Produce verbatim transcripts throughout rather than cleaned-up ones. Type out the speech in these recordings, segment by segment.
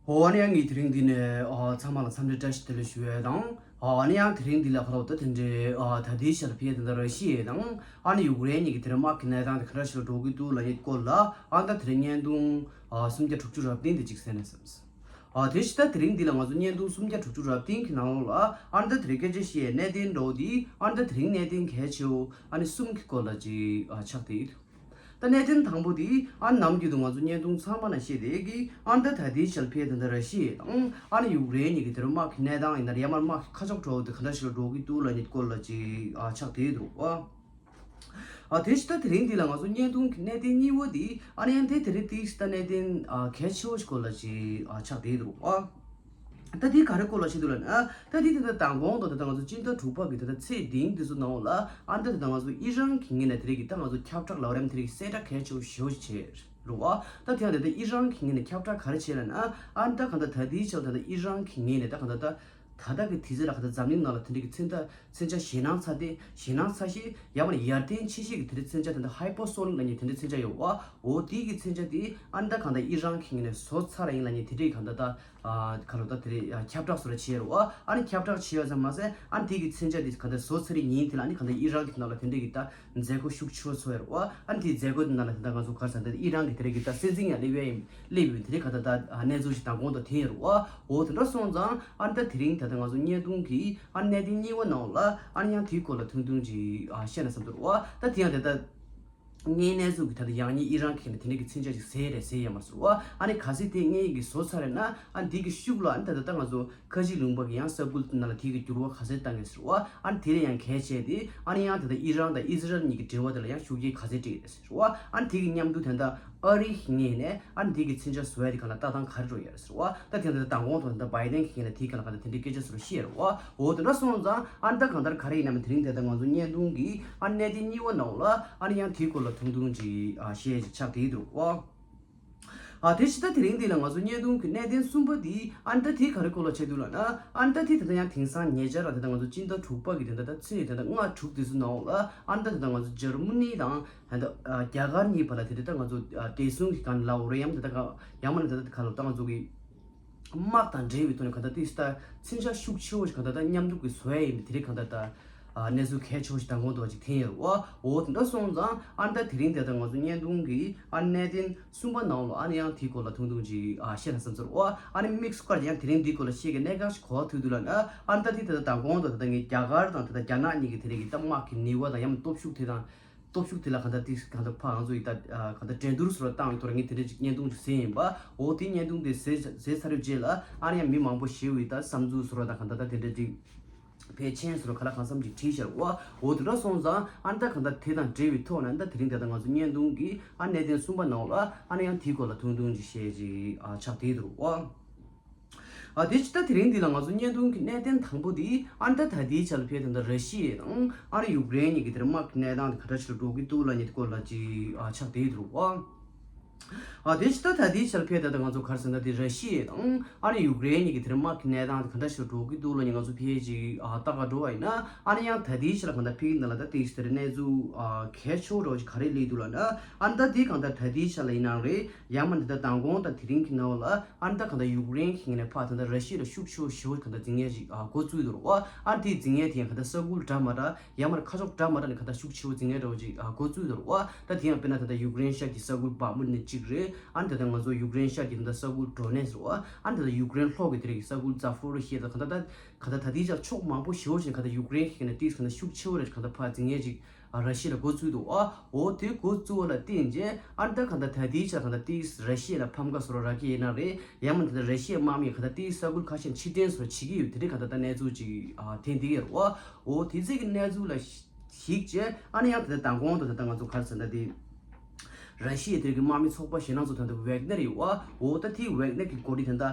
ཨོ་ཨ་ནི་ཡང་ངས་དེ་རིང་འདི་ནས་ཨ་ཚང་མ་ལ་འཚམས་འདྲི་བཀྲ་ཤིས་བདེ་ལེགས་ཞུ་ཡས་དང་། ཨ་ནི་ཡང་དེ་རིང་འདི་ལ་ཁ་ལོ་ད་དེ་འདྲའི་ཨ་ད་ལྟའི་ཆར་ཕེ་དེ་འདྲ་ར་ཤི་ཡས་དང་ཨ་ནི་ཡུཀ་རེན་གཉིས་ཀྱི་དེ་འདྲ་དམག་གི་གནས་སྟངས་དེ་ག་འདྲ་ཞིག་ལ་འགྲོ་གི་འདུག་ལབ་ཡས་སྐོར་ལ་ཨ་ད་དེ་རིང་བརྙན་ཐུང་ཨ་སུམ་བརྒྱ་དྲུག་ཅུ་རབ་བརྟན་དེ་གཅིག་གསན་ན་བསམས། ཨ་དེ་ཕྱི་ད་དེ་རིང་འདི་ལ་ང་ཚོ་བརྙན་ཐུང་སུམ་བརྒྱ་དྲུག་ཅུ་རབ་བརྟན་གྱི་ནང་ལོགས་ལ་ཨ་ནི་ད་དེ་རིང་སྐད་ཆ་བཤད་ཡས་གནད་དོན་འདྲ་བོ་འདི་ཨ་ནི་ད་དེ་རིང་གནད་དོན་གལ་ཆེ་བོ་ཨ་ནི་གསུམ་གྱི་སྐོར་ལ་ཅིག་ཨ་ཆགས་བསྡད་ཡོད། ད་གནད་དོན་དང་པོ་དེ་ཨ་ནི་ནམ་རྒྱུན་དུ་ང་ཚོ་བརྙན་ཐུང་ཚང་མ་ན་བཤད་བསྡད་ཀྱི་ཨ་ནི་ད་ད་ལྟའི་ཆར་ཕེ་དེ་འདྲ་ར་ཤི་ཡས་དང་ཨ་ནི་ཡུཀ་རེན་གཉིས་ཀྱི་དེ་རུ་དམག་གི་གནས་སྟངས་ཡིན་ན་ཡང་མར་དམག་གི་ཁ་ཕྱོགས་འགྲོ་བ་དེ་ག་འདྲ་ཞིག་ལ་འགྲོ་གི་འདུག་ལབ་ཡས་སྐོར་ལ་ཅིག་ཨ་ཆགས་བསྡད་འདུག་ཨ། ཨ་དེ་ཕྱི་ད་དེ་རིང་འདི་ལ་ང་ཚོ་བརྙན་ཐུང་གི་གནད་དོན་གཉིས་པོ་འདི་ཨ་ནི་ཡང་དེ་དེ་རིང་དེ་ཕྱི་ད་གནད་དོན་ཨ་གལ་ཆེ་བོ་ཞིག་སྐོར་ལ་ཅིག་ཨ་ཆགས་བསྡད་འདུག་ཨ། ད་དེ་ག་རེ་སྐོར་ལ་བཤད་འདུག་ལབ་ན་ད་དེ་དེ་ད་མདང་དགོང་དང་ད་ལྟ་ང་ཚོ་སྤྱི་ཟླ་དྲུག་པ་གི་ད་ལྟ་ཚེས་བདུན་དེ་ཚོ་ནང་ལ་ཨ་ད་ད་ལྟ་ང་ཚོ་ཨི་རན་གྱི་ངོས་ནས་དེ་རིང་གི་ད་ང་ཚོ་ཁྱབ་བསྒྲགས་ལབ་རམ་དེ་རིང་གི་གསལ་བསྒྲགས་གལ་ཆེ་བོ་ཞེ་པོ་ཅིག་བྱས་རེད་བ། ད་དེ་ཡང་ད་ལྟ་ཨི་རན་གྱི་ངོས་ནས་ཁྱབ་བསྒྲགས་ག་རེ་བྱས་ལབ་ན་ཨ་ད་གང་ལྟར་ད་ལྟའི་ཆར་ད་ལྟ་ཨི་རན་གྱི་ངོས་ནས་ད་གང་ལྟར་ད། ད་ལྟ་གི་དུས་ཚོད་ལ་ག་ད་འཛམ་གླིང་ནང་ལ་དེ་འདྲ་གི་མཚོན་ཆ་མཚོན་ཆ་ཞེད་སྣང་ཚ་དེ་ཞེད་སྣང་ཚ་ཤས་ཡང་མིན་ཡར་ཐོན་ཆེ་ཤོས་ཀྱི་དེ་འདྲ་མཚོན་ཆ་དེ་འདྲ་ཧའི་པར་སོ་ནིག་ལབ་མཁན་དེ་འདྲ་མཚོན་ཆ་ཡོད་བ། འོ་དེ་གི་མཚོན་ཆ་དེ་ཨ་ནི་ད་གང་ལྟར་ཨི་རན་གྱི་ངོས་ནས་བཟོ་ཚར་ཡིན་ལབ་མཁན་དེ་འདྲའི་གང་ལྟར་ད་ཨ་ག་ལོ་ད་དེ་འདྲའི་ཁྱབ་བསྒྲགས་བཟོ་འདྲ་བྱས་ཡོད་རེད་བ། ཨ་ནི་ཁྱབ་བསྒྲགས་བྱས་ཡོད་ཙམ་མ་ཟད་ཨ་ནི་དེ་གི་མཚོན་ཆ་དེ་གང་ལྟར་བཟོ་ཚར་བའི་ཉིན་དེ་ལ་ཨ་ནི་གང་ལྟར་ཨི་རན་གྱི་ནང་ལ་དེ་འདྲའི་གི་ད་མཛད་སྒོ་ཤུགས་ཆེ་བོ་ཚོགས་ཡོད་རེད་བ། ཨ་ནི་དེའི་མཛད་སྒོ་དེ་ནང་ལ་དེ་ད་ང་ཚོ་ག་རེ་ཟེར་ད་ཨི་རན་གྱི་དེ་འདྲའི་གི་ད་སྲིད་འཛིན་ཡང་སླེབས་ཡ་ཡིན་སླེབས་ཡོད་དེ་འདྲའི་གང་ལྟར་ད་གནས་ཚུལ་ཞིག་མདང་དགོང་དུ་ཐོན་ཡོད་རེད་བ། འོ་དེ་འདྲ་སོང་ཙང་ཨ་ནི་ད་དེ་རིང་ད་ལྟ་ང་ཚོ་བརྙན་ཐུང་གི་ཨ་ནི་གནད་དོན་གཉིས་པ་ནང་ལ་ཨ་ནི་ཡང་དེའི་སྐོར་ལ་ཐུང་ཐུང་ཅིག་ཨ་བཤད་ན་བསམ་འདུག་རེད་བ། ད་དེ་ཡང་དེ་ལྟ་ངའི་གནས་ཚུལ་གྱི་ད་ལྟ་ཡང་ཉིད་ཨི་རན་གྱི་ནས་དེ་འདྲ་གི་མཚོན་ཆ་ཅིག་ཟེར་རེད་ཟེར་ཡ་མ་ཟེར་བ། ཨ་ནི་གལ་སྲིད་དེ་ངས་ཡིན་གྱི་བཟོ་ཚར་རེད་ན་ཨ་ནི་དེ་གི་ཤུགས་ལ་ཨ་ནི་ད་ལྟ་ད་ང་ཚོ་ཁ་ཆེ་ལུང་པ་གི་ཡང་ས་ཁུལ་ནང་ལ་དེ་གི་འགྱུར་བ་ག་ཚོད་བཏང་གི་ཟེར་བ། ཨ་ནི་དེ་ལས་ཡང་གལ་ཆེ་དེ་ཨ་ནི་ཡང་ད་ལྟ་ཨི་རན་དང་ཨི་ཟི་རལ་གཉིས་ཀྱི་འབྲེལ་བ་དེ་ལ་ཡང་ཤུགས་རྐྱེན་ག་ཚོད་སྤྲད་ཀྱི་རེད་ཟེར་བ། ཨ་ནི་དེ་གི་མཉམ་དུ་ད་ལྟ་ཨ་རི་གི་ངོས་ནས་ཨ་ནི་དེ་གི་མཚོན་ཆ་བཟོ་ཡ་དེ་ག་ལ་ལྟ་སྟངས་ག་རེ་འགྲོ་ཡ་རེད་ཟེར་བ། ད་དེ་ད་ལྟ་མདང་དགོང་དང་ད་ལྟ་བའི་ཏན་གྱི་ངོས་ནས་དེ་ག་ལ་ག་ལ་དེ་འདྲའི་སྐད་ཆ་ཟེར་བ་ཤེས་རེད་བ། འོ་དེ་འདྲ་སོང་ཙང་ཨ་ནི་ད་གང་ལྟར་ག་རེ་ཡིན་ནམ་དེ་རིང་དེ་ད་ང་ཚོ་བརྙན་ཐུང་གི་ཨ་ནི་གནད་དོན་གཉིས་པ་ནང་ལ་ཨ་ནི་ཡང་དེའི་སྐོར་ལ་ཐུང་ཐུང་ཅིག་ཨ་བཤད་ཅིག་ཆགས་བསྡད་འདུག་བ། ཨ་དེ་ཕྱི་ད་དེ་རིང་འདི་ལ་ང་ཚོ་བརྙན་ཐུང་གི་གནད་དོན་གསུམ་པ་འདི་ཨ་ནི་ད་དེ་ག་རེ་སྐོར་ལ་བྱས་འདུག་ལབ་ན་ཨ་ནི་ད་དེ་ད་ལྟ་ཡང་དེང་སང་ཉེ་ཆར་ལ་དེ་ད་ང་ཚོ་སྤྱི་ཟླ་དྲུག་པ་གི་དེ་ད་ད་ཚེས་དེ་ད་ལྔ་དྲུག་དེ་ཚོ་ནང་ལ་ཨ་ནི་ད་དེ་ད་ང་ཚོ་འཇར་མ་ནི་དང་ད་ད་རྒྱ་གར་གཉིས་བར་ལ་དེ་ད་ད་ང་ཚོ་བདེ་སྲུང་གི་སྒང་ལ་འོ་རེ་ཡང་དེ་ད་ག་ཡང་མ་ན་དེ་ད་ག་ལ་ད་ང་ཚོ་གི་དམག་དང་འབྲེལ་བའི་ཐོག་ནས་གང་ལྟར་ཏིས་ད་མཚོན་ཆ་ཤུགས་ཆེ་བོ་ཞིག་གང་ལྟར་ད་མཉམ་འདུག་གི་བཟོ་ཡ་ཡིན་པའི་དེ་རིང་གང་ལྟར་ད་ཨ་གནས་ཚུལ་གལ་ཆེ་བོ་ཞིག་མདང་དགོང་དུ་ཅིག་ཐོན་ཡོད་རེད་བ། འོ་དེ་འདྲ་སོང་ཙང་ཨ་ནི་ད་དེ་རིང་དེ་ད་ང་ཚོ་བརྙན་ཐུང་གི་ཨ་གནད་དོན་གསུམ་པ་ནང་ལ་ཨ་ནི་ཡང་དེའི་སྐོར་ལ་ཐུང་ཐུང་ཅིག་ཨ་བཤད་ན་བསམ་ཚོར་བ། ཨ་ནི་དམིགས་སུ་བཀར་ཡང་དེ་རིང་འདིའི་སྐོར་ལ་བཤད་ཀྱི་གནད་འགག་ཞིག་གོ་བ་ཐུག་འདུག་ལབ་ན་ཨ་ནི་ད་དེ་ད་ད་མདང་དགོང་དུ་ད་ད་ངས་རྒྱ་གར་དང་ད་ད་རྒྱ་ནག་གཉིས་ཀྱི་དེ་རིང་གི་ད་དམག་གི་ནུས་པ་དང་ཡང་སྟོབས་ཤུགས་དེ་དང་། སྟོབས་ཤུགས་དེ་ལ་གང་ལྟར་ཏིས་གང་ལྟར་ཕ་ང་ཚོ་ཡི་ད་གང་ལྟར་འགྲན་བསྡུར་བཟོ་འདྲ་བཏང་བའི་ཐོག་ལ་ངས་དེ་འདྲ་ཅིག་བརྙན་ཐུང་ཅིག་གཟིགས་ཡིན་པ། འོ་དེ་བརྙན་ཐུང་དེ་གཟིགས་གཟིགས་ཚར་བའི་རྗེས་ལ་ཨ་ནི་ཡང་མི་མང་པོ་ཞེ་པོ་ཡི་ད་བསམ་ཚུལ་བཟོ་འདྲ་དང་གང་ལྟར་ད་དེ་འདྲ་ཅིག་ཕལ་ཆེན་བཟོ་འདྲ་ག་ལ་གང་འཚམ་ཅིག་བྲིས་ཤར་བ། འོ་དེ་འདྲ་སོང་ཙང་ཨ་ནི་ད་གང་ལྟར་དེ་དང་འབྲེལ་བའི་ཐོག་ནས་ཨ་ནི་ད་དེ་རིང་ད་ལྟ་ང་ཚོ་བརྙན་ཐུང་གི་ཨ་གནད་དོན་གསུམ་པ་ནང་ལ་ཨ་ནི་ཡང་དེའི་སྐོར་ལ་ཐུང་ཐུང་ཅིག་བཤད་ཅིག་ཨ་ཆགས་བསྡད་འདུག་བ། ཨ་དེ་ཕྱི་ད་དེ་རིང་འདི་ལ་ང་ཚོ་བརྙན་ཐུང་གི་གནད་དོན་དང་པོ་འདི་ཨ་ནི་ད་ད་ལྟའི་ཆར་ཕེ་ད་ལྟ་ར་ཤི་ཡ་དང་ཨ་ནི་ཡུཀ་རེན་གཉིས་ཀྱི་དེར་དམག་གི་གནས་སྟངས་དེ་ག་འདྲ་ཞིག་འགྲོ་གི་འདུག་ལབ་མཁན་དེ་སྐོར་ལ་ཅིག་ཨ་ཆགས་བསྡད་འདུག་ཨ། ཨ་དེ་ཕྱི་ད་ད་ལྟའི་ཆར་ཕེ་ད་ལྟ་ང་ཚོ་ག་རེ་ཟེར་ན་དེ་ར་ཤི་ཡ་དང་ཨ་ནི་ཡུཀ་རེན་གཉིས་ཀྱི་དེར་དམག་གི་གནས་སྟངས་དེ་ག་འདྲ་ཞིག་འགྲོ་གི་འདུག་ལབ་མཁན་ང་ཚོ་ཕེ་ཅིག་ཨ་ལྟ་ག་འགྲོ་བ་ཡིན་ན་ཨ་ནི་ཡང་ད་ལྟའི་ཆར་གང་ལྟར་ཕེ་གི་ནང་ལ་ད་དེ་ཞིག་དེར་གནས་ཚུལ་ཨ་གལ་ཆེ་བོ་འདྲ་བོ་ཞིག་ག་རེ་སླེབས་འདུག་ལབ་ན་ཨ་ནི་ད་དེ་གང་ལྟར་ད་ལྟའི་ཆར་ལ་ཡིན་ནའང་རེད། ཡང་མིན་ད་ལྟ་མདང་དགོང་དང་དེ་རིང་གི་ནང་ལ་ཨ་ནི་ད་གང་ལྟར་ཡུཀ་རེན་གྱི་ངོས་ནས་ཕར་ད་ལྟ་ར་ཤི་ཡ་ལ་ཤུགས་ཆེ་བོ་ཞེ་པོ་གང་ལྟར་འཛིང་ཡས་ཅིག་ཨ་འགོ་བཙུགས་འདུག་རེད་བ། ཨ་ནི་དེའི་འཛིང་ཡས་དེ་ཡང་གང་ལྟར་ས་ཁུལ་འདྲ་མ་འདྲ་ཡང་མིན་ཁ་ཕྱོགས་འདྲ་མ་འདྲ་ནས་གང་ལྟར་ཤུགས་ཆེ་བོ་འཛིང་ཡས་འདྲ་བོ་ཅིག་ཨ་འགོ་བཙུགས་འདུག་རེད་བ། ད་དེ་ཡང་དཔེར་ན་ད་ལྟ་ཡུཀ་རེན་ཤར་གྱི་ས་ཁུལ་བག་མུ་ནི་གཅིག་རེད། ཨ་ནི་ད་ལྟ་ང་ཚོ་ཡུཀ་རེན་ཤར་གྱི་ད་ལྟ་ས་ཁུལ་ཌོ་ནེ་སི་རེད་བ། ཨ་ནི་ད་ལྟ་ཡུཀ་རེན་ལྷོ་གི་དེ་རིང་གི་ས་ཁུལ་ཛ་ཕོ་རི་ཤི་ཡ་ད་གང་ལྟར་ད་གང་ལྟར་ད་ལྟའི་ཆར་ཕྱོགས་མང་པོ་ཞེ་པོ་ཅིག་གང་ལྟར་ཡུཀ་རེན་གྱི་ངོས་ནས་ཏིས་གང་ལྟར་ཤུགས་ཆེ་བོ་རེ་གང་ལྟར་ཕར་འཛིང་ཡས་ཅིག་ཨ་ར་ཤི་ཡ་ལ་འགོ་བཙུགས་འདུག་ཨ། འོ་དེ་འགོ་བཙུགས་པ་ལ་བརྟེན་རྗེས་ཨ་ནི་ད་གང་ལྟར་ད་ལྟའི་ཆར་གང་ལྟར་ཏིས་ར་ཤི་ཡ་ལ་ཕམ་ཁ་བཟོ་འདྲ་རག་གི་ཡིན་ན་རེད། ཡང་མིན་ད་ལྟ་ར་ཤི་ཡའི་དམག་མིས་གང་ལྟར་ཏིས་ས་ཁུལ་ཁ་ཤས་ཕྱིར་འཐེན་བཟོ་འདྲ་བྱེད་ཀྱི་ཡོད་དེ་འདྲའི་གང་ལྟར་ད་གནས་ཚུལ་ཅིག་ཨ་ཐོན་བསྡད་ཡོད་རེད་བ། འོ་དེ་ཚོའི་གི་གནས་ཚུལ་ལ་གཞིགས་བྱས་ཨ་ནི་ཡང་ད་ལྟ་མདང་དགོང་དུ་ད་ལྟ་ང་ཚོ་ག་རེ་ཟེར་ན་དེ་ར་ཤི་ཡའི་དེ་གི་དམག་མི་ཚོགས་པ་ཞེད་སྣང་ཚོ་ད་ལྟ་ཝེག་ནེར་ཡོད་བ། འོ་ད་དེའི་ཝེག་ནེར་གི་འགོ་ཁྲིད་ད་ལྟ་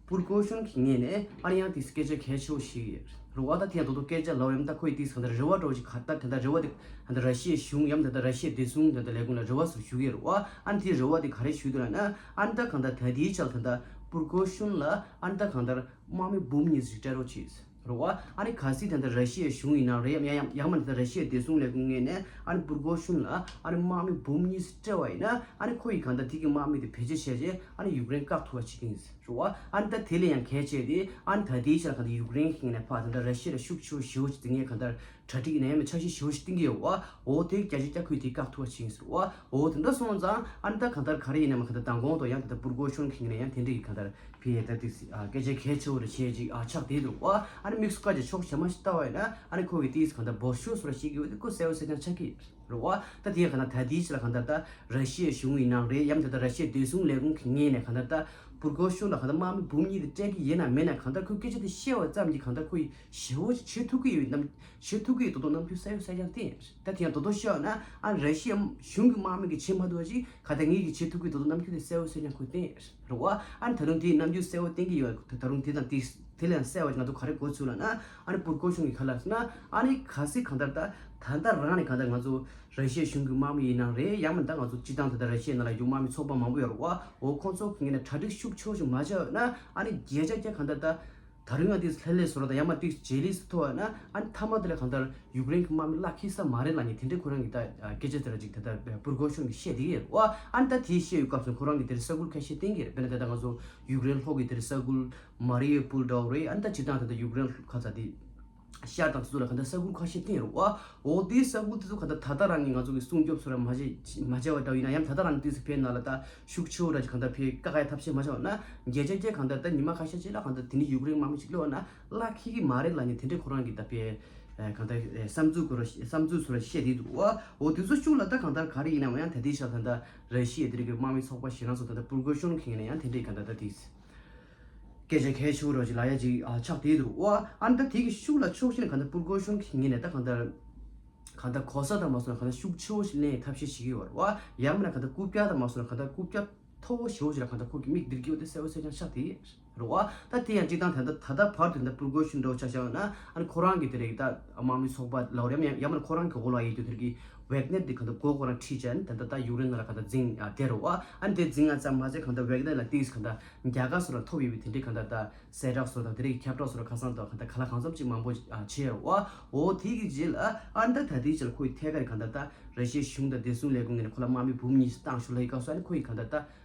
པུར་ཀོ་ཤོན་གྱི་ངོས་ནས་ཨ་ནི་ཡང་དེ་སྐད་ཆ་གལ་ཆེ་བོ་ཞིག་རེད་བ། ད་དེ་ཡང་ད་དུང་སྐད་ཆ་ལབ་ཡམ་ད་ཁོས་དེ་ཟེར་ད་རེ་བ་འདྲ་བོ་ཞིག་ག་ད་དེ་ད་རེ་བ་དེ་ད་ར་ཤི་ཡའི་གཞུང་ཡམ་ད་ད་ར་ཤི་ཡའི་བདེ་སྲུང་ད་ད་ལས་ཁུངས་ལ་རེ་བ་ཟུར་ཞུ་གི་རེད་བ། ཨ་ནི་དེ་རེ་བ་དེ་ག་རེ་ཞུས་འདུག་ལབ་ན་ཨ་ནི་ད་གང་ལྟར་ད་དེའི་ཆར་ད་ད་པུར་ཀོ་ཤོན་ལ་ཨ་ནི་ད་གང་ལྟར་དམག་མི་འབུམ་གཉིས་ཞིག་སྤྲད་རོགས་བྱེད། རེད་བ། ཨ་ནི་གལ་སྲིད་ད་ལྟ་ར་ཤི་ཡའི་གཞུང་ཡིན་ན་རེད། ཡང་ཡང་ཡང་མིན་ད་ལྟ་ར་ཤི་ཡའི་བདེ་སྲུང་ལས་ཁུངས་ངོས་ནས་ཨ་ནི་པུར་གོ་ཤུན་ལ་ཨ་ནི་དམག་མི་འབུམ་གཉིས་སྤྲད་པ་ཡིན་ན། ཨ་ནི་ཁོ་ཡིས་གང་ལྟར་དེ་གི་དམག་མི་དེ་བེད་སྤྱོད་བྱས་རྗེས་ཨ་ནི་ཡུཀ་རེན་བཀག་ཐུབ་པ་བྱེད་ཀྱི་ཡིན། རེད་བ། ཨ་ནི་ད་དེ་ལས་ཡང་གལ་ཆེ་དེ་ཨ་ནི་ད་ལྟའི་ཆར་གང་ལྟར་ཡུཀ་རེན་གྱི་ངོས་ནས་ཕར་ད་ལྟ་ར་ཤི་ཡ་ལ་ཤུགས་ཆེ་བོ་ཞེ་པོ་ཅིག་འཛིན་མཁན་གང་ལྟར་གྲ་སྒྲིག་ཡིན་ན་ཡང་མིན་འཆར་གཞི་ཞེ་པོ་ཞིག་བཏིང་གི་ཡོད་བ། འོ་དེ་བརྒྱ་ཆ་བརྒྱ་ཁོས་དེ་བཀག་ཐུབ་པ་བྱེད་ཀྱི་ཡིན་ཟེར་བ། འོ་དེ་འདྲ་སོང་ཙང་ཨ་ནི་ད་གང་ལྟར་ག་རེ་ཡིན་ན་མ་གང་ལྟར་མདང་དགོང་དུ་ཡང་ད་ལྟ་པུར་གོ་ཤོན་གྱི་ངོས་ནས་ཡང་དེ་འདྲ་ཡི་གང་ལྟར་ཕི་ཡ་ད་དེ་སྐད་ཆ་གལ་ཆེ་བོ་རེ་བྱས་ཅིག་ཨ་ཆགས་བསྡད་འདུག་བ། ཨ་ནི་དམིགས་སུ་བཀར་གྱི་ཕྱོགས་ཞེ་མ་ཞིག་ལྟ་བ་ཡིན་ན་ཨ་ནི་ཁོ་གི་དེ་གང་ལྟར་འབོར་ཤོག་སོགས་ལ་ཤེས་ཀྱི་ཡོད་དེ་ཁོ་གསལ་པོ་གསལ་རྐྱང་ཆགས་ཀྱི་རེད་བ། ད་དེ་ཡང་གང་ལྟར་ད་དེའི་ཕྱིར་ལ་གང་ལྟར་ད་ར་ཤི་ཡའི་གཞུང་ཡིན་ནའང་རེད། ཡང་ད་ལྟ་ར་ཤི་ཡའི་བདེ་སྲུང་ལས་ཁུངས་ཀྱི་ངོས་ནས་གང་ལྟར་ད་པུར་གོ་ཤོན་ལ་གང་ལྟར་དམག་མི་འབུམ་གཉིས་དེ་སྤྲད་ཀྱི་ཡིན་ན་མིན་ན་གང་ལྟར་ཁོས་སྐད་ཆ་དེ་བཤད་པ་ཙམ་གྱིས་གང་ལྟར་ཁོ་ཡིས་ཞེ་པོ་ཅིག་བྱེད་ཐུབ་ཀྱི་ཡོད་ནམ་བྱེད་ཐུབ་ཀྱི་ཡོད་དོ་དོ་རྣམ་འགྱུར་གསལ་པོ་གསལ་རྐྱང་བསྟན། ད་དེ་ཡང་དོ་དོ་བཤད་ན་ཨ་ར་ཤི་ཡ་གཞུང་གི་དམག་མི་གིས་བྱེད་མ་ཐུབ་པ་ཅིག་ག་ད་ངེད་ཀྱིས་བྱེད་ཐུབ་ཀྱི་དོ་དོ་རྣམ་འགྱུར་དེ་གསལ་པོ་གསལ་རྐྱང་ཁོས་བསྟན་རེད་བ། ཨ་ནི་ད་དུང་དེའི་རྣམ་འགྱུར་གསལ་པོ་བསྟན་གྱི་ཡོད། ད་དུང་དེ་དང་དེ་དེ་ལས་གསལ་བ་ང་ཚོ་ག་རེ་གོ་ཚུལ་ལ་ན་ཨ་ནི་པུར་གོ་ཤོན་གྱི་ཁ་ལ་ན་ཨ་ནི་གལ་སྲིད་གང་ལྟར་ད་ད་ལྟ་རང་ནས་གང་ལྟར་ང་ཚོ་ར་ཤི་ཡའི་གཞུང་གི་དམག་མི་ཡིན་ནའང་རེད། ཡང་མིན་ད་ང་ཚོ་སྤྱི་བཏང་ད་ལྟ་ར་ཤི་ཡའི་ནང་ལ་ཡོད་དམག་མི་ཚོགས་པ་མང་པོ་ཡོད་རེད་བ། འོ་ཁོང་ཚོ་གི་ངོས་ནས་གྲ་སྒྲིག་ཤུགས་ཆེ་བོ་ཞིག་མ་བྱས་ན་ཨ་ནི་བརྒྱ་ཆ་བརྒྱ་གང་ལྟར་ད་ད་རུང་ང་དེ་ལྷོད་ལྷོད་བཟོ་ར་ད་ཡང་མ་དེ་ཇེ་ལེ་སི་མཐོ་བ་ན་ཨ་ནི་མཐའ་མ་དེ་ལ་གང་ལྟར་ཡུཀ་རེན་གྱི་དམག་མི་གླགས་འཁེལ་ས་མ་རེད་ལབ་མཁན་དེ་འདྲའི་ཁོ་རང་གི་ད་སྐད་ཆ་དེ་འདྲ་ཅིག་ད་ལྟ་པུར་གོ་ཤོན་གྱིས་བཤད་བསྡད་ཡོད་རེད་བ། ཨ་ནི་ད་དེ་བཤད་ཡོད་སྐབས་སུ་ཁོ་རང་གིས་དེར་ས་ཁུལ་ཁ་ཤས་བསྟན་གྱི་རེད། དཔེར་ན་ད་ལྟ་ང་ཚོ་ཡུཀ་རེན་ལྷོ་གི་དེར་ས་ཁུལ་མ་རི་ཡུ་པུལ་འདྲ་བོ་རེད། ཨ་ནི་ད་སྤྱི་བཏང་ད་ལྟ་ཡུཀ་རེན་ཁ་ཚ་དེ་ཤར་དང་སུ་ལ་གང་ལྟར་ས་ཁུལ་ཁ་ཤས་བསྟན་ཡོད་རེད་བ། འོ་དེའི་ས་ཁུལ་དེ་ཚོ་གང་ལྟར་ད་ལྟ་རང་གི་ང་ཚོ་གི་སྲུང་སྐྱོབ་སོགས་ར་མ་བྱས་མ་བྱས་པ་འདྲ་བོ་ཡིན་ན་ཡང་ད་ལྟ་རང་དེ་ཚོ་ཕེབས་ན་ལ་ད་ཤུགས་ཆེ་བོ་འདྲ་ཅིག་གང་ལྟར་ཕེབས་བཀག་ཡ་ཐབས་ཤེས་མ་བྱས་པ་ན་བརྒྱ་ཆ་བརྒྱ་གང་ལྟར་ད་ཉི་མ་ཁ་ཤས་ཅིག་ལ་གང་ལྟར་དེ་ནི་ཡུཀ་རེན་དམག་མི་ཅིག་སླེབས་པ་ན་གླགས་འཁེལ་གི་མ་རེད་ལབ་ནས་དེ་འདྲའི་ཁོ་རང་གི་ད་ཕེབས་གང་ལྟར་བསམ་ཚུལ་ཁོ་རང་བསམ་ཚུལ་ཚོ་ར་བཤད་བསྡད་འདུག་བ། འོ་དེ་ཚོ་ཤུགས་ལ་ད་གང་ལྟར་ག་རེ་ཡིན་ནའང་ཡང་ད་ལྟའི་ཆར་ད་ལྟ་ར་ཤི་ཡའི་དེ་རིགས་ཀྱི་དམག་མི་ཚོགས་པ་ཞེ་དྲག་ཚོ་ད་ལྟ་པུར་གོ་ཤོན་གྱི་ངོས་ནས་ཡང་དེ་འདྲའི་གང་ལྟར་ད་དེ། སྐད་ཆ་གལ་ཆེ་བོ་རོ་ཅིག་ལབ་ཡ་ཅིག་ཨ་ཆགས་བསྡད་འདུག་བ། ཨ་ནི་ད་དེ་གི་ཤུགས་ལ་ཕྱོགས་གཞན་གང་ལྟར་པུར་གོ་ཤོན་གྱི་ངོས་ནས་ད་གང་ལྟར་གང་ལྟར་གོ་ས་དང་མ་སོང་ན་གང་ལྟར་ཤུགས་ཆེ་བོ་ཞིག་ལེན་ཐབས་ཤེས་ཤིག་ཡོད་རེད་བ། ཡང་མིན་ན་གང་ལྟར་རྐུབ་བཀྱག་དང་མ་སོང་ན་གང་ལྟར་རྐུབ་བཀྱག་མཐོ་བོ་ཞེ་བོ་ཞིག་ལ་གང་ལྟར་ཁོ་གི་མིག་བསྡུར་གྱི་ཡོད་དེ་གསལ་པོ་གསལ་རྐྱང་ཆགས་བསྡད་རེད་བ། ད་དེ་ཡང་སྤྱིར་བཏང་ད་ལྟ་ད་ལྟ་བར་དུ་ད་པུར་གོ་ཤོན་འདྲ་བོ་ཆ་བཞག་ན་ཨ་ནི་ཁོ་རང་གི་དེ་རིགས་ད་དམག་མི་ཚོགས་པ་ལ་ཡང་ཡང་མིན་ན་ཁོ་རང་གི་འོག་ལ་ཡོད་དུས་དེ་རིགས་ཝེག་ནེར་དེ་གང་ལྟར་མགོ་ཁོ་རང་ཁྲིད་བྱས་ནས་ད་ལྟ་ད་ཡུཀ་རེན་ནང་ལ་གང་ལྟར་འཛིང་བསྡད་རེད་བ། ཨ་ནི་དེ་འཛིང་ཡ་ཙམ་མ་ཟད་གང་ལྟར་ཝེག་ནེར་ལ་ཏིས་གང་ལྟར་རྒྱལ་ཁ་སོགས་ལ་ཐོབ་ཡོད་པའི་དེ་འདྲའི་གང་ལྟར་ད། གསལ་བསྒྲགས་སོགས་དང་དེ་རིགས་ཁྱབ་བསྒྲགས་སོགས་ལ་ཁ་སང་དང་གང་ལྟར་ག་ལ་གང་འཚམ་ཅིག་མང་པོ་ཨ་བྱས་ཡོད་བ། འོ་དེ་གི་རྗེས་ལ་ཨ་ནི་ད་ད་ལྟའི་ཆར་ཁོ་ཡི་ཐད་ཀར་གང་ལྟར་ད་ར་ཤི་ཡའི་གཞུང་དང་བདེ་སྲུང་ལས་ཁུངས་ངོས་ནས་ཁོ་ལ་དམག་མི་འབུམ་གཉིས་བཏང་ཞུ་ལབ་ཡི་སྐབས་སུ་ཨ་ནི་ཁོ་ཡི་གང་ལྟར་ད་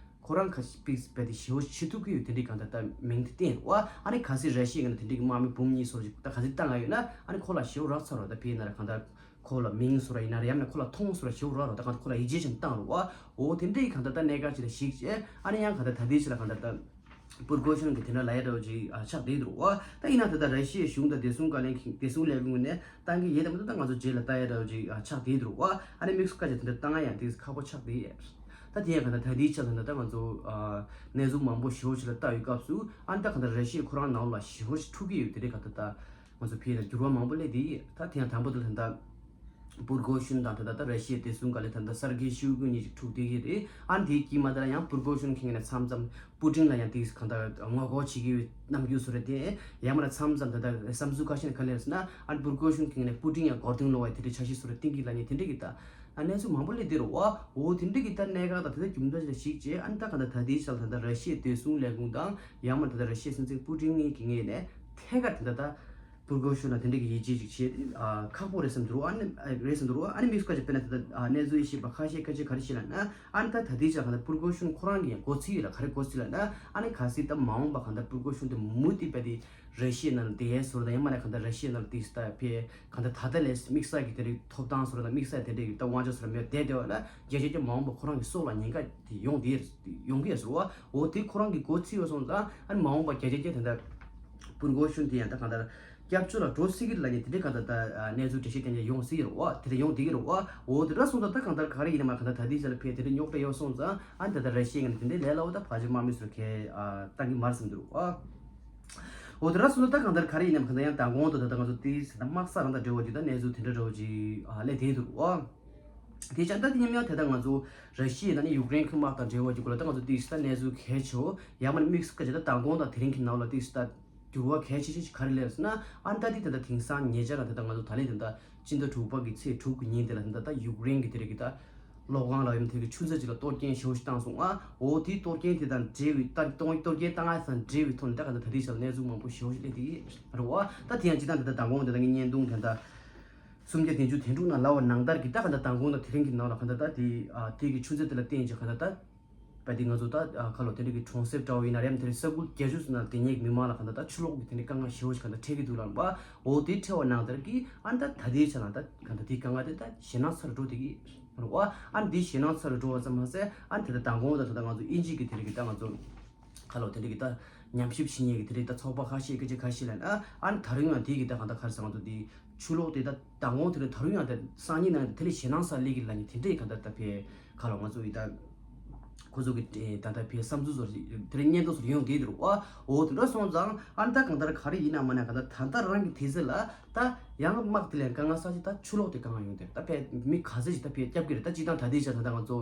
ཁོ་རང་ཁ་པིག་པད་དེ་ཞེ་བོ་བྱེད་ཐུབ་ཀྱི་ཡོད་དེ་འདྲའི་གང་ལྟར་ད་མིང་དེ་བསྟན་ཡོད་བ། ཨ་ནི་གལ་སྲིད་ར་ཤི་ཡའི་ངོས་ནས་དེ་འདྲའི་གི་དམག་མི་འབུམ་གཉིས་སོགས་ཅིག་ད་གལ་སྲིད་བཏང་ཡ་ཡོད་ན་ཨ་ནི་ཁོ་ལ་ཞེ་བོ་རག་ཚར་བ་ད་ཕེ་ཡིན་ན་ར་གང་ལྟར་ཁོ་ལ་མིང་སོགས་ར་ཡིན་ན་ར་ཡང་ན་ཁོ་ལ་མཐོང་སོགས་ར་ཞེ་བོ་རག་ར་ད་གང་ལྟར་ཁོ་ལ་ཡིད་ཆེས་ཅན་བཏང་ར་བ། འོ་དེ་འདྲའི་གང་ལྟར་ད་གནད་འགག་ཅིག་ལ་གཞིགས་བྱས་ཨ་ནི་ཡང་གང་ལྟར་ད་ལྟའི་ཆར་ལ་གང་ལྟར་ད། པུར་གོ་ཤོན་གྱི་དེ་འདྲ་ལབ་ཡ་འདྲ་བོ་ཅིག་ཨ་ཆགས་བསྡད་འདུག་བ། ད་ཡིན་ན་ད་ལྟ་ར་ཤི་ཡའི་གཞུང་དང་བདེ་སྲུང་བཀའ་བློན་གྱི་བདེ་སྲུང་ལས་ཁུངས་ནས་བཏང་གི་ཡོད་དམ་མི་འདུག་ད་ང་ཚོ་རྗེས་ལ་ལྟ་ཡ་འདྲ་བོ་ཅིག་ཨ་ཆགས་བསྡད་འདུག་བ། ཨ་ནི་དམིགས་སུ་བཀར་བྱས་དེ་འདྲ་བཏང་ཡ་ཡང་ཏིག་ཁག་པོ་ཆགས་བསྡད་ཡོད། ད་དེ་ཡང་གང་ལྟར་ད་ལྟའི་ཆར་ད་ལྟ་ད་ང་ཚོ་ཨ་གནས་ཚུལ་མང་པོ་ཞེ་བོ་ཞིག་ལ་ལྟ་ཡོད་སྐབས་སུ་ཨ་ནི་ད་གང་ལྟར་ར་ཤི་ཡ་ཁོ་རང་ནང་ལ་ཞེ་བོ་ཞིག་འཁྲུག་གི་ཡོད་དེ་འདྲའི་གང་ལྟར་ད་ང་ཚོ་ཕེ་ལ་འགྱུར་བ་མང་པོ་སླེབས་བསྡད་ཡོད། ད་དེ་ཡང་དང་པོ་དེ་ལ་ད་ལྟ། པུར་གོ་ཤུན་དང་ད་ལྟ་ད་ར་ཤི་ཡའི་བདེ་སྲུང་བཀའ་བློན་ད་ལྟ་སར་གི་ཤོའི་གུ་གཉིས་ཀྱི་འཁྲུག་བསྡད་ཀྱི་རེད། ཨ་ནི་དེའི་དཀྱིལ་མ་ད་ལ་ཡང་པུར་གོ་ཤུན་ཁེངས་ནས་མཚམས་མཚམས་པུ་ཏིན་ལ་ཡང་དེས་གང་ལྟར་ངོ་རྒོལ་བྱེད་ཀྱི་ཡོད་རྣམ་འགྱུར་བཟོ་རེད་དེ། ཡང་མིན་ན་མཚམས་མཚམས་ད་ལྟ་བསམ་ཚུལ་ཁ་ཤས་ནས་ག་ལེར་ཟེར་ན་ཨ་ནི་པུར་གོ་ཤུན་ཁེངས་ནས་པུ་ཏིན་ཡང་མགོ་རྟིང་སློག་པའི་དེ་འདྲའི་འཆར་གཞི་བཟོ་རེད་བསྟན་གྱི་ལ་ཉེ་དེ་འདྲ་གི་ད་ཨ་གནས་ཚུལ་མང་པོ་སླེབས་བསྡད་རེད་བ། འོ་དེ་འདྲ་གི་ད་གནད་འགག་དང་དེ་ད་རྒྱུ་མཚན་ཞིག་བྱས་ཨ་ནི་ད་གང་ལྟར་ད་དེའི་ཆར་ད་ལྟ་ར་ཤི་ཡའི་བདེ་སྲུང་ལས་ཁུངས་དང་ཡང་མིན་ད་ལྟ་ར་ཤི་ཡའི་སྲིད་འཛིན་པུ་ཏིན་གཉིས་ཀྱི་ངོས་ནས་ཐད་ཀར་ད་ལྟ་ད། པུར་གོ་ཤུན་ལ་དེ་འདྲ་གི་ཡིད་ཆེས་ཅིག་བྱེད་ཨ་ཁག་པོ་རེད་བསམ་འདུག་ཨ་ནི་ཨ་རེད་བསམ་འདུག་ཨ་ནི་དམིགས་སུ་བཀར་བྱས་དཔེར་ན་ད་ལྟ་ཨ་གནས་ཚུལ་ཤེས་པ་ཁ་ཤས་ཁ་ཤས་ག་རེ་བཤད་ལབ་ན་ཨ་ནི་ད་ད་ལྟའི་ཆར་གང་ལྟར་པུར་གོ་ཤུན་ཁོ་རང་གི་ཡང་མགོ་ཚིག་ཡོད་ལ་ག་རེ་མགོ་ཚིག་ལབ་ན་ཨ་ནི་གལ་སྲིད་ད་མ་འོངས་པ་གང་ལྟར་པུར་གོ་ཤུན་དེ་མུ་མཐུད་པ་དེ་ར་ཤི་ཡའི་ནང་ལ་བསྡད་ཡས་བཟོ་ར་དང་ཡང་མིན་ན་གང་ལྟར་ར་ཤི་ཡའི་ནང་ལ་དེ་ད་ཕེ་གང་ལྟར་ད་ལྟ་ལས་དམིགས་བསལ་གྱི་དེ་རིགས་ཐོབ་ཐང་བཟོ་ར་དང་དམིགས་བསལ་དེ་འདྲ་གི་ད་དབང་ཆ་བཟོ་ར་མེད་བསྡད་བསྡད་པ་ན་རྒྱལ་སྤྱི་ཀྱང་མ་འོངས་པ་ཁོ་རང་གི་སྲོག་ལ་ཉེན་ཁ་དེ་ཡོང་དེ་ཡོང་གི་ཡོད་ཟེར་བ། འོ་དེ་ཁོ་རང་གི་མགོ་ཚིག་ཡོད་སོང་ཙང་ཨ་ནི་མ་འོངས་པ་རྒྱལ་སྤྱི་ཀྱང་དེ་འདྲ་པུར་གོ་ཤུན་དེ་ཡང་ད་གང་ལྟར། སྐྱབས་བཅོལ་ལ་འགྲོ་སྲིད་ཀྱི་ལབ་ནས་དེ་འདྲའི་གང་ལྟར་ད་གནས་ཚུལ་འགྲེལ་བཤད་དེ་འདྲ་ཡོང་སྲིད་རེད་བ། དེ་འདྲ་ཡོང་བསྡད་ཀྱི་རེད་བ། འོ་དེ་འདྲ་སོང་ཙང་ད་གང་ལྟར་ག་རེ་ཡིན་ན་མ་གང་ལྟར་ད་ལྟའི་ཆ་ལ་ཕེ་དེ་འདྲ་རྙོག་དྲ་ཡོད་སོང་ཙང་ཨ་ནི་ད་ལྟ་ར་ཤི་ཡའི་ངོས་ནས་དེ་འདྲའི་ལས་སླ་བོ་ད་ཕལ་ཆེར་དམག་མི་ཚོར་ཁེ་བཏང་གི་མ་རེད་བསམ་གྱི་རེད་བ། འོ་དེ་འདྲ་སོང་ཙང་ད་གང་ལྟར་ག་རེ་ཡིན་ན་མ་གང་ལྟར་ཡང་མདང་དགོང་དུ་ད་ལྟ་ང་ཚོ་དེའི་ད་དམག་ས་རང་དང་འབྲེལ་བ་ཅིག་ད་གནས་ཚུལ་དེ་འདྲ་འདྲ་བོ་ཅིག་སླེབས་བསྡད་འདུག་བ། དེ་ཙང་ད་དེ་མཉམ་ཡང་དེ་ལྟར་ང་ཚོ་ར་ཤི་ཡ་དང་ནི་ཡུཀ་རེན་གྱི་དམག་དང་འབྲེལ་བ་གྱི་སྐོར་ལ་ད་ང་ཚོ་ཏིས་ད་གནས་ཚུལ་གལ་ཆེ་བོ་ཡང་མིན་དམིགས་སུ་བཀར་བྱས་ད་མདང་དགོང་དང་དེ་རིང་གི་ནང་ལ་ཏིས་ད་འགྱུར་བ་གལ་ཆེ་ཤོས་ཤིག་ག་རེ་སླེབས་ཟེར་ན་ཨ་ནི་ད་དེ་ད་ལྟ་དེང་སང་ཉེ་ཆར་ལ་ད་ལྟ་ང་ཚོ་ད་ལན་ད་ལྟ་སྤྱི་ཟླ་དྲུག་པ་གི་ཚེས་དྲུག་གི་ཉིན་དེ་ལ་ད་ལྟ་ཡུཀ་རེན་གྱི་དེ་རིགས་ཀྱི་ད་ གློག་ཁང་ལ་ཡོད་མཁན་དེ་གི་ཆུ་མཛོད་ཅིག་ལ་གཏོར་སྐྱོན་ཞེ་པོ་ཞིག་བཏང་སོང་ཨ། འོ་དེའི་གཏོར་སྐྱོན་དེ་དང་འབྲེལ་བའི་ད་གཏོར་གཏོར་སྐྱོན་བཏང་ཡ་དང་འབྲེལ་བའི་ཐོག་ནས་ད་ག་ད་ད་ལྟའི་ཆར་གནས་ཚུལ་མང་པོ་ཞེ་པོ་ཞིག་སླེབས་བསྡད་ཀྱི་རེད་བ། ད་དེ་ཡང་སྤྱིར་བཏང་དེ་ད་མདང་དགོང་དེ་ད་ངའི་བརྙན་ཐུང་དེ་ད་སུམ་བརྒྱ་བདུན་ཅུ་དོན་དྲུག་ནང་ལབ་པ་ནང་ལྟར་གྱི་ད་ག་ད་མདང་དགོང་དང་དེ་རིང་གི་ནང་ལ་ག་ད་ད་དེ་ཨ་དེ་གི་ཆུ་མཛོད་དེ་ལ་བརྟེན་བྱས་ག་ད་ད་བ་དེ་ང་ཚོ་ད་ཨ་ཁ་ལོ་དེ་འདྲ་གི་གྲོང་གསེབ་འདྲ་བོ་ཡིན་ན་རེད་དེ་ས་ཁུལ་བརྒྱད་ཅུ་ཙམ་ནང་དེ་ཉིད་མི་མང་ལ་ག་ད་ད་ཆུ་ལོག་གི་དེ་འདྲའི་དཀའ་ངལ་ཞེ་པོ་ཞིག་ག་ད་འཕྲད་ཀྱི་འདུག་ལབ་པ། འོ་དེ་འཕྲད་པ་ནང་ལྟར་གྱི་ཨ་ད་ད་དེའི་ཆ་ལ་ད་ག་ད་དེའི་དཀའ་ངལ་དེ་ད་ཞེད་སྣང་ཚ་རུ་འགྲོ་བསྡད་ཀྱི་རེད་བ། ཨ་འདི་ཞེད་སྣང་ཚ་རུ་འགྲོ་བ་ཙམ་མ་ཟད་ཨ་དེ་ད་མདང་དགོང་ད་ད་ད་ང་ཚོ་དབྱིན་ཇི་གི་དེ་རིགས་ཀྱི་ད་ང་ཚོ་ཁ་ལོ་དེ་འདྲ་གི་ད་ཉམས་ཞིབ་བྱེད་མཁན་གྱི་དེ་འདྲའི་ད་ཚོགས་པ་ཁ་ཤས་སྐད་ཆ་ཁ་ཤས་ལ་ན་ཨ་ནི་ད་རུང་ཡང་དེ་གི་ད་གང་ལྟར་ག་རེ་ཟེར་ང་ཚོ་དེ་ཆུ་ལོག་དེ་ད་མདང་དགོང་དེ་འདྲ་ད་རུང་ཡང་ད་སང་ཉིན་ནང་དེ་ལས་ཞེད་སྣང་ས་སླེབས་ཀྱི་ལ་ནི་དེ་འདྲའི་གང་ལྟར་ད་ཕེ་ཁ་ལོ་ང་ཚོ་ཡི་ད་ཁོ་ཚོ་གི་ད་ད་ཕེ་བསམ་ཚུལ་བཟོ་དེ་འདྲའི་སྙན་ཐོ་བཟོ་ཡོང་དེ་འདུག་བ། འོ་དེ་འདྲ་སོང་ཙང་ཨ་ནི་ད་གང་ལྟར་ག་རེ་ཡིན་ན་མ་ན་གང་ལྟར་ད་ལྟ་རང་གི་དུས་ཚོད་ལ་ད་ཡང་དམག་དེ་ལས་དཀའ་ངལ་ས་ཅིག་ད་ཆུ་ལོག་དེ་དཀའ་ངལ་ཡོང་དེ་ད་ཕེ་མི་ག་ཚོད་ཅིག་ད་ཕེ་སྐྱབས་ཀྱི་རེད། ད་སྤྱིར་བཏང་ད་ལྟའི་ཆ་ད་ད་ང་ཚོ་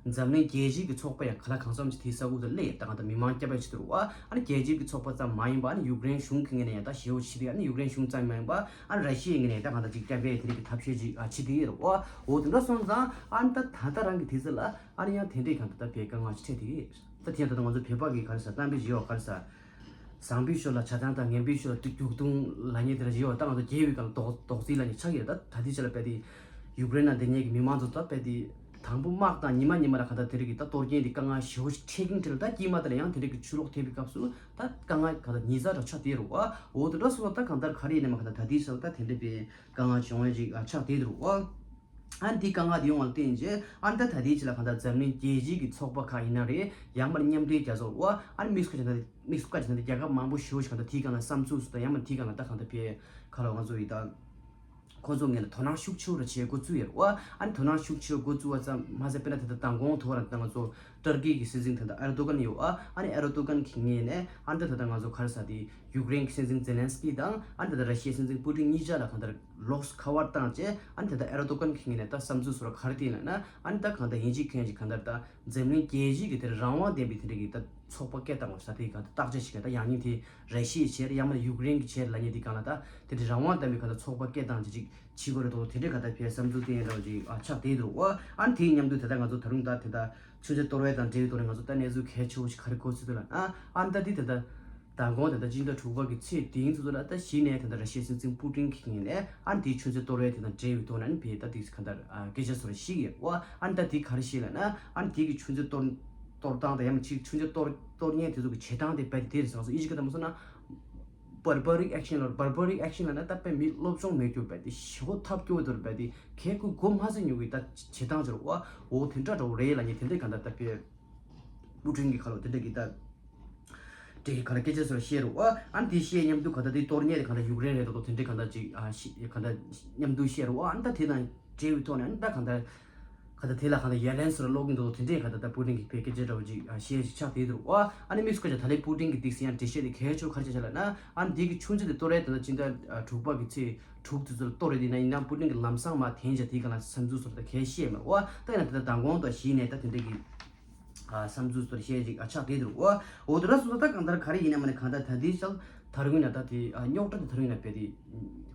འཛམ་གླིང་རྒྱལ་སྤྱིའི་གི་ཚོགས་པ་ཡང་ག་ལ་གང་འཚམ་ཅིག་དེའི་ས་ཁུལ་དུ་སླེབས་ཡོད། ད་གང་ལྟར་མི་མང་སྐྱབས་ཡ་བྱེད་དུ་རུ་བ། ཨ་ནི་རྒྱལ་སྤྱིའི་གི་ཚོགས་པ་ཙམ་མ་ཡིན་པ་ཨ་ནི་ཡུཀ་རེན་གཞུང་གི་ངོས་ནས་ཡང་ད་ཞེ་པོ་བྱེད་དེ་ཨ་ནི་ཡུཀ་རེན་གཞུང་ཙམ་མ་ཡིན་པ་ཨ་ནི་ར་ཤི་ཡའི་ངོས་ནས་ད་གང་ལྟར་ཅིག་སྐྱབས་ཡ་དེ་འདྲའི་གི་ཐབས་ཤེས་ཅིག་ཨ་བྱེད་དེ་ཡོད་རུ་བ། འོ་དེ་འདྲ་སོང་ཙང་ཨ་ནི་ད་ད་ལྟ་རང་གི་དུས་ཚོད་ལ་ཨ་ནི་ཡང་དེ་འདྲའི་གང་ལྟར་ད་ཕེ་དཀའ་ངལ་ཅིག་འཕྲད་དེ་ཡོད། ད་དེ་ཡང་ད་ལྟ་ང་ཚོ་བོད་པ་གི་ག་རེ་ཟེར་གཏམ་དཔེ་ཅིག་ཡོད་ག་རེ་ཟེར། བཟང་པོའི་ཕྱོགས་ལ་ཆ་ཚང་དང་ངན་པའི་ཕྱོགས་ལ་རྒྱུག་རྡུང་ལབ་མཁན་དེ་འདྲ་ཞིག་ཡོད། ད་ང་ཚོ་རྒྱལ་བའི་སྒང་ལ་རྡོག་རྡོག་རྫིས་ལབ་མཁན་ཆགས་ཡོད། ད་ད་ལྟའི་ཆ་ལ་རྦད་དེ་ཡུཀ་རེན་ནང་བསྡད་མཁན་གྱི་མི་མང་ཚོ་ད་རྦད་དེ་དང་པོ་དམག་དང་ཉི་མ་ཉི་མ་ལ་གང་ལྟར་དེ་རིགས་ཀྱི་ད་གཏོར་སྐྱོན་དེ་དཀའ་ངལ་ཞེ་པོ་ཞིག་འཕྲད་ཀྱིན་འཕྲད་ལ་ད་དཀྱིལ་མ་དེ་ལ་ཡང་དེ་རིགས་ཀྱི་ཆུ་ལོག་ཐེབས་པའི་སྐབས་སུ་ད་དཀའ་ངལ་གང་ལྟར་ཉིས་ཚར་འདྲ་ཆགས་བསྡད་རུ་བ། འོ་དེ་འདྲ་སོང་ཙང་ད་གང་ལྟར་ག་རེ་ཡིན་ནའི་མ་གང་ལྟར་ད་ལྟའི་ཆ་ལ་ད་དེ་འདྲ་བའི་དཀའ་ངལ་བྱུང་བ་ཞིག་ཆགས་བསྡད་རུ་བ། ཨ་ནི་དེའི་དཀའ་ངལ་དེ་ཡོང་བ་ལ་བརྟེན་རྗེས་ཨ་ནི་ད་ད་ལྟའི་ཆ་ལ་གང་ལྟར་འཛམ་གླིང་རྒྱལ་སྤྱིའི་གི་ཚོགས་པ་ཁག་ཡིན་ན་རེད། ཡང་མིན་མཉམ་འབྲེལ་རྒྱལ་ཚོགས་བ། ཨ་ནི་མིག་སུ་ཁ་ཅིག་ན་མིག་སུ་ཁ་ཅིག་ན་རྒྱལ་ཁབ་མང་པོ་ཞེ་པོ་ཞིག་གང་ལྟར་དེའི་སྒང་ལ་བསམ་ཚུལ་སུ་དང་ཡང་མིན་དེའི་སྒང་ལ་ད་གང་ལྟར་བས་ཁ་ལོ་ང་ཚོ་ཡི་ད་ཁོ་ཚོ་ངས་ལ་དོ་སྣང་ཤུགས་ཆེ་རུ་བྱེད་འགོ་བཙུགས་ཡོད་རེད་བ། ཨ་ནི་དོ་སྣང་ཤུགས་ཆེ་འགོ་བཙུགས་པ་ཙམ་མ་ཟད་དཔེར་ན་ད་ལྟ་མདང་དགོང་ཐོག་ར་ད་ང་ཚོ་ཏུར་ཀི་གི་སྲིད་འཛིན་ད་ལྟ་ཨེར་དོ་གན་ཡོད་བ། ཨ་ནི་ཨེར་དོ་གན་གི་ངོས་ནས་ཨ་ནི་ད་ད་ལྟ་ང་ཚོ་ག་རེ་ཟེར་དེ་ཡུཀ་རེན་གྱི་སྲིད་འཛིན་ཛེ་ལན་སི་ཀི་དང་ཨ་ནི་ད་ལྟ་ར་ཤི་ཡའི་སྲིད་འཛིན་པུ་ཏིན་གཉིས་ཆ་ལ་གང་ལྟར་ལོགས་ཁ་པར་བཏང་བྱས་ཨ་ནི་ད་ལྟ་ཨེར་དོ་གན་གྱི་ངོས་ནས་ད་བསམ་ཚུལ་བཟོ་འདྲ་ག་རེ་བསྟན་ལབ་ན་ཨ་ནི་ད་གང་ལྟར་ཡིན་གཅིག་མིན་གཅིག་གང་ལྟར་ད་འཛམ་གླིང་རྒྱལ་སྤྱིའི་གི་དེར་རང་དབང་ལྡན་པའི་དེ་འདྲ་གི་ད་ཚོགས་པ་སྐད་བཏང་བ་ཟེར་དེ་གང་ལྟར་བརྟག་དཔྱད་བྱེད་མཁན་ད་ཡང་སྙིང་དེ་ར་ཤི་ཡའི་ཆེད་ཡང་མིན་ཡུཀ་རེན་གྱི་ཆེད་ལབ་མཁན་དེ་གང་ལ་ད་དེ་འདྲ་རང་དབང་ལྡན་པའི་གང་ལྟར་ཚོགས་པ་སྐད་བཏང་བྱས་ཅིག་བྱེད་དགོས་རེད་དོ། དེ་འདྲའི་གང་ལྟར་བས་བསམ་ཚུལ་བསྟན་ཡོད་འདྲ་བ་ཅིག་ཨ་ཆགས་བསྡད་འདུག་ཨ། ཨ་ནི་དེའི་མཉམ་དུ་ད་ལྟ་ང་ཚོ་ད་རུང་ད་དེ་ད་ཆུ་མཛོད་གཏོར་བ་དང་འབྲེལ་བའི་ཐོག་ནས་ང་ཚོ་ད་གནས་ཚུལ་གལ་ཆེ་བོ་ཞིག་ག་རེ་གོ་ཚུལ་འདུག་ལབ་ན་ཨ་ནི་ད་དེ་ད་ལྟ་མདང་དགོང་ད་ལྟ་སྤྱི་ཟླ་དྲུག་པ་གི་ཚེས་བདུན་ཙམ་ལ་ད་གཞི་ནས་ད་ལྟ་ར་ཤི་ཡའི་སྲིད་འཛིན་པུ་ཏིན་གྱི་ངོས་ནས་ཨ་ནི་དེའི་ཆུ་མཛོད་གཏོར་བ་དེ་དང་འབྲེལ་བའི་ཐོག་ནས་ཨ་ནི་བས་ད་དེ་གང་ལྟར་ཨ་སྐད་ཆ་བཟོ་འདྲ་ཞིག་ཡོད་ཨ། ཨ་ནི་ད་དེ་ག་རེ་ཞིག་ལབ་ན་ཨ་ནི་དེ་གི་ཆུ་མཛོད་གཏོར་གཏོར་སྟངས་དང་ཡང་མིན་ཅིག་ཆུ་མཛོད་གཏོར་གཏོར་མཁན་དེ་ཚོ་གི་བྱེད་སྟངས་དེ་རྦད་དེ་རེད་ཟེར་སོང་། ཨིན་ཇི་སྐད་དུ་མ་སོང་ན་barbaric action ལ་barbaric action ལབ་ན་ད་དཔེ་མི་སློབ་སྦྱོང་མེད་རྒྱུ་རྦད་དེ་ཞེ་པོ་ཐབས་སྐྱོ་བོ་དེ་རྦད་དེ་གལ་ཁུ་མགོ་མ་ཚོས་ཉོ་གི་ད་བྱེད་སྟངས་ཅིག་རེད་བ། འོ་དེ་འདྲ་འདྲ་བོ་རེད་ལབ་མཁན་དེ་འདྲས་གང་ལྟར་ད་དཔེ་པུ་ཏིན་གྱི་ཁ་ལོ་དེ་འདྲས་གི་ད་དེ་གི་གང་ལྟར་སྐད་ཆ་ཚོ་བཤད་རེད་བ། ཨ་ནི་དེ་བཤད་མཉམ་དུ་གང་ལྟར་དེ་གཏོར་མཁན་དེ་གང་ལྟར་ཡུཀ་རེན་རེད་དོ་དེ་འདྲས་གང་ལྟར་ཅིག་ཨ་ཤི་གང་ལྟར་མཉམ་དུ་བཤད་རེད་བ། ཨ་ནི་ད་དེ་དང་འབྲེལ་བའི་ཐོག་ནས་ཨ་ནི་ད་གང་ལྟར་ག་ད་དེ་ལ་ག་ད་ཡ་ལན་སོར་ལོག་གིན་འདུག་དེ་འདྲས་ག་ད་ད་པུ་ཏིན་གྱི་བེད་སྐད་ཆ་འདྲ་བོ་ཅིག་ཨ་བཤད་ཅིག་ཆགས་བསྡད་འདུག་ཨ། ཨ་ནི་མིག་སུ་ཁ་ཆ་ད་ལེ་པུ་ཏིན་གྱི་དེ་སི་ཡང་འགྲེལ་བཤད་དེ་གལ་ཆེ་བོ་ག་རེ་བྱས་ལབ་ན་ཨ་ནི་དེ་གི་ཆུ་མཛོད་དེ་གཏོར་ཡས་དེ་ད་ཅི་འདྲ་དྲུག་པ་གི་ཚེས་དྲུག་དེ་ཚོར་གཏོར་རེད་དེ་ན་ཡིན་ན་པུ་ཏིན་གྱི་ལམ་སང་མ་དེན་ཅ་དེ་ག་ལ་བསམ་ཚུལ་སོར་ད་གལ་བཤད་མེད་ཨ། ད་ཡིན་ན་དེ་ད་མདང་དགོང་ད་གཞི་ནས་ད་དེ་འདྲས་གི་ཨ་བསམ་ཚུལ་སོར་བཤད་ཅིག་ཨ་ཆགས་བསྡད་འདུག་ཨ། འོ་དེ་ར་སོ་སོ་ད་གང་ལྟར་ག་རེ་ཡིན་ན་མ་ནི་གང་ལྟར་ད་དེ་ཅག་ད་རུང་ཡིན་ན་ད་དེ་ཨ་རྙོག་དྲ་དེ་ད་རུང་ཡིན་ན་བས་དེ་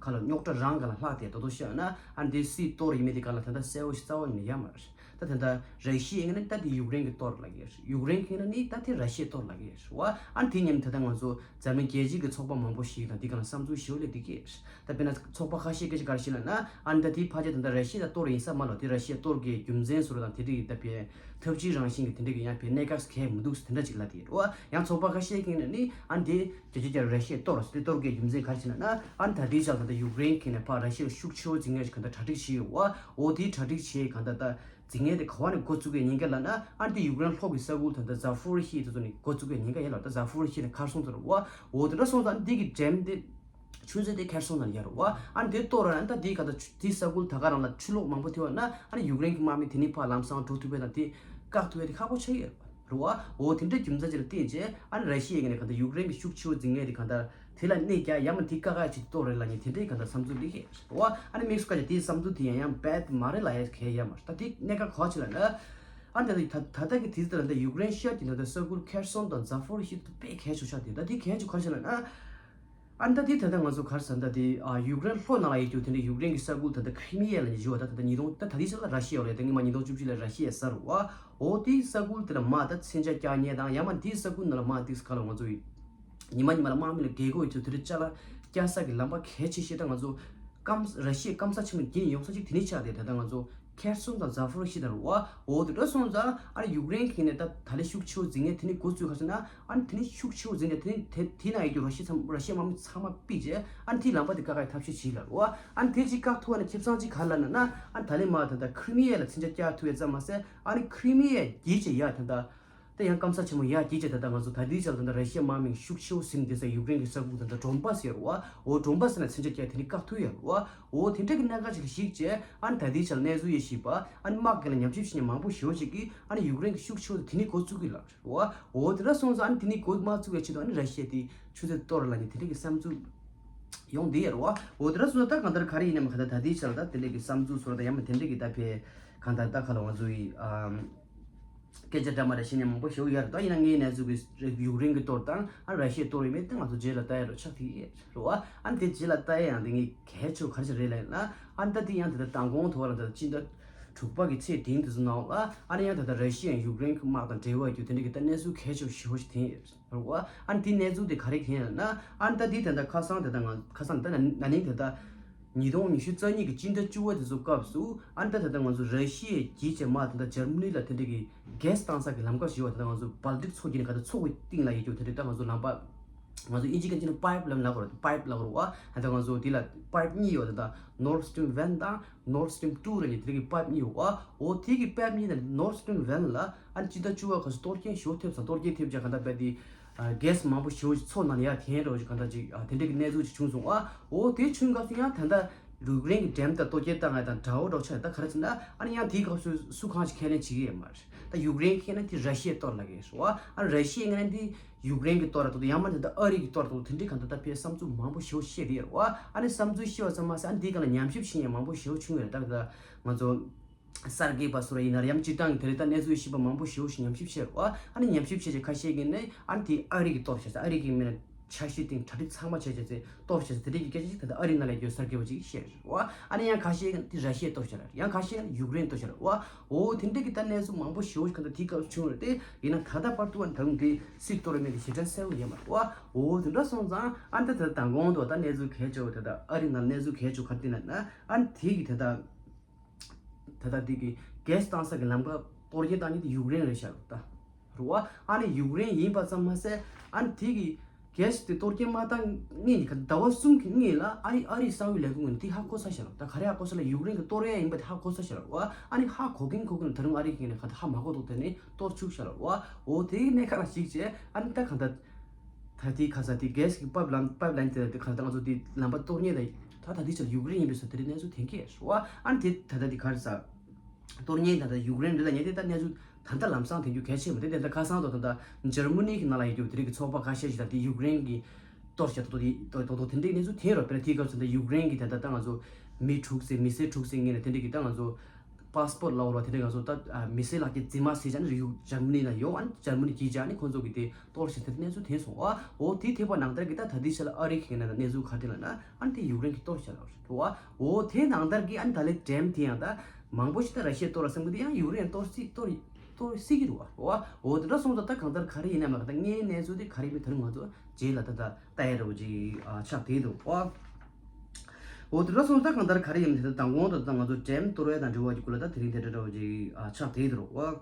ག་ལ་རྙོག་དྲ་རང་ག་ལ་ལྷག་དེ་ད་དོ་ཤ་ན་ཨ་འདི་སི་གཏོར་ཡིན་མེད་དེ་ག་ལ་ད་ད་གསལ་བོ་ཞིག་རྩ་བ་ཡིན་ན་ཡ་མ་རེད། ད་དེ་འདྲ་ར་ཤི་ཡའི་ངོས་ནས་ད་དེ་ཡུཀ་རེན་གྱི་གཏོར་ལབ་ཀྱི་རེད། ཡུཀ་རེན་གྱི་ངོས་ནས་ད་དེ་ར་ཤི་ཡའི་གཏོར་ལབ་ཀྱི་རེད་བ། ཨ་ནི་དེ་མཉམ་དུ་ད་ལྟ་ང་ཚོ་འཛམ་གླིང་རྒྱལ་སྤྱིའི་གི་ཚོགས་པ་མང་པོ་ཞིག་དང་དེ་ག་ལ་བསམ་ཚུལ་ཞེ་པོ་སླེབས་བསྡད་ཀྱི་རེད། ད་དཔེར་ན་ཚོགས་པ་ཁ་ཤས་སྐད་ཆ་ག་རེ་བཤད་ལབ་ན་ཨ་ནི་ད་དེ་ཕལ་ཆེར་ད་ལྟ་ར་ཤི་ཡ་ད་གཏོར་ཡིན་ས་མ་ལོ། དེ་ར་ཤི་ཡ་གཏོར་གི་རྒྱུ་མཚན་སོ་ར་དང་དེ་འདྲ་གི་ད་བས་ཐབས་ཇུས་རང་བཞིན་གི་དེ་འདྲ་གི་ཡང་བས་གནད་འགག་གལ་མི་འདུག་དེ་འདྲ་ཅིག་ལབ་བསྡད་ཡོད་རེད་བ། ཡང་ཚོགས་པ་ཁ་ཤས་ཀྱི་ངོས་ནས་ཨ་ནི་དེ་རྒྱ་ཆེ་རྒྱ་ར་ཤི་ཡ་གཏོར་དེ་གཏོར་གི་རྒྱུ་མཚན་ག་རེ་བྱས་ལབ་ན་ཨ་ནི་ད་དེ་ཆ་ད་ལྟ་ཡུཀ་རེན་གྱི་ནས་ཕར་ར་ཤི་ཡ་ཤུགས་ཆེ་བོ་འཛིང་ངེས་ཤིག་ག་ད་གྲ་སྒྲིག་བྱས་ཡོད་བ། འོ་དེའི་གྲ་སྒྲིག་བྱས་ག་ད་ད། འཛིང་ངེས་དེ་ག་བ་ནས་འགོ་བཙུགས་ཀྱི་ཉེན་ཁ་ལབ་ན་ཨ་ནི་དེ་ཡུཀ་རེན་ལྷོ་གི་ས་ཁུལ་ད་ལྟ་ཛ་ཕོ་རི་ཤི་དེ་ཚོ་ནས་འགོ་བཙུགས་ཀྱི་ཉེན་ཁ་ཡིན་ལ་ད་ཛ་ཕོ་རི་ཤི་ནས་ཁར་སོང་ཚོ་རུ་བ། འོ་དེ་འདྲ་སོང་ཙང་འདི་གི་འགྲེམ་དེ་ཆུ་མཛོད་དེ་ཁར་སོང་ནང་ཡར་རུ་བ། ཨ་ནི་དེ་གཏོར་ར་ན་ད་དེ་ག་ད་དེ་ས་ཁུལ་ད་ག་རང་ལ་ཆུ་ལོག་མང་པོ་ཐེབས་པ་ན་ཨ་ནི་ཡུཀ་རེན་གྱི་དམག་མི་དེ་ནི་ཕར་ལམ་སང་འགྲོ་ཐུབ་པ་དང་དེ་བཀག་ཐུབ་པ་དེ་ཁག་པོ་ཆགས་ཡོད་རུ་བ། འོ་དེ་འདྲ་རྒྱུ་མཚན་ཅིག་ལ་བརྟེན་བྱས་ཨ་ནི་ར་ཤི་ཡའི་ངོས་ནས་ག་ད་ཡུཀ་རེན་གྱི་ཤུགས་ཆེ་བོ་འཛིང་ངེས་དེ་ག་ད། དེ་ལ་གནས་རྒྱ་ཡ་མ་དེ་ཀ་ཁ་ཅིག་གཏོར་རེད་ལབ་མཁན་དེ་འདྲའི་གང་ལྟར་བསམ་ཚུལ་སླེབས་ཀྱི་རེད་བ། ཨ་ནི་དམིགས་སུ་བཀར་ཏེ་དེའི་བསམ་ཚུལ་དེ་ཡང་ཡང་བེད་མ་རེད་ལབ་ཡ་གལ་ཡ་མ་རེད། ད་དེ་གནད་འགག་ག་ཅིག་ལབ་ན། ཨ་ནི་ད་ད་ད་ལྟ་གི་དུས་ཚོད་ལ་འདི་ཡུཀ་རེན་ཤར་གྱི་ད་ལྟ་ས་ཁུལ་ཁེར་སོན་དང་ཛ་ཕོ་རི་ཤི་དེ་དཔེ་གལ་ཆེ་ཤོས་དེ་ད་དེ་གལ་ཆེ་ག་ཅིག་ལབ་ན། ཨ་ནི་ད་དེ་ད་ལྟ་ང་ཚོ་ག་རེ་ཟེར་ད་དེ་ཨ་ཡུཀ་རེན་ལྷོ་ནང་ལ་ཡོད་རྒྱུ་དེ་འདྲ་ཡུཀ་རེན་གྱི་ས་ཁུལ་ད་ལྟ་ཁི་རི་མི་ཡ་ལ་ནི་བཞུགས་པ་ད་ད་ལྟ་ཉིས་སྟོང་ད་ད་དེ་ཆ་ལ་ར་ཤི་ཡ་ཡོད་རེད། ད་སྔོན་མ་ཉིས་སྟོང་བཅུ་བཞི་ལ་ར་ཤི་ཡ་ཟེར་བ། འོ་དེའི་ས་ཁུལ་དེ་ལ་མ་ད་མཚོན་ཆ་རྒྱག་མཁན་དང་ཡང་མ་དེའི་ས་ཁུལ་ནང་ལ་མ་དེ་ག་ལ་ང་ཚོ་ཡིན། ཉི་མ་ཉི་མ་ལ་དམག་མི་ལ་རྒྱལ་སྒོ་ཡོད་ཚུལ་དེ་རིགས་ཅ་ལག་བསྐྱལ་ས་གི་ལམ་པ་གལ་ཆེ་ཤོས་ད་ང་ཚོ་སྐམ་ར་ཤི་ཡའི་སྐམ་ས་ཆེན་མོ་བརྒྱུད་ཡོང་ས་ཅིག་དེ་ནི་ཆགས་ཏེ་ད་ལྟ་ང་ཚོ་ཁེར་སོང་དང་ཛ་ཧྥོ་རི་ཤི་དང་རུ་བ་འོ་དེ་འདྲ་སོང་ཙང་ཨ་ནི་ཡུཀ་རེན་གྱི་ནས་ད་ད་ལས་ཤུགས་ཆེ་བོ་འཛིང་ངེས་དེ་ནི་འགོ་བཙུགས་ག་ཟེར་ན་ཨ་ནི་དེ་ནི་ཤུགས་ཆེ་བོ་འཛིང་ནས་དེ་ནི་དེ་དེ་ན་ཡོད་རྒྱུ་ར་ཤི་ཚང་ར་ཤི་དམག་མི་ཚང་མ་ཕུད་རྗེས་ཨ་ནི་དེའི་ལམ་པ་དེ་བཀག་ཡའི་ཐབས་ཤེས་བྱས་ལ་རུ་བ། ཨ་ནི་དེ་ཅིག་བཀག་ཐུབ་པ་ནི་ཁེ་བཟང་ཅིག་ག་ལ་ན་ན་ཨ་ནི་ད་ལས་མ་ད་ད་ཁི་རི་མི་ཡ་ལ་མཚོན་ཆ་བསྐྱལ་ཐུབ་ཡས་ཙམ་མ་ཟད་ཨ་ནི་ཁི་རི་མི་ཡ་བརྒྱུད་བྱས་ཡ་ད་ད། ད་ཡང་སྐམ་ས་ཆེན་མོ་ཡར་རྒྱས་བྱས་ད་ལྟ་ང་ཚོ་ད་ལྟའི་ཆར་ད་ལྟ་ར་ཤི་ཡ་དམག་མི་ཤུགས་ཆེ་བོ་ཟིན་བསྡད་ས་ཡུཀ་རེན་གྱི་ས་ཁུལ་ད་ལྟ་ཌོན་པཱ་སི་ཡོད་རེད་བ། འོ་ཌོན་པཱ་སི་ན་མཚོན་ཆ་བསྐྱལ་དེ་ནི་བཀག་ཐུབ་ཡོད་རེད་བ། འོ་དེ་འདྲ་གི་གནད་འགག་ཅིག་ལ་གཞིགས་བྱས་ཨ་ནི་ད་ལྟའི་ཆར་གནས་ཚུལ་ཡོད་ཤེས་པ་ཨ་ནི་དམག་སྒར་ལ་ཉམས་ཞིབ་བྱེད་མཁན་མང་པོ་ཞེ་པོ་ཅིག་གིས་ཨ་ནི་ཡུཀ་རེན་གྱི་ཤུགས་ཆེ་བོ་དེ་ནི་འགོ་བཙུགས་ཀྱི་ལབ་རེད་བ། འོ་དེ་འདྲ་སོང་ཙང་ཨ་ནི་དེ་ནི་འགོ་མ་བཙུགས་པའི་ཆེད་དུ་ཨ་ནི་ར་ཤི་ཡ་དེ་ཆུ་ཚོད་གཏོར་ལ་ནི་དེ་འདྲ་གི་བསམ་ཚུལ་ཡོང་བསྡད་ཡོད་རེད་བ། འོ་དེ་འདྲ་སོང་ཙང་ད་གང་ལྟར་ག་རེ་ཡིན་ནའི་མ་ག་ད་ད་ལྟའི་ཆར་ད་དེ་འདྲ་གི་བསམ་ཚུལ་སོགས་ད་ཡང་མ་དེ་འདྲ་གི་ད་ཕེ་གང་ལྟར་ད་ག་ལ་ང་ཚོ་ཡི་ཨམ། སྐད་ཆ་འདྲ་མ་འདྲ་བཤད་མཁན་མང་པོ་ཞིག་ཡོད་རེད། ད་ཡིན་ན་ངའི་གནས་ཚུལ་གྱི་ཡུཀ་རེན་གྱི་གཏོར་དང་ཨ་ར་ཤི་ཡའི་གཏོར་ཡིན་མིན་ད་ང་ཚོ་རྗེས་ལ་ལྟ་ཡ་རོ་ཆགས་ཀྱི་ཡོད་རེད་བ། ཨ་ནི་དེ་རྗེས་ལ་ལྟ་ཡ་ཡང་དེ་ངའི་གལ་ཆེ་བ་ག་རེ་ཞིག་རེད་ལབ་ན་ཨ་ནི་ད་དེ་ཡང་དེ་ལྟར་མདང་དགོང་ཐོག་ལ་ད་སྤྱི་ཟླ་དྲུག་པ་གི་ཚེས་བདུན་དེ་ཚོ་ནང་ལ་ཨ་ནི་ཡང་ད་ལྟ་ར་ཤི་ཡ་ཡུཀ་རེན་གྱི་དམག་དང་འབྲེལ་བ་ཡོད་རྒྱུ་དེ་འདྲ་གི་ད་གནས་ཚུལ་གལ་ཆེ་བ་ཞེ་པོ་ཞིག་ཐོན་ཡོད་རེད་བ། ཨ་ནི་དེ་གནས་ཚུལ་དེ་ག་རེ་ཁེལ་ཡོད་ན་ཨ་ནི་ད་དེ་ད་ལྟ་ཁ་སང་དེ་ད་ང་ཁ་སང་ད་ན་ན་ནིང་དེ་ད། ཉིས་སྟོང་ཉི་ཤུ་རྩ་གཉིས་ཀྱི་སྤྱི་ཟླ་བཅུ་པ་དེ་ཚོ་སྐབས་སུ་ཨ་ནི་ད་ད་ལྟ་ང་ཚོ་ར་ཤི་ཡའི་རྒྱལ་སྤྱི་མ་ད་ལྟ་འཇར་མ་ནི་ལ་དེ་འདྲ་གི་གེ་སི་བཏང་ས་གི་ལམ་ཁ་ཞིག་ཡོད་པ་ད་ལྟ་ང་ཚོ་སྦལ་ཏིག་མཚོ་བརྒྱུད་ནས་ག་ད་མཚོ་གི་སྟེང་ལ་ཡོད་རྒྱུ་དེ་འདྲ་ད་ང་ཚོ་ལམ་པ་ང་ཚོ་ཨིན་ཇི་སྐད་ཆ་ནི་པའིབ་ལབ་ལབ་དགོས་རེད། པའིབ་ལབ་དགོས་རེད་བ། ད་ལྟ་ང་ཚོ་དེ་ལ་པའིབ་གཉིས་ཡོད་ད་ད་Nord Stream one དང་Nord Stream two རེད། དེ་གི་པའིབ་གཉིས་ཡོད་བ། འོ་དེ་གི་པའིབ་གཉིས་ནས་Nord Stream one ལ་ཨ་ནི་སྤྱི་ཟླ་བཅུ་པ་ག་ཚོད་གཏོར་སྐྱོན་ཞེ་པོ་ཐེབས་ཙང་གཏོར་སྐྱོན་ཐེབས་ཀྱང་ག་ད་པའི་དེ། གེ་སི་མང་པོ་ཞེ་པོ་ཞིག་མཚོ་ནང་ལ་ཡར་འཐེན་རོགས་ཞིག་གང་ལྟར་ཅིག་ཨ་དེ་འདྲ་གི་གནས་ཚུལ་ཅིག་བྱུང་སོང་ཨ། འོ་དེ་བྱུང་སྐབས་སུ་ཡང་ད་ལྟ་ཡུཀ་རེན་གྱི་འགྲེམ་དང་གཏོར་སྐྱོན་བཏང་ཡ་དང་འདྲ་བོ་འདྲ་བོ་ཆགས་ད་ག་རེ་ཟེར་ན་ཨ་ནི་ཡང་དེའི་སྐབས་སུ་སུ་གང་ཞིག་ཁས་ལེན་བྱེད་ཀྱི་ཡོད་མ་རེད། ད་ཡུཀ་རེན་ཁས་ལེན་དེ་ར་ཤི་ཡས་གཏོར་ལབ་ཀྱི་ཡོད་རེད་བ། ཨ་ནི་ར་ཤི་ཡས་ཁས་ལེན་དེ་ཡུཀ་རེན་གྱི་གཏོར་ར་ཏོག་ཏོ་ཡང་མ་ད་ལྟ་ཨ་རི་གི་གཏོར་ཏོག་ཏོ་དེ་འདྲའི་གང་ལྟར་ད་ཕའི་བསམ་ཚུལ་མང་པོ་ཞེ་པོ་བཤད་དེ་ཡོད་རེད་བ། ཨ་ནི་བསམ་ཚུལ་བཤད་པ་ཙམ་མ་ཟད་ཨ་ནི་དེའི་སྒང་ལ་ཉམས་ཞིབ་བྱེད་མཁན་མང་པོ་ཞེ་པོ་བྱུང་ཡོད་རེད། ད་ད་ང་ཚོ། གསར་འགོད་པ་སོགས་ཡིན་ན་ཡང་སྤྱིར་བཏང་གི་དེ་རིང་ད་གནས་ཚུལ་ཞིབ་པ་མང་པོ་ཞེ་པོ་ཞིག་ཉམས་ཞིབ་བྱས་རོགས། ཨ་ནི་ཉམས་ཞིབ་བྱས་རྗེས་ཁ་ཤས་ཀྱིས་ནི་ཨ་ནི་དེ་ཨ་རི་གི་གཏོར་བྱས་ཨ་རི་གི་མི་ལ་ཆ་ཤས་སྟེང་གྲ་སྒྲིག་ཚང་མ་བྱས་བྱས་ཚེ་གཏོར་བྱས་ཚེ་དེ་རིང་གི་སྐད་ཆ་ཞིག་ད་ལྟ་ཨ་རི་ནང་ལ་ཡོད་གསར་འགོད་པ་ཅིག་གིས་བཤད་རོགས། ཨ་ནི་ཡང་ཁ་ཤས་ཀྱིས་དེ་ར་ཤི་ཡས་གཏོར་བྱས་ར་ཡང་ཁ་ཤས་ཡུཀ་རེན་གཏོར་བྱས་རོགས། འོ་དེ་འདྲ་གི་ད་གནས་ཚུལ་མང་པོ་ཞེ་པོ་ཞིག་ག་ད་དེའི་སྐབས་བྱུང་རེད་དེ་ཡིན་ན་ད་ལྟ་བར་དུ་ཨ་ནི་ད་རུང་དེ་སུས་གཏོར་མེད་དེ་ཞེ་དྲག་གསལ་པོ་ཡོད་མ་རེད་བ། འོ་དེ་འདྲ་སོང་ཙང་ཨ་ནི་ད་ད་ལྟ་མདང་དགོང་དུ་ད་གནས་ཚུལ་གལ་ཆེ་བོ་ད་ལྟ་ཨ་རི་ནང་གནས་ཚུལ་གལ་ཆེ་བོ་ག་རེ་ལབ་ན་ཨ་ནི་དེ་གི་ད་ལྟ། ད་ལྟ་འདི་གི་གེ་སི་བཏང་ས་གི་ལམ་ཁ་གཏོར་སྐྱོན་བཏང་མཁན་དེ་ཡུཀ་རེན་རེད་ཤག་ད། རེད་བ། ཨ་ནི་ཡུཀ་རེན་ཡིན་པ་ཙམ་མ་ཟད་ཨ་ནི་དེ་གི་གེ་སི་དེ་གཏོར་སྐྱོན་མ་བཏང་སྔོན་གྱི་ཟླ་བ་གསུམ་གྱི་སྔོན་ལ་ཨ་རི་ཨ་རིའི་གསང་བའི་ལས་ཁུངས་ནས་དེ་ཧ་གོ་ཚར་ཤག་ལ། ད་ག་རེ་ཧ་གོ་ཚར་ལ་ཡུཀ་རེན་གྱི་གཏོར་ཡ་ཡིན་པ་དེ་ཧ་གོ་ཚར་ཤག་ལ། རེད་བ། ཨ་ནི་ཧ་གོ་གིན་གོ་གིན་ད་རུང་ཨ་རི་གིས་ནས་ག་ད་ཧ་མ་གོ་འདུག་དེ་ནས་གཏོར་བཅུག་ཤག་ལ། རེད་བ། འོ་དེ་གི་གནད་འགག་ལ་གཞིགས་བྱས་ཨ་ནི་ད་གང་ལྟར། ད་ལྟའི་ཁ་ས་དེ་གེ་སི་གི་པའིབ་ལམ་པའིབ་ལའིན་དེ་ལ་དེ་ག་ད་ང་ཚོ་དེ་ལམ་པ་གཏོར་མཁན་དང་ད་ད་ལྟའི་ཆར་ཡུཀ་རེན་ཡིན་པའི་སོ་དེ་རིང་གནས་ཚུལ་ཐོན་གྱི་རེད་བ། ཨ་ནི་དེ་ད་ལྟ་དེ་ག་རེ་ཟ་གཏོར་མཁན་ད་ལྟ་ཡུཀ་རེན་རེད་ལ་ཉེ་དེ་ད་གནས་ཚུལ་ད་ལྟ་ལམ་སང་ཐོན་རྒྱུ་གལ་ཆེན་པོ་དེ་དེ་ད་ཁ་སང་དུ་ད་ལྟ་འཇར་མ་ནི་གི་ནང་ལ་ཡོད་རྒྱུ་དེ་རིང་གི་ཚོགས་པ་ཁ་ཤས་ཤིག་ད་དེ་ཡུཀ་རེན་གི་གཏོར་བྱ་ཏོག་ཏོག་ཏོག་ཏོག་ཏོག་དེ་འདྲའི་གནས་ཚུལ་ཐོན་རོགས། དཔེར་ན་དེའི་སྐབས་སུ་ད་ཡུཀ་རེན་གི་ད་ལྟ་ད་ང་ཚོ་མི་དྲུག་ཙམ་མི་སེར་དྲུག་ཙམ་ངོས་ནས་དེ་འདྲའི་གི་ད་ང་ཚོ། པ་སི་པོར་ལབ་རོགས་དེ་འདྲ་ང་ཚོ་ད་མི་སེར་ལག་འཁྱེར་རྫུན་མ་ཟེར་བྱས་ནས་ཡུ་འཇར་མ་ནི་ལ་ཡོང་ཨ་ནི་འཇར་མ་ནི་གིས་བྱས་ཨ་ནི་ཁོང་ཚོ་གིས་དེ་གཏོར་བྱས་དེ་གནས་ཚུལ་ཐོན་སོང་བ། འོ་དེ་ཐེབས་པ་ནང་ལྟར་གྱི་ད་ད་ལྟའི་ཆ་ལ་ཨ་རི་གི་ནང་གནས་ཚུལ་ག་དེ་ལ་ན་ཨ་ནི་དེ་ཡུཀ་རེན་གྱིས་གཏོར་བྱས་ལབ་རེད་བ། འོ་དེ་ནང་ལྟར་གྱི་ཨ་ནི་ད་ལས་འགྲེམས་དེ་ཡང་ད་མང་པོ་ཞིག་ད་ར་ཤི་ཡས་གཏོར་བ་བསམ་གི་དེ་ཡང་ཡུཀ་རེན་གཏོར་སྲིད་གཏོར་གཏོར་སྲིད་ཀྱི་རེད་བ། འོ་དེ་འདྲ་སོང་ཙང་ད་གང་ལྟར་ག་རེ་ཡིན་ན་མ་ག་ད་དངོས་གནས་ཚུལ་དེ་ག་རེ་ཡིན་མིན་དེ་རིང་ང་ཚོ་རྗེས་ལ་ད་ད་ལྟ་ཡ་འདྲ་བོ་ཅིག་ཨ་ཆགས་བསྡད་འདུག་བ། འོ་དེ་འདྲ་སོང་ཙང་ད་གང་ལྟར་ག་རེ་ཡིན་མིན་དེ་ད་མདང་དགོང་དུ་ད་ང་ཚོ་འགྲེམས་གཏོར་བ་དང་འབྲེལ་བ་གྱི་སྐོར་ལ་ད་དེ་རིང་དེ་འདྲ་འདྲ་བོ་ཅིག་ཨ་ཆགས་བསྡད་འདུག་བ།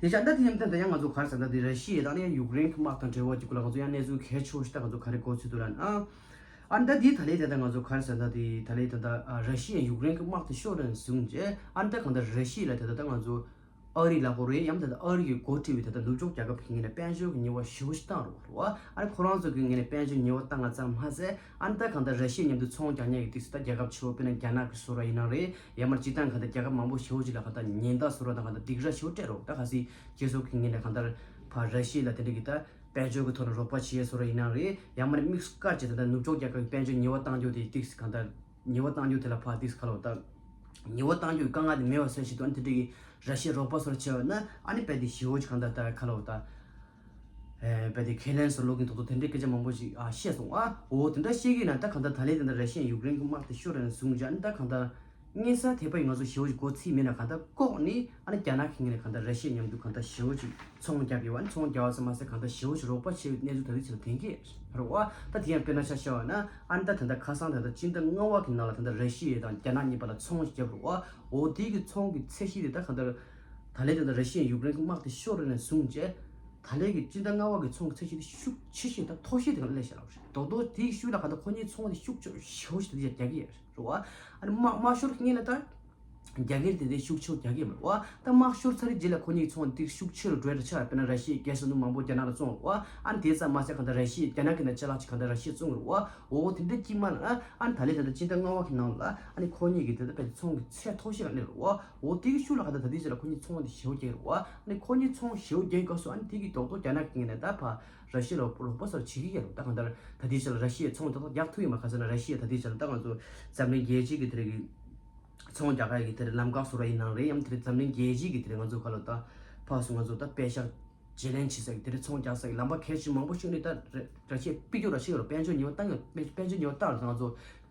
དེ་ཆ་ད་དེ་ཡིན་ད་ད་ཡང་ང་ཚོ་ག་རེ་ཟེར་ད་དེ་ར་ཤི་ཡ་དང་ཡང་ཡུཀ་རེན་གྱི་དམག་དང་འབྲེལ་བ་གྱི་སྐོར་ལ་ང་ཚོ་ཡང་གནས་ཚུལ་གལ་ཆེ་བོ་ཞིག་ད་ང་ཚོ་ག་རེ་གོ་ཚུལ་འདུག་ལབ་ན། ཨ་ནི་ད་དེ་ད་ལས་དེ་ད་ང་ཚོ་ག་རེ་ཟེར་ད་དེ་ད་ལས་ད་ད་ཨ་ར་ཤི་ཡ་ཡུཀ་རེན་གྱི་དམག་དེ་ཤོར་རན་བཟུང་རྗེས་ཨ་ནི་ད་གང་ལྟར་ར་ཤི་ཡ་ལ་དེ་ད་ད་ང་ཚོ་ཨ་རི་ལ་གོ་རེད་ཡང་ད་ལྟ་ཨ་རི་གི་འགོ་ཁྲིད་པའི་ད་ལྟ་ནུབ་ཕྱོགས་རྒྱལ་ཁབ་ཀྱི་ངོས་ནས་དཔལ་འབྱོར་གྱི་ཉེས་པ་ཞེ་པོ་ཞིག་བཏང་རོགས་རེད་བ། ཨ་ནི་ཁོ་རང་ཚོ་གི་ངོས་ནས་དཔལ་འབྱོར་ཉེས་པ་བཏང་ང་ཙམ་མ་ཟད་ཨ་ནི་ད་གང་ལྟར་ར་ཤི་ཡ་མཉམ་དུ་ཚོང་རྒྱག་མཁན་གྱི་དུས་སུ་ད་རྒྱལ་ཁབ་ཆེ་བོ་དཔེར་ན་རྒྱ་ནག་གི་བཟོ་འདྲ་ཡིན་ན་རེད་ཡང་མ་སྤྱིར་བཏང་གང་ལྟར་རྒྱལ་ཁབ་མང་པོ་ཞེ་པོ་ཅིག་ལ་གང་ལྟར་ཉེན་བརྡ་བཟོ་འདྲ་དང་གང་ལྟར་སྡིགས་ར་ཞེ་པོ་སྤྲད་རོགས། ད་ག་སྲིད་རྗེས་སོར་གྱི་ངོས་ནས་གང་ལྟར་ཕར་ར་ཤི་ཡ་ལ་དེ་འདྲ་གི་ད་དཔལ་འབྱོར་གྱི་ཐོག་ནས་རོགས་པ་བྱེད་ཡས་བཟོ་འདྲ་ཡིན་ན་རེད་ཡང་མ་ནི་དམིགས་སུ་བཀར་བྱས་ད་ལྟ་ནུབ་ཕྱོགས་རྒྱལ་ཁབ་ཀྱི་དཔལ་འབྱོར་ཉེས་པ་བཏང་རྒྱུ་དེ་དུས་གང་ལྟར། ཉེས་པ་བཏང་རྒྱུ་དེ་ལ་ཕར་དུས་ག་ལོ་ད། ཉེས་པ་བཏང་རྒྱུའི་དཀའ་ངལ་དེ་མེད་པ་བཟོ་ཞིག་ཏུ་ཨ་ནི་དེ་འདྲ་གི་ར་ཤི་ཡ་རོགས་པ་སོར་ཆེ་བ་ན་ཨ་ནི་དཔེ་དེ་ཞི་བོ་ཅིག་གང་ལྟར་ད་ག་ལོ་ད། ཨེ་བས་དེ་ཁས་ལེན་སོགས་ལོག་གིན་ཐོག་ཏུ་དེ་འདྲའི་སྐད་ཆ་མང་པོ་ཞིག་ཨ་བཤད་སོང་ཨ། འོ་དེ་འདྲ་བཤད་ཀྱི་ན་ད་གང་ལྟར་ད་ལན་དེ་འདྲ་ར་ཤི་ཡས་ཡུཀ་རེན་གྱི་དམག་དེ་ཤོར་རན་སོང་ཅག་ཨ་ནི་ད་གང་ལྟར། སྔོན་ས་དེ་པ་ཡི་ང་ཚོ་ཞེ་པོ་ཞིག་གོ་ཚིག་མེད་ན་གང་ལྟར་ལྐོག་ནི་ཨ་ནི་རྒྱ་ནག་གི་ངོས་ནས་གང་ལྟར་ར་ཤི་ཡ་མཉམ་དུ་གང་ལྟར་ཞེ་པོ་ཞིག་ཚོང་རྒྱག་གི་ཡོད་ཨ་ནི་ཚོང་རྒྱག་པ་ཙམ་མ་ཟད་གང་ལྟར་ཞེ་པོ་ཞིག་རོགས་པ་བྱེད་པའི་གནས་ཚུལ་ད་ལྟ་ཆེད་ལ་ཐོན་གྱི་རེད་བ། ད་དེ་ཡང་དཔེར་ན་ཆ་བཞག་པ་ན་ཨ་ནི་ད་ད་ལྟ་ཁ་སང་ད་ལྟ་སྤྱི་ཟླ་ལྔ་པ་གི་ནང་ལ་ད་ལྟ་ར་ཤི་ཡ་དང་རྒྱ་ནག་གཉིས་བར་ལ་ཚོང་ཞིག་བརྒྱབ་རེད་བ། འོ་དེ་གི་ཚོང་གི་ཚད་གཞི་དེ་ད་གང་ལྟར་ད་ལན་ད་ལྟ་ར་ཤི་ཡ་ཡུཀ་རེན་གྱི་དམག་དེ་ཤོར་རེད་ནས་བཟུང་རྗེས་ད་ལན་གྱི་སྤྱི་ཟླ་ལྔ་པ་གི་ཚོང་གི་ཚད་གཞི་དེ་ཤུགས་ཆེ་ཞིག་ད་མཐོ་ཤོས་དེ་ག་ལ་སླེབས་བཞག་ལབ་རེད། རྡོག་རྡོག་དེའི་ཤུགས་ལ་གང་ལྟར་ཁོ་གཉིས་ཚོང་དེ་ཤུགས་ཆེ་ཞེ་པོ་ཞིག་ད་ལྟ་རྒྱག་གི་ཡོད་རེད་བ། ཨ་ནི་དམག་དམག་ཤོར་སྔོན་ལ་ད། རྒྱ་གར་དེ་དེ་ཤུགས་ཆེ་རྒྱག་གི་མ་རེད་བ། ད་དམག་ཤོར་ཚར་རྗེས་ལ་ཁོ་གཉིས་ཚོང་དེ་ཤུགས་ཆེ་རུ་འགྲོ་ཡ་ཆགས་དཔེར་ན་ར་ཤི་ཡའི་གེ་སར་དུ་མང་པོ་རྒྱ་ནག་ལ་བཙོང་རེད་བ། ཨ་ནི་དེ་ཙམ་མ་ཟད་གང་ལྟར་ར་ཤི་ཡ་རྒྱ་ནག་གི་ནང་ཅ་ལག་ཅིག་གང་ལྟར་ར་ཤི་ཡ་བཙོང་གི་རེད་བ། འོ་དེ་འདྲ་ཅིག་མ་ལ་ཨ་ནི་ད་ལན་ད་ལྟ་སྤྱི་ཟླ་ལྔ་པ་གི་ནང་ལ་ཨ་ནི་ཁོ་གཉིས་ཀྱི་དེ་ལྟ་བས་ཚོང་གི་ཚད་མཐོ་ཤོས་ལ་སླེབས་རེད་བ། འོ་དེ་གི་ཤུགས་ལ་གང་ལྟར་ད་ལྟའི་ཆ་ལ་ཁོ་གཉིས་ཚོང་དེ་ཞེ་པོ་རྒྱག་གི་རེད་བ། ཨ་ནི་ཁོ་གཉིས་ཚོང་ཞེ་པོ་རྒྱག་གི་སྐབས་སུ་ཨ་ནི་དེ་གི་རྡོག་རྡོག་རྒྱ་ནག་གི་ངོས་ནས་ད་ཕར་ར་ཤི་ཡ་ལ་རོགས་པ་སོགས་བྱེད་ཀྱི་ཡོད་རེད། ད་གང་ལྟར་ད་ལྟའི་ཆ་ལ་ར་ཤི་ཡའི་ཚོང་རྡོག་རྡོག་རྒྱག་ཐུབ་ཡོད་མ་རེད། ག་ཟེར་ན་ར་ཤི་ཡ་ད་ལྟའི་ཆ་ལ་ད་ང་ཚོ་འཛམ་གླིང་རྒྱལ་སྤྱི་གི་དེ་རིགས་ཀྱི་ཚོང་རྒྱག་ཡ་གི་དེར་ལམ་ཁ་བཟོ་ར་ཡིན་ནའང་རེད། ཡང་དེར་འཛམ་གླིང་རྒྱལ་སྤྱིའི་གི་དེར་ང་ཚོ་ཁ་ལོ་ད་ཕག་སུ་ང་ཚོ་ད་པད་ཤག་བརྗེ་ལེན་བྱེད་ས་གི་དེར་ཚོང་རྒྱག་ས་གི་ལམ་པ་གལ་ཆེ་མང་པོ་ཤོད་ནས་ད་ར་ཤི་ཡ་ཕུད་རྒྱུ་ར་ཤི་ཡ་རོ་དཔལ་འབྱོར་ཉེས་པ་བཏང་ཡོད། དཔལ་དཔལ་འབྱོར་ཉེས་པ་བཏང་ར་ད་ང་ཚོ་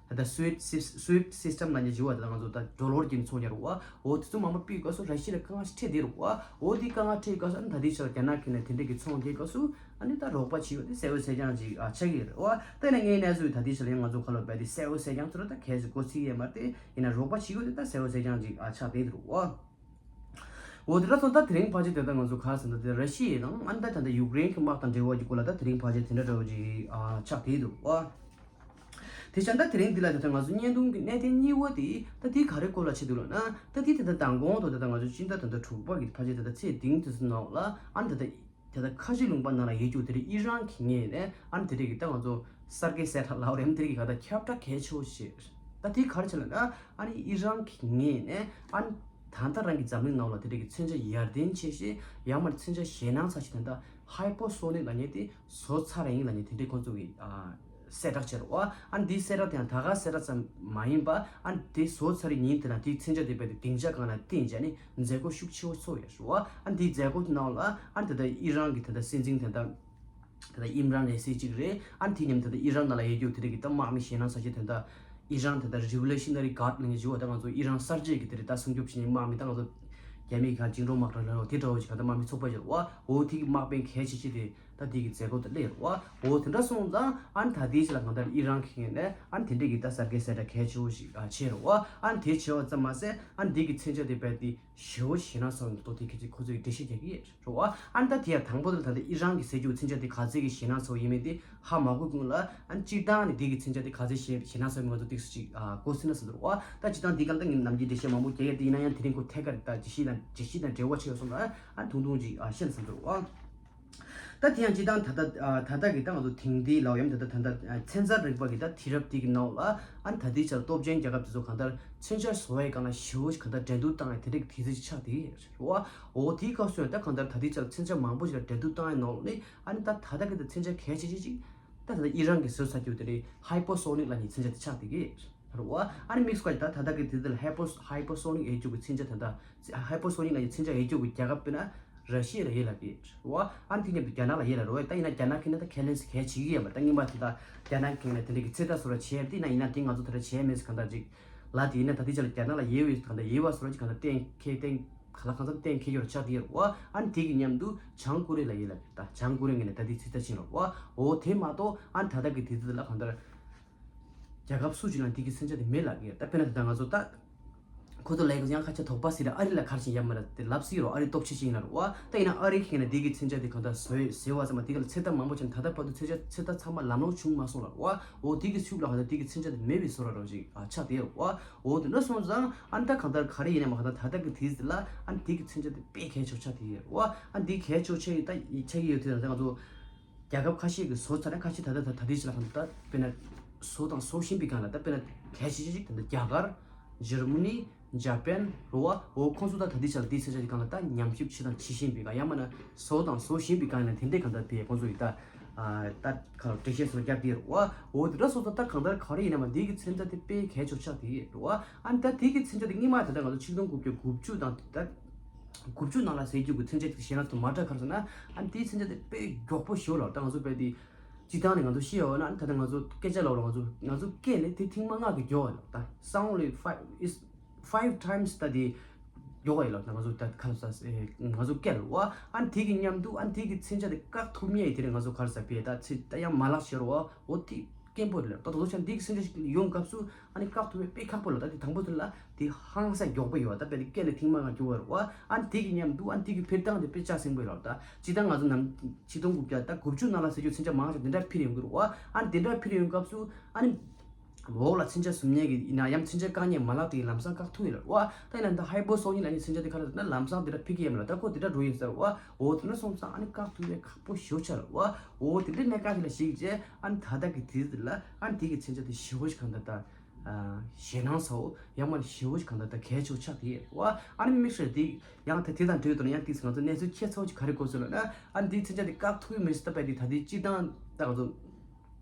ད་ལྟ་སུའིབ་སིབ་སུའིབ་སིས་ཊམ་ལ་ཉེ་བྱི་བ་ད་ང་ཚོ་ད་ཌོ་ལར་གྱི་ཚོང་རྒྱག་རོགས་བ། འོ་དེ་ཚོ་མང་པོ་ཕུད་སྐབས་སུ་ར་ཤི་ཡ་ལ་དཀའ་ངལ་འཕྲད་དེ་རོགས་བ། འོ་དེ་དཀའ་ངལ་འཕྲད་སྐབས་སུ་ཨ་ནི་ད་ལྟའི་ཆ་ལ་རྒྱ་ནག་གི་ནས་དེ་འདྲ་གི་ཚོང་རྒྱག་སྐབས་སུ། ཨ་ནི་ད་རོགས་པ་བྱེད་ཡོད་དེ་གསལ་པོ་གསལ་རྐྱང་ཅིག་ཨ་ཆགས་ཀྱི་ཡོད་རེད་བ། ད་ཡིན་ན་ངའི་གནས་ཚུལ་ད་ལྟའི་ཆ་ལ་ཡང་ང་ཚོ་ཁ་ལོ་བས་དེ་གསལ་པོ་གསལ་རྐྱང་ཚོ་ར་ད་གལ་ཆེ་གོ་ཚིག་ཡོད་མ་རེད། ཡིན་ན་རོགས་པ་བྱེད་ཡོད་དེ་ད་གསལ་པོ་གསལ་རྐྱང་ཅིག་ཨ་ཆགས་བསྡད་འདུག་བ། འོ་དེ་འདྲ་སོང་ད་དེ་རིང་ཕལ་ཆེར་དེ་ལྟར་ང་ཚོ་ག་ཟེར་ན་དེ་ར་ཤི་ཡ་དང་ཨ་ནི་ད་ད་ལྟ་ཡུཀ་རེན་གྱི་དམག་དང་འབྲེལ་བ་གྱི་སྐོར་ལ་ད་དེ་རིང་ཕལ་ཆེར་དེ་འདྲ་འདྲ་བོ་ཅིག་ཨ་ཆགས་བསྡད་འདུག་བ། དེ་བཞིན་ད་དེ་རིང་འདི་ལ་ད་ལྟ་ང་ཚོ་བརྙན་ཐུང་གི་གནད་དོན་གཉིས་པ་དེ་ད་དེ་ག་རེ་སྐོར་ལ་བྱེད་འདུག་ལབ་ན། ད་དེ་ད་ལྟ་མདང་དགོང་དུ་ད་ལྟ་ང་ཚོ་སྤྱི་ཟླ་ད་ལྟ་དྲུག་པ་གི་ཕལ་ཆེར་ད་ལྟ་ཚེས་བདུན་དུས་སུ་ནང་ལ་ཨ་ནི་ད་ལྟ་དེ་ལྟར་ཁ་ཆེ་ལུང་པ་ནང་ལ་ཡོད་རྒྱུ་དེ་རིང་ཨི་རན་གྱི་ངོས་ནས་ཨ་ནི་དེ་རིང་གི་ད་ང་ཚོ་གསར་བརྗེ་གསལ་བསྒྲགས་ལབ་རེད། དེ་རིང་གི་ག་ད་ཁྱབ་བསྒྲགས་གལ་ཆེ་བོ་ཞིག་རེད། ད་དེ་ག་རེ་བྱས་ལབ་ན་ཨ་ནི་ཨི་རན་གྱི་ངོས་ནས་ཨ་ནི་ད་ལྟ་རང་གི་འཛམ་གླིང་ནང་ལ་དེ་འདྲ་གི་མཚོན་ཆ་ཡར་ལྡན་ཆེ་ཞིང་ཡང་མིན་མཚོན་ཆ་ཞེད་སྣང་ཚ་ཞིག་ད་ལྟ་ཧའི་པར་སོ་ནིག་ལབ་མཁན་དེ་བཟོ་ཚར་ཡིན་ལབ་མཁན་དེ་འདྲའི་ཁོང་ཚོ་གི་ཨ་གསལ་བསྒྲགས་བྱས་རེད་བ། ཨ་ནི་འདིའི་གསལ་བསྒྲགས་དེ་ཡང་ད་ག་གསལ་བསྒྲགས་ཙམ་མ་ཡིན་པ་ཨ་ནི་དེ་བཟོ་ཚར་བའི་ཉིན་དེ་ན་དེའི་མཚོན་ཆ་དེ་རྦད་དེ་སྡིངས་ཆ་སྒང་ལ་བཏིང་བྱས་ནས་མཛད་སྒོ་ཤུགས་ཆེ་བོ་ཚོགས་ཡོད་རེད་བ། ཨ་ནི་དེའི་མཛད་སྒོ་དེ་ནང་ལ་ཨ་ནི་ད་ལྟ་ཨི་རན་གི་ད་ལྟ་སྲིད་འཛིན་དེ་ད། ད་ལྟ་ཨིམ་རན་རེ་སི་གཅིག་རེད། ཨ་ནི་དེ་མཉམ་དུ་ད་ལྟ་ཨི་རན་ནང་ལ་ཡོད་རྒྱུ་དེ་རིགས་ཀྱི་ད་དམག་མི་ཞེད་སྣང་ཚ་ཞིག་དེ་ད་ཨི་རན་དེ་ད་རི་ཝོ་ལུ་ཤི་ན་རི་གཱར་ཌ་ལབ་མཁན་ཅིག་ཡོད། ད་ང་ཚོ་ཨི་རན་གསར་བརྗེ་གི་དེ་རིགས་ད་སྲུང་སྐྱོབ་བྱེད་མཁན་དམག་མི་ད་ང་ཚོ་རྒྱ་མིའི་ག་བཅིངས་འགྲོལ་དམག་ར་ལ་དེ་འདྲ་བོ་ཅིག་ག་ད་དམག་མི་ཚོགས་པ་ཅིག་རེད་བ། འོ་དེ་གི་དམག་དཔོན་གལ་ཆེ་ཆེ་དེ་ད་དེ་གི་མཛད་སྒོ་ད་སླེབས་རེད་བ། འོ་དེ་འདྲ་སོང་ཙང་ཨ་ནི་ད་དེའི་ཆ་ལ་གང་ལྟར་ཨི་རན་གི་ངོས་ནས་ཨ་ནི་དེ་འདྲ་གི་ད་གསར་བརྗེ་གསལ་བསྒྲགས་གལ་ཆེ་བོ་ཞིག་ཨ་བྱས་རེད་བ། ཨ་ནི་དེ་བྱས་པ་ཙམ་མ་ཟད་ཨ་ནི་དེ་གི་མཚོན་ཆ་དེ་རྦད་དེ་ཞེ་པོ་ཞེད་སྣང་ཚ་བའི་མདོག་དེ་ཁྱེད་ཀྱིས་ཁོ་ཚོས་འགྲེལ་བཤད་རྒྱག་གི་ཡོད་རེད་བ། ཨ་ནི་ད་དེ་ཡང་དང་པོ་དེ་ལ་ད་ལྟ་ཨི་རན་གྱི་ཟེར་རྒྱུ་མཚོན་ཆ་དེ་ག་ཚད་ཀྱི་ཞེད་སྣང་ཚ་བོ་ཡིན་མིན་དེ་ཧ་མ་གོ་གོང་ལ་ཨ་ནི་སྤྱིར་བཏང་ནས་དེ་གི་མཚོན་ཆ་དེ་ག་ཚད་ཞེད་ཞེད་སྣང་ཚ་བོ་ཡིན་མིན་ང་ཚོ་ཏོག་ཙམ་ཅིག་ཨ་གོ་ཟིན་ན་བསམ་འདུག་རེད་བ། ད་སྤྱིར་བཏང་འདི་ག་ལ་ད་ངས་ནམ་རྒྱུན་འགྲེལ་བཤད་མང་པོ་རྒྱག་ཡ་དེ་ཡིན་ན་ཡང་དེ་རིང་ཁོ་ཐད་ཀར་ད་ཇི་ཞིག་དང་ཇི་ཞིག་དང་འབྲེལ་བ་ཆེ་བ་སོང་ལ་ཨ་ནི་ཐུང་ཐུང་ཅིག་ཨ་བཤད་ན་བསམ་འདུག་རེད་བ། ད་དེ་ཡང་སྤྱིར་བཏང་ད་ལྟ་ཨ་ད་ལྟ་གི་ད་ང་ཚོ་དེང་དུས་ལ་ཡང་ད་ལྟ་ད་ལྟ་ཨ་ཚན་རྩལ་རིག་པ་གི་ད་དུས་རབས་དེ་གི་ནང་ལ་ཨ་ནི་ད་ལྟའི་ཆར་སྟོབས་ཆེན་རྒྱལ་ཁབ་དེ་ཚོ་གང་ལྟར་མཚོན་ཆ་བཟོ་བའི་སྒང་ལ་ཞེ་པོ་ཞིག་གང་ལྟར་འགྲན་བསྡུར་བཏང་ཡ་དེ་འདྲ་གི་དུས་ཚོད་ཅིག་ཆགས་བསྡད་ཡོད་རེད་བ། འོ་དེའི་སྐབས་སུ་ཡང་ད་གང་ལྟར་ད་ལྟའི་ཆར་མཚོན་ཆ་མང་པོ་ཞིག་ལ་འགྲན་བསྡུར་བཏང་ཡ་ནང་ནས་ཨ་ནི་ད་ད་ལྟ་གི་ད་མཚོན་ཆ་གལ་ཆེ་ཤོས་ཅིག་ད་ད་ལྟ་ཨི་རན་གི་བཟོས་ཚར་རྒྱུ་དེ་རེད། ཧའི་པར་སོ་ནིག་ལབ་མཁན་མཚོན་ཆ་དེ་ཆགས་བསྡད་ཀྱི་རེད་བ། ཨ་ནི་དམིགས་སུ་བཀར་ད་ད་ལྟ་གི་དུས་ཚོད་ལ་ཧའི་པར་ཧའི་པར་སོ་ནིག་ཡོད་རྒྱུ་གི་མཚོན་ཆ་ད་ལྟ་ཧའི་པར་སོ་ནིག་ལབ་མཁན་མཚོན་ཆ་ཡོད་རྒྱུ་གི་རྒྱལ་ཁབ་དཔེར་ན་ར་ཤི་ཡ་ལ་ཡོད་ལབ་ཀྱི་རེད་བ། ཨ་ནི་དེ་མཉམ་དུ་རྒྱ་ནག་ལ་ཡོད་ལབ་རེད་བ། ད་ཡིན་ན་རྒྱ་ནག་གིས་ན་ད་ཁས་ལེན་ཟེར་གལ་བྱེད་ཀྱི་ཡོད་མ་རེད། ད་རྙིང་པ་དེ་ད་རྒྱ་ནག་གིས་ན་དེ་འདྲ་གི་ཚོད་ལྟ་བཟོ་འདྲ་བྱས་དེ་ན་ཡིན་ན་དེ་ང་ཚོ་ད་ལྟ་བྱས་མེད་ཟེར་གང་ལྟར་ཅིག་ལབ་དེ་ཡིན་ན་ད་དེ་ཆ་ལ་རྒྱ་ནག་ལ་ཡོད་པའི་གང་ལྟར་ཡོད་པ་བཟོ་འདྲ་ཅིག་གང་ལྟར་གཏན་འཁེལ་གཏན་ག་ལ་གང་འཚམ་གཏན་འཁེལ་ཡོད་ར་ཆགས་བསྡད་ཡོད་རེད་བ། ཨ་ནི་དེ་གི་མཉམ་དུ་བྱང་ཀོ་རི་ཡ་ལ་ཡོད་ལབ་ཀྱི་རེད། ད་བྱང་ཀོ་རི་ཡ་ངོས་ནས་ད་དེ་ཚོད་ལྟ་བྱས་ཡོད་རེད་བ། འོ་དེ་མ་གཏོགས་ཨ་ནི་ད་ལྟ་གི་དུས་ཚོད་ལ་གང་ལྟར་རྒྱལ་ཁབ་སུ་ཞིག་ལ་འདི་གི་མཚོན་ཆ་དེ་མེད་ལབ་ཀྱི་ཡོད། ད་དཔེར་ན་ད་ང་ཚོ་ད་ཁོ་ཚོ་ལ་ཡང་ཁ་ཆེ་དོགས་པ་ཟེར་ཨ་རི་ལ་ག་རེ་བྱས་ཡ་མ་རེད་དེ་ལབ་སྲིད་རོ། ཨ་རི་སྟོབས་ཆེ་ཞིག་ཡིན་ལ་རོ་བ། ད་ཡིན་ན་ཨ་རི་ཁེ་ན་འདི་གི་མཚོན་ཆ་དེ་གང་ལྟར་བཟོས་ཟེར་བ་ཙམ་མ་འདི་ག་ལ་ཚོད་ལྟ་མང་པོ་བྱས་ནས་ད་ལྟ་བར་དུ་ཚོད་ཆ་ཚོད་ལྟ་ཚང་མ་ལམ་ལྷོང་བྱུང་མ་སོང་ལ་རོ་བ། འོ་འདི་གི་ཤུགས་ལ་གང་ལྟར་འདི་གི་མཚོན་ཆ་དེ་མེད་པའི་བཟོ་འདྲ་རོ་ཞིག་ཨ་ཆགས་བསྡད་ཡོད་རོ་བ། འོ་དེ་འདྲ་སོང་ཙང་ཨ་ནི་ད་གང་ལྟར་ག་རེ་ཡིན་ན་མ་གང་ལྟར་ད་ལྟ་གི་དུས་ཚོད་ལ་ཨ་ནི་འདི་གི་མཚོན་ཆ་དེ་དཔེ་གལ་ཆེ་ཆགས་བསྡད་ཡོད་རོ་བ། ཨ་འདི་གལ་ཆེ་ཆགས་ཡོད་ད་ཆགས་ཀྱི་ཡོད་དུས་ད་ང་ཚོ། རྒྱལ་ཁབ་ཁ་ཤས་ཀྱིས་བཟོ་ཚར་ན་ཁ་ཤས་ད་ལྟ་ད་ད་ལྟའི་ཆ་ལ་ད་དཔེར་ན་བཟོ་དང་བཟོ་བཞིན་པའི་སྒང་ལ་ད་དཔེར་ན་གལ་ཆེ་ཤོས་ཅིག་ད་ལྟ་རྒྱ་གར། འཇར་མ་ནི། ཇ་པན་རོ་བ། འོ་ཁོང་ཚོ་ད་ད་ལྟའི་ཆ་ལ་དེའི་ཚོད་ཆ་གི་སྒང་ལ་ད་ཉམས་ཞིབ་བྱེད་དང་བྱེད་བཞིན་པའི་སྒང་ཡང་མིན་ན་བཟོ་དང་བཟོ་བཞིན་པའི་སྒང་ལ་དེ་འདྲའི་སྒང་ད་དེ་ཁོང་ཚོ་ཡི་ད་ད་ག་ལ་འགྲེལ་བཤད་སོགས་བརྒྱབ་དེ་རོ་བ། འོ་དེ་འདྲ་སོང་ཙང་ད་གང་ལྟར་ག་རེ་ཡིན་ན་མ་འདི་གི་མཚོན་ཆ་དེ་དཔེ་གལ་ཆེ་ཆགས་དེ་རོ་བ། ཨ་ནི་ད་དེ་གི་མཚོན་ཆ་དེ་སྔོན་མ་ད་ལྟ་ང་ཚོ་ཆིག་སྟོང་དགུ་བརྒྱ་དགུ་བཅུ་དང་ད། དགུ་བཅུ་ནང་ལ་ཟེར་རྒྱུ་གི་མཚོན་ཆ་དེ་ཞེད་སྣང་དུ་མ་དྲག་ག་རེ་ཟེར་ན། ཨ་ནི་དེའི་མཚོན་ཆ་དེ་དཔེ་མགྱོགས་པོ་ཞེ་པོ་ལབ། ད་ང་ཚོ་དཔེ་དེ་སྤྱིར་བཏང་ནས་ང་ཚོ་ཤི་ཡོད་ན། ཨ་ནི་ད་ལྟ་ང་ཚོ་སྐད་ཆ་ལབ་རོགས། ང་ཚོ་ང་ཚོ་སྐད་ལས་དེ་ཐེངས་མ་ལྔ་གི་མགྱོགས་ལབ། ད་sound like five is five times ད་དེ་མགྱོགས་ཡོད་ལབ། ད་ང་ཚོ་ད་ག་རེ་ཟེར། ང་ཚོ་སྐད་ལབ་བ། ཨ་ནི་དེ་གི་མཉམ་དུ་ཨ་ནི་དེ་གི་མཚོན་ཆ་དེ་བཀག་ཐུབ་མཁན་དེ་རེད། ང་ཚོ་ག་རེ་ཟེར་བས་ད་ཚེ་ད་ཡང་མ་ལག་ཤེས་རོགས། འོ་དེ་སྐྱེན་པོ་རེད་ལབ། ད་དོ་ཚོ་ཆ་འདི་གི་སེམས་ཤིག་ཡོང་སྐབས་སུ་ཨ་ནི་བཀག་ཐུབ་པའི་དཔེ་ཁག་པོ་ལ། ད་དེ་དང་པོ་དེ་ལ་དེ་ཧང་སང་མགྱོགས་པོ་ཡོད། ད་དཔེ་དེ་སྐད་ལས་ཐེངས་མ་ལྔ་མགྱོགས་པ་རེད་བ། ཨ་ནི་དེ་གི་མཉམ་དུ་ཨ་ནི་དེ་གི་འཕེལ་སྟངས་དེ་དཔེ་ལྕགས་སྲིན་པོ་ཡོད་ལ། ད་སྤྱིར་བཏང་ང་ཚོ་ནམ་ཆིག་སྟོང་དགུ་བརྒྱ་ད་དགུ་བཅུ་ནང་ལ་ཟེར་རྒྱུ་མཚོན་ཆ་མང་ཆེ་དེ་འདྲ་འཕེལ་ཡོང་གི་རེད་བ། ཨ་ནི་དེ་འདྲ་འཕེལ་ཡོང་སྐབས་སུ་ཨ་ནི་འོག་ལ་མཚོན་ཆ་ཟུམ་མཁན་གི་ཡིན་ན་ཡང་མཚོན་ཆ་བཀག་མཁན་མ་ལག་དེ་ལམ་སང་བཀག་ཐུབ་ཡོད་ལ་བ། ད་ཡིན་ན་ད་ཧའི་པོ་སོ་ནིག་ལབ་མཁན་མཚོན་ཆ་དེ་ག་རེ་ཟེར་ན་ལམ་སང་དེ་འདྲ་འཕེལ་གི་ཡོད་མ་རེད། ད་ཁོ་དེ་འདྲ་འགྲོ་ཡིན་ཟེར་བ། འོ་དེ་འདྲ་སོང་ཙང་ཨ་ནི་བཀག་ཐུབ་ཡས་ཁག་པོ་ཞེ་པོ་ཆགས་རེད་བ། འོ་དེ་འདྲའི་གནད་འགག་ཅིག་ལ་གཞིགས་རྗེས་ཨ་ནི་ད་ལྟ་གི་དུས་ཚོད་ལ་ཨ་ནི་དེ་གི་མཚོན་ཆ་དེ་ཞེ་པོ་ཞིག་གང་ལྟར་ད་ཞེད་སྣང་ཚ་བོ་ཡང་མ་ཞེ་པོ་ཞིག་གང་ལྟར་ད་གལ་ཆེ་བོ་ཆགས་ཀྱི་ཡོད་རེད་བ། ཨ་ནི་དམིགས་བསལ་དེ་ཡང་ད་དེ་དང་འབྲེལ་ཡོད་དུ་ན་ཡང་ཏིག་ཙམ་ང་ཚོ་གནས་ཚུལ་ཁྱད་མཚར་བོ་ཅིག་ག་རེ་གོ་སོང་ལབ་ན། ཨ་ནི་དེའི་མཚོན་ཆ་དེ་བཀག་ཐུབ་ཀྱི་མེད་ཟེར་ད་པའི་དེ་ད་དེ་སྤྱིར་བཏང་ད་ང་ཚོ་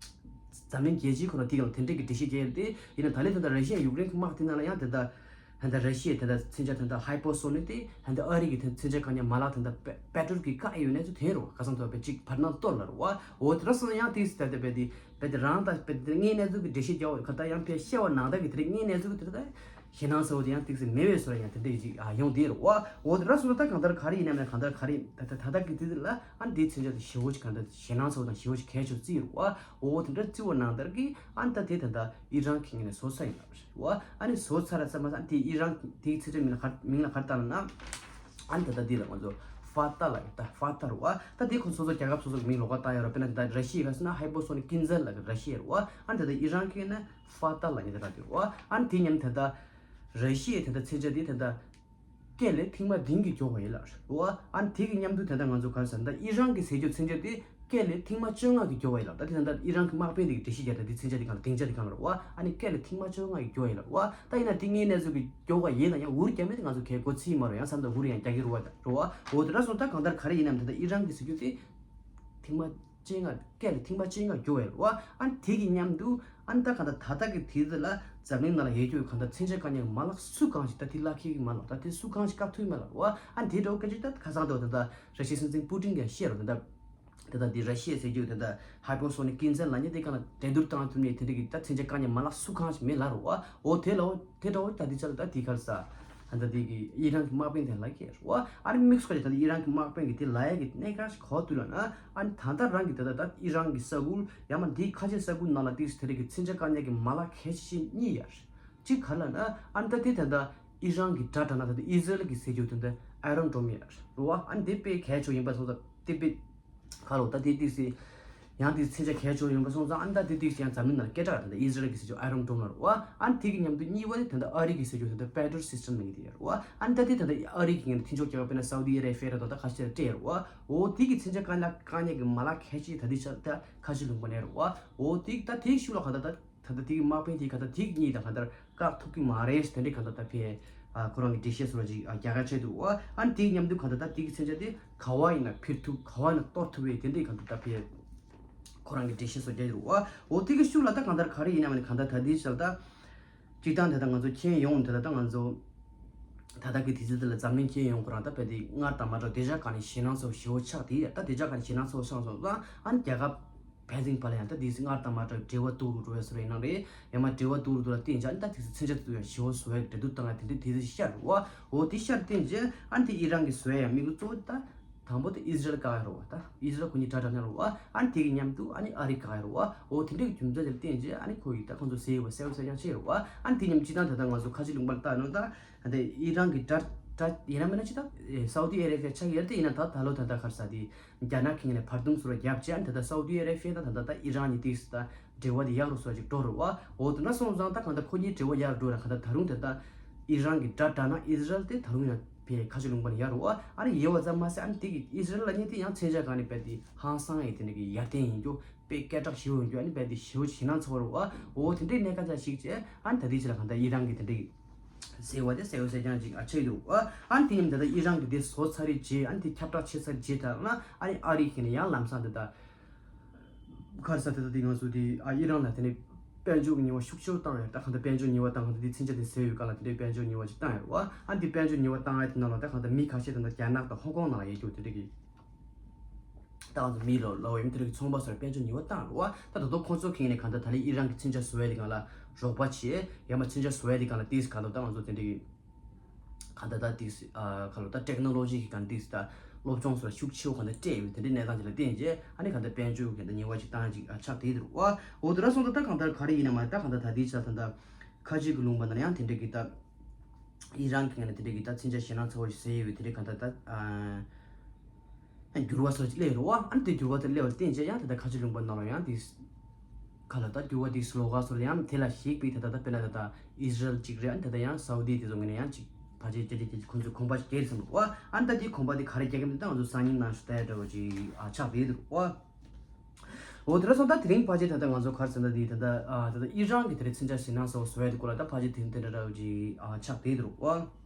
འཛམ་གླིང་རྒྱལ་སྤྱིའི་ཁོ་ན་དེ་གང་དེ་འདྲས་ཀྱི་འགྲེལ་བཤད་རྒྱག་ཡོད་དེ། ཡིན་ན་ད་ལན་ད་ལྟ་ར་ཤི་ཡ་ཡུཀ་རེན་གྱི་དམག་དེ་ནང་ལ་ཡང་དེ་ད་ད་ལྟ་ར་ཤི་ཡའི་དེ་ད་མཚོན་ཆ་དེ་ད་ཧའི་པོ་སོ་ནིག་དེ་ད་ལྟ་ཨ་རི་གི་དེ་མཚོན་ཆ་གང་ཉག་མ་ལག་དེ་ད་པེ་པེ་ཏྲོལ་གྱི་བཀག་ཡོད་གནས་ཚུལ་ཐོན་རོ། ཁ་སང་ཐོག་པའི་གཅིག་བར་སྣང་གཏོར་ལ་རོ་བ། འོ་དེ་ར་སོང་ཡང་ཏིག་ཙམ་ད་ལྟ་པའི་དེ་པའི་དེ་རང་ད་པའི་དེ་དངོས་གནས་ཚུལ་གྱི་འགྲེལ་བཤད་རྒྱག་འོ་ཁ་ད་ཡང་པའི་བཤད་པ་ནང་ལྟར་གྱི་དེ་རིགས་དངོས་གནས་ཚུལ་གྱི་དེ་ད་ཞེད་སྣང་ཚ་བོ་དེ་ཡང་ཏིག་ཙམ་མེད་པའི་བཟོ་འདྲ་ཡང་ཏིག་ཙམ་ཨ་ཡོང་དེ་རེད་བ། འོ་དེ་འདྲ་སོང་ཙང་ད་གང་ལྟར་ག་རེ་ཡིན་ནམ་ན་གང་ལྟར་ག་རེ་ད་ད་ད་ལྟ་གི་དུས་ཚོད་ལ་ཨ་ནི་དེའི་མཚོན་ཆ་དེ་ཞེ་པོ་ཅིག་གང་ལྟར་ཞེད་སྣང་ཚ་བོ་དང་ཞེ་པོ་ཅིག་གལ་ཆེ་བརྩི་ཡོད་རེད་བ། འོ་དེ་འདྲ་བརྩི་བ་ནང་ལྟར་གི་ཨ་ནི་ད་དེ་ད་ལྟ་ཨི་རན་གྱི་ངོས་ནས་བཟོ་ཚར་ཡིན་པ་རེད་བ། ཨ་ནི་བཟོ་ཚར་ལ་ཚར་མ་ཚར་ཨ་ནི་དེ་ཨི་རན་དེའི་མཚོན་ཆ་མིང་ལ་ག་མིང་ལ་ག་རེ་བཏགས་ལབ་ན། ཨ་ནི་ད་ལྟ་འདི་ལ་ང་ཚོ་ཧྥ་ཏཱ་ལབ་ཡོད། ད་ཧྥ་ཏཱ་རེད་བ། ད་དེ་ཁོ་སོ་སོ་རྒྱལ་ཁབ་སོ་སོ་གི་མིང་ལོགས་ཀ་བཏགས་ཡོད་རེད། དཔེར་ན་ད་ལྟ་ར་ཤི་ཡའི་ཁ་སོ་ན་ཧའི་པོ་སོ་ནིག་ཀུན་ཟན་ལབ་ཀྱི་ར་ཤི་ཡ་རེད་བ། ཨ་ནི་ད་ལྟ་ཨི་རན་གྱི་ནི་ཧྥ་ཏཱ་ལབ་ཡོད་ད་ར་དེ་རེད་བ། ཨ་ནི་དེ་མཉམ་ད་ལྟ་ར་ཤི་ཡའི་ད་ལྟ་མཚོན་ཆ་དེ་ད་ལྟ་སྐད་ལས་ཐེངས་མ་བདུན་གྱིས་མགྱོགས་པ་ཡིན་ལབ་རེད་བ། ཨ་ནི་དེ་གི་མཉམ་དུ་ད་ལྟ་ང་ཚོ་ག་རེ་ཟེར་ན་ད་ཨི་རན་གྱི་ཟེར་རྒྱུ་མཚོན་ཆ་དེ་སྐད་ལས་ཐེངས་མ་བཅོ་ལྔ་གིས་མགྱོགས་པ་ཡིན་ལབ། ད་དེ་ད་ལྟ་ཨི་རན་གྱི་དམག་དཔོན་དེ་གི་འགྲེལ་བཤད་རྒྱག་ད་དེ་མཚོན་ཆ་དེ་གང་ལ་སྡིངས་ཆ་དེ་གང་ལ་རེད་བ། ཨ་ནི་སྐད་ལས་ཐེངས་མ་བཅོ་ལྔ་གིས་མགྱོགས་པ་ཡིན་ལབ་བ། ད་ཡིན་ན་དེ་དངོས་གནས་ཚུལ་གྱི་མགྱོགས་པ་ཡིན་ན་ཡང་འུར་རྒྱག་མེད་དེ་ང་ཚོ་གལ་གོ་ཚིག་མ་རེད། ཡང་བསམ་ད་འུར་ཡང་རྒྱག་གི་རེད་བ་ད་རེད་བ། འོ་དེ་འདྲ་སོང་ད་གང་ལྟར་ག་རེ་ཡིན་ནམ་ད་ལྟ་ཨི་རན་གྱི་ཟེར་རྒྱུ་དེ་ཐེངས་མ་བཅོ་ལྔ་སྐད་ལས་ཐེངས་མ་བཅོ་ལྔ་མགྱོགས་པ་ཡིན་ལབ་བ། ཨ་ནི་དེ་གི་མཉམ་དུ་ཨ་ནི་ད་གང་ལྟར་ད་ལྟ་གི་དུས་ཚོད་ལ་འཛམ་གླིང་ནང་ལ་ཡོད་རྒྱུ་གང་ལྟར་མཚོན་ཆ་བཀག་མཁན་གྱི་མ་ལག་སུ་གང་ཞིག་ད་དེ་ལག་ཁྱེར་གྱི་མ་ལག་ད་དེ་སུ་གང་ཞིག་བཀག་ཐུབ་མ་ལབ་བ། ཨ་ནི་དེ་འདྲ་བོ་སྐད་ཆ་ད་ཁ་སང་དུ་ད་ལྟ་ར་ཤི་ཡའི་སྲིད་འཛིན་པུ་ཏིན་གྱིས་བཤད་རོགས་ད་ལྟ། དེ་དང་དེ་ར་ཤི་ཡ་ཟེར་རྒྱུ་དེ་འདྲ་ཧའི་པོ་སོ་ནིག་ཀུན་ཟན་ལབ་མཁན་དེ་གང་ལ་འགྲན་བསྡུར་བཏང་ཐུབ་མཁན་དེ་འདྲ་གི་ད་མཚོན་ཆ་བཀག་མཁན་མ་ལག་སུ་གང་ཞིག་མེད་ལབ་རེད་བ། འོ་དེ་ལ་འོ་དེ་འདྲ་བོ་ད་དེ་ཆ་ལ་ད་དེ་ག་རེ་ཟེར། ད་ལྟ་དེ་གི་ཨི་རན་གྱི་དམག་དཔོན་དེ་ལབ་ཀྱི་རེད་བ། ཨ་ནི་དམིགས་སུ་བཀར་ཏེ་ད་ལྟ་ཨི་རན་གྱི་དམག་དཔོན་གྱིས་དེ་ལབ་ཡ་གི་གནད་འགག་ཞིག་ག་པར་འདུག་ལབ་ན། ཨ་ནི་ད་ལྟ་རང་གི་ད་ལྟ་ད་ཨི་རན་གྱི་ས་ཁུལ་ཡང་མ་དེའི་ཁ་ཆེ་ས་ཁུལ་ནང་ལ་ཏིག་ཙམ་དེ་འདྲ་གི་མཚོན་ཆ་བཀག་མཁན་གྱི་མ་ལག་གལ་ཆེ་ཤོས་གཉིས་ཡོད་རེད། གཅིག་ག་རེ་ལབ་ན། ཨ་ནི་ད་དེ་ད་ལྟ་ཨི་རན་གྱི་དགྲ་དྲགས་ན་ད་ལྟ་ཨི་ཟི་རལ་གྱི་ཟེར་རྒྱུ་དེ་འདྲ་ཨའི་རོན་ཌོམ་ཡོད་རེད་བ། ཨ་ནི་དེ་དཔེ་གལ་ཆེ་བ་ཡིན་པ་སོང་ཙང་དེ་དཔེ་ག་རེ་ད་དེ་ཏིག་ཙམ་ཡང་དེ་མཚོན་ཆ་གལ་ཆེ་བ་ཡིན་པ་སོང་ཙང་ཨ་ནི་ད་དེ་ཏིག་ཙམ་ཡང་འཛམ་གླིང་ནང་སྐད་གྲགས་ད་ལྟ་ཨི་ཟི་རལ་གྱི་ཟེར་རྒྱུ་ཨའི་རོན་ཌོམ་ལབ་རེད་བ། ཨ་ནི་དེ་གི་མཉམ་དུ་གཉིས་པ་དེ་ད་ལྟ་ཨ་རི་གི་ཟེར་རྒྱུ་ད་ལྟ་པེ་ཏྲོ་སི་སི་ཊམ་ལབ་ཀྱི་དེ་ཡོད་རེད་བ། ཨ་ནི་ད་དེ་ད་ལྟ་ཨ་རི་གི་ངོས་ནས་མཐུན་ཕྱོགས་རྒྱག་པ་དཔེར་ན་སའུ་དི་ཨ་རེ་བྷི་ཡ་རེད་ད་ད་ཁ་ཤས་སྤྲད་ཡོད་རེད་བ། འོ་དེ་གི་མཚོན་ཆ་བཀག་ན་བཀག་མཁན་གྱི་མ་ལག་གལ་ཆེ་ད་དེ་ཆ་ད་ཁ་ཆེ་ལུང་པ་ནས་རེད་བ། འོ་དེ་ད་དེའི་ཤུགས་ལ་ག་ད་ད། ད་ལྟ་དེ་གི་དམག་དཔོན་དེ་ག་ད་དེ་གཉིས་དང་ག་ད་བཀག་ཐུབ་ཀྱི་མ་རེད་དེ་འདྲའི་ག་ད་ད་ཕེ། ཨ་ཁོ་རང་གི་འགྲེལ་བཤད་སོགས་ཅིག་ཨ་རྒྱག་ག་བྱས་འདུག་བ། ཨ་ནི་དེའི་མཉམ་དུ་ག་ད་ད་དེ་གི་མཚོན་ཆ་དེ་ག་བ་ཡིན་ན་འཕུར་ཐུབ་ག་བ་ཡིན་ན་གཏོར་ཐུབ་པའི་དེ་འདྲའི་ག་ད་ད་ཕེ། ཁོ་རང་གི་འགྲེལ་བཤད་སོགས་རྒྱག་འདུག་བ། འོ་དེ་གི་ཤུགས་ལ་ད་གང་ལྟར་ག་རེ་ཡིན་ནམ་ནི་གང་ལྟར་ད་དེའི་ཞལ་ད། སྤྱིར་བཏང་དེ་ད་ང་ཚོ་མཁྱེན་ཡོང་དེ་ད་ད་ང་ཚོ། ད་ལྟ་གི་དུས་ཚོད་འདི་ལ་འཛམ་གླིང་མཁྱེན་ཡོང་ཁོ་རང་ད་ཕེ་དེ་སྔར་དང་མ་འདྲ་དེ་ཞག་ག་ནས་ཞེད་སྣང་ཚ་བོ་ཞེ་པོ་ཆགས་དེ་ད་དེ་ཞག་ག་ནས་ཞེད་སྣང་ཚ་བོ་ཆགས་སོང་ཙང་ཨ་ནི་རྒྱལ་ཁབ། ཕན་ཚུན་བར་ལ་ཡང་ད་དེ་སྔར་དང་མ་འདྲ་འབྲེལ་བ་སྡུག་རུ་འགྲོ་བའི་བཟོ་འདྲ་ཡིན་ནམ་རེད། ཡང་མ་འབྲེལ་བ་སྡུག་རུ་འགྲོ་ལ་བརྟེན་བྱས་ཨ་ནི་ད་དེ་ཚོ་མཚོན་ཆ་དེ་ཚོ་ཡང་ཞེ་པོ་བཟོ་ཡག་འབྲེལ་གཏུག་བཏང་ཡག་དེ་འདྲའི་དེ་ཚོ་ཤར་རུ་བ། འོ་དེ་ཤར་བརྟེན་བྱས་ཨ་ནི་དེ་ཨི་རན་གྱིས་བཟོ་ཡག་དམིགས་ཡུལ་གཙོ་བོ་ད་དང་པོ་དེ་ཨི་ཟི་རལ་བཀག་ཡག་རུ་བ། ད་ཨི་ཟི་རལ་ཁོ་གཉིས་དགྲ་དྲག་ན་རུ་བ། ཨ་ནི་དེ་གི་མཉམ་དུ་ཨ་ནི་ཨ་རི་བཀག་ཡག་རུ་བ། འོ་དེ་འདྲའི་རྒྱུ་མཚན་དེ་ལ་བརྟེན་བྱས་ཨ་ནི་ཁོ་གིས་ད་ཁོང་ཚོ་ཟེར་ཡོད་པ་གསལ་པོ་གསལ་རྐྱང་བྱས་རུ་བ། ཨ་ནི་དེ་མཉམ་སྤྱིར་བཏང་ད་ལྟ་ང་ཚོ་ཁ་ཆེ་ལུང་པ་ལ་བལྟས་ན་ད། ད་ཨི་རན་གྱི་དགྲ་དགྲ་ཡིན་ན་མིན་ན་ཅི་ད་སའུ་ཏི་ཨ་རེ་བྷི་ཡ་ཆགས་ཡོད་དེ་ཡིན་ན་ད་ད་ལོ་ད་ལྟ་ག་རེ་ཟེར་དེ་རྒྱ་ནག་གི་ངོས་ནས་བར་འདུམ་བཟོ་རྒྱབ་བྱས་ཨ་ནི་ད་ལྟ་སའུ་ཏི་ཨ་རེ་བྷི་ཡ་དང་ད་ལྟ་ད་ཨི་རན་གཉིས་དེ་ད་འབྲེལ་བ་དེ་ཡག་རུ་བཟོ་ཅིག་འགྲོ་རུ་བ། འོ་དེ་འདྲ་སོང་ཙང་ད་གང་ལྟར་ཁོ་གཉིས་འབྲེལ་བ་ཡག་རུ་འགྲོ་ན་གང་ལྟར་ད་རུང་ད་ལྟ་ཨི་རན་གྱི་དགྲ་དགྲ་ན་ཨི་ཟི་རལ་དེ་ད་རུང་ཡང་ཕེ་ཁ་ཆེ་ལུང་པ་ནས་ཡག་རུ་བ། ཨ་ནི་ཡོད་པ་ཙམ་མ་ཟད་ཨ་ནི་དེ་གི་ཨི་ཟི་རལ་ལབ་མཁན་དེ་ཡང་མཚོན་ཆ་གང་ནས་ཕེ་དེ་ཧང་སང་ཡིན་དེ་འདྲ་གི་ཡར་ཐོན་ཡིན་རྒྱུ། དཔེ་སྐད་གྲགས་ཞེ་པོ་ཡོང་རྒྱུ་ཨ་ནི་དཔེ་དེ་ཞེ་པོ་ཞེད་སྣང་ཚ་བོ་རེད་བ། འོ་དེ་འདྲའི་གནད་འགག་ཅིག་བཤད་བྱས་ཨ་ནི་ད་ལྟའི་ཆ་ལ་གང་ལྟར་ཨི་རན་གྱི་དེ་འདྲའི་ཟེར་བ་དེ་གསལ་པོ་གསལ་རྐྱང་ཅིག་ཨ་ཆགས་འདུག་བ། ཨ་ནི་དེ་མཉམ་ད་ལྟ་ཨི་རན་གྱི་དེ་བཟོ་ཚར་རེད་བྱས་ཨ་ནི་དེ་ཁྱབ་བསྒྲགས་བྱས་ཚར་རྗེས་ད་ན་ཨ་ནི་ཨ་རི་གི་ནས་ཡང་ལམ་སང་དེ་ད་ག་རེ་ཟེར་དེ་ད་དེ་ང་ཚོ་དེ་ཨ་ཨི་རན་ལ་དེ་ནས་ དཔལ་འབྱོར་གྱི་ཉེས་པ་ཤུགས་ཆེ་བོ་བཏང་ཡོད། ད་གང་ལྟར་དཔལ་འབྱོར་ཉེས་པ་བཏང་གང་ལྟར་དེ་མཚོན་ཆ་དེ་བཟོས་ཡོད་ག་ལ་དེ་འདྲའི་དཔལ་འབྱོར་ཉེས་པ་ཅིག་བཏང་ཡོད་རེད་བ། ཨ་འདི་དཔལ་འབྱོར་ཉེས་པ་བཏང་ཡ་དེ་ནང་ལ་ད་གང་ལྟར་མི་ཁ་ཤས་ད་ལྟ་རྒྱ་ནག་དང་ཧོང་ཀོང་ནང་ལ་ཡོད་རྒྱུ་དེ་འདྲ་གི། ད་ང་ཚོ་མི་ལོ་ལོ་ཡིན་དེ་རིགས་ཚོང་པ་ཚོར་དཔལ་འབྱོར་ཉེས་པ་བཏང་རེད་བ། ད་ད་དུང་ཁོང་ཚོ་གིས་ནས་གང་ལྟར་ད་ལན་ཨི་རན་གྱི་མཚོན་ཆ་བཟོ་ཡ་དེ་གང་ལ་རོགས་པ་བྱེད་ཡ་མ་མཚོན་ཆ་བཟོ་ཡ་དེ་གང་ལ་ཏིས་ག་ལོ་ད་ང་ཚོ་དེ་འདྲ་གི། གང་ལྟར་ད་ཏིས་ཨ་ག་ལོ་ད་ཊེག་ནོ་ལོ་ཇི་གི་གང་ཏིས་ད་སློབ་སྦྱོང་སོགས་ཤུགས་ཆེ་བོ་གང་ལྟར་སྤྲད་ཡོད་དེ་འདྲའི་གནས་སྟངས་ཅིག་ལ་བརྟེན་རྗེས་ཨ་ནི་གང་ལྟར་དཔལ་འབྱོར་གང་ལྟར་ཉེས་པ་ཅིག་བཏང་ཅིག་ཨ་ཆགས་བསྡད་འདུག་བ། འོ་དེ་འདྲ་སོང་ཙང་ད་གང་ལྟར་ག་རེ་ཡིན་ན་མ་ད་གང་ལྟར་ད་ལྟའི་ཆ་ད་ལྟ་ཁ་ཆེ་གི་ལུང་པ་ན་ཡང་དེ་འདྲ་གི་ད། ཨི་རན་གྱི་ངོས་ནས་དེ་འདྲའི་གི་ད་མཚོན་ཆ་ཞེད་སྣང་ཚ་བོ་ཞིག་བཟོས་ཡོད་པའི་དེ་འདྲའི་གང་ལྟར་ད་ཨ་འགྱུར་བ་སོགས་ཅིག་སླེབས་ཡོད་རེད་བ། ཨ་ནི་དེ་འགྱུར་བ་དེ་སླེབས་པར་བརྟེན་བྱས་ཡང་དེ་ལྟར་ཁ་ཆེ་ལུང་པ་ནང་ལ་ཡང་དེ་ག་ལ་ད་འགྱུར་བ་དེ་སློག་ག་སོགས་ལ་ཡང་དེ་ལ་གཞིགས་པའི་ད་ལྟ་ད་དཔེར་ན་ད་ལྟ་ཨི་སི་རལ་གཅིག་རེད། ཨ་ནི་ད་ལྟ་ཡང་སའུ་དི་དེ་ཚོ་ངོས་ནས་ཡང་གཅིག་ཕལ་ཆེར་རྒྱ་རྒྱ་རྒྱ་ཁོང་ཚོས་གོམ་པ་ཞིག་བརྒལ་ཟིན་འདུག་བ། ཨ་ནི་ད་དེ་གོམ་པ་དེ་ག་རེ་རྒྱག་གི་མིན་ད་ང་ཚོ་སང་ཉིན་ནང་ཞུ་ད་ཡ་འདྲ་བོ་ཅིག་ཨ་ཆགས་བསྡད་འདུག་བ། འོ་དེ་འདྲ་སོང་ད་དེ་རིང་ཕལ་ཆེར་ད་ལྟ་ང་ཚོ་ག་རེ་ཟེར་ན་དེ་ད་ལྟ་ཨ་ད་ལྟ་ཨི་རན་གྱི་དེ་རིང་མཚོན་ཆ་ཞེད་སྣང་ཚ་བོ་བཟོ་ཡ་དེ་སྐོར་ལ་ད་ཕལ་ཆེར་དེ་རིང་དེ་འདྲ་འདྲ་བོ་ཅིག་ཨ་ཆགས་བསྡད་འདུག་བ།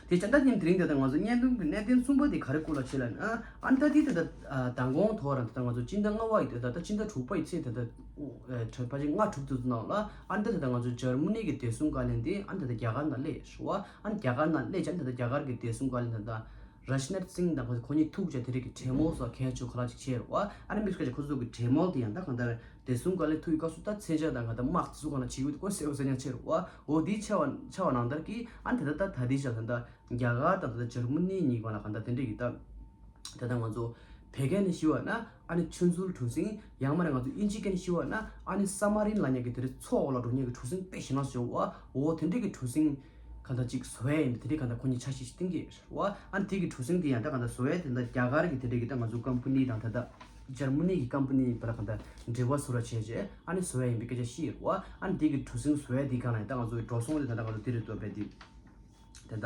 དེ་བྱས་ད་དེ་དེ་རིང་ད་ལྟ་ང་ཚོ་བརྙན་ཐུང་གི་གནད་དོན་གསུམ་པ་དེ་ག་རེ་སྐོར་ལ་བྱས་ལབ་ན། ཨ་ནི་ད་དེ་ད་ལྟ་ཨ་མདང་དགོང་ཐོག་རང་ད་ལྟ་ང་ཚོ་སྤྱི་ཟླ་ལྔ་པ་ཡི་དེ་ད་ལྟ་སྤྱི་ཟླ་དྲུག་པ་ཡི་ཚེས་ད་ལྟ་ཨ་ཕལ་ཆེར་ལྔ་དྲུག་ཙམ་ནང་ལ་ཨ་ནི་ད་ད་ལྟ་ང་ཚོ་འཇར་མ་ནི་གི་བདེ་སྲུང་བཀའ་བློན་དེ་ཨ་ནི་ད་ལྟ་རྒྱ་གར་ནང་སླེབས་ཤག་བ། ཨ་ནི་རྒྱ་གར་ནང་སླེབས་བྱས་ད་ལྟ་རྒྱ་གར་གྱི་བདེ་སྲུང་བཀའ་བློན་ད་ལྟ་རཱཇ་ནཱཐ་སིང་དང་ཁོ་ཁོ་གཉིས་ཐུག་བྱས་དེ་རིགས་ཀྱི་གྲོས་མོལ་སོགས་གལ་ཆེ་བོ་ག་ལ་ཅིག་བྱས་རེད་བ། ཨ་ནི་དམིགས་བཀར་གྱི་ཁོ་ཚོ་གི་གྲོས་མོལ་དེ་ཡང་ད་གང་ལྟར་བདེ་སྲུང་བཀའ་བློན་ཐུག་ཡི་སྐབས་སུ་ད་མཚོན་ཆ་དང་གང་ལྟར་དམག་དེ་ཚོ་གང་ལ་བྱེད་ཡོད་དེ་ཁོ་གསལ་པོ་གསལ་རྐྱང་ཆགས་རེད་བ། འོ་དེ་ཆགས་པ་ཆགས་པ་ནང་ལྟར་གྱི་ཨ་ནི་ད་ལྟ་ད་ད་དེ་ཆགས་ད་ལྟ་རྒྱ་གར་དང་ད་ལྟ་འཇར་མ་ནི་གཉིས་བར་ལ་གང་ལྟར་དེ་འདྲ་ཡི་ད་ད་ལྟ་ང་ཚོ་བོད་སྐད་ནས་ཞུས་པ་ན། ཨ་ནི་ཆུ་མཛོད་གྲུ་གཟིངས། ཡང་མིན་ན་ང་ཚོ་དབྱིན་ཇི་སྐད་ནས་ཞུས་པ་ན་ཨ་ནི་ས་མ་རིན་ལབ་མཁན་གྱི་དེ་རིང་མཚོ་འོག་ལ་འགྲོ་མཁན་གྱི་གྲུ་གཟིངས་དཔེ་ཞེད་སྣང་ཆེ་བ། འོ་དེ་འདྲའི་གི་གྲུ་གཟིངས་གང་ལྟར་ཅིག་བཟོ་ཡ་ཡིན་པའི་དེ་འདྲའི་གང་ལྟར་ཁོ་གཉིས་འཆར་གཞི་ཞིག་བཏིང་གི་རེད་བ། ཨ་ནི་དེ་གི་གྲུ་གཟིངས་དེ་ཡང་ད་གང་ལྟར་བཟོ་ཡ་དེ་འདྲ་རྒྱ་གར་གྱི་དེ་འདྲའི་གི་ད་ང་ཚོ་ཀམ་པ་ནི་དང་ད་ལྟ་འཇར་མ་ནི་གི་ཀམ་པ་ནི་བར་ལ་གང་ལྟར་འབྲེལ་བ་བཟོ་ར་བྱས་རྗེས་ཨ་ནི་བཟོ་ཡ་ཡིན་པའི་སྐད་ཆ་བཤད་ཡོད་བ། ཨ་ནི་དེ་གི་གྲུ་གཟིངས་བཟོ་ཡ་དེ་གང་ལ་ཡང་ད་ང་ཚོ་གི་འགྲོ་སོང་དེ་ད་ལྟ་ང་ཚོ་དེ་རེད་འདུག་བས་དེ་ད་ལྟ་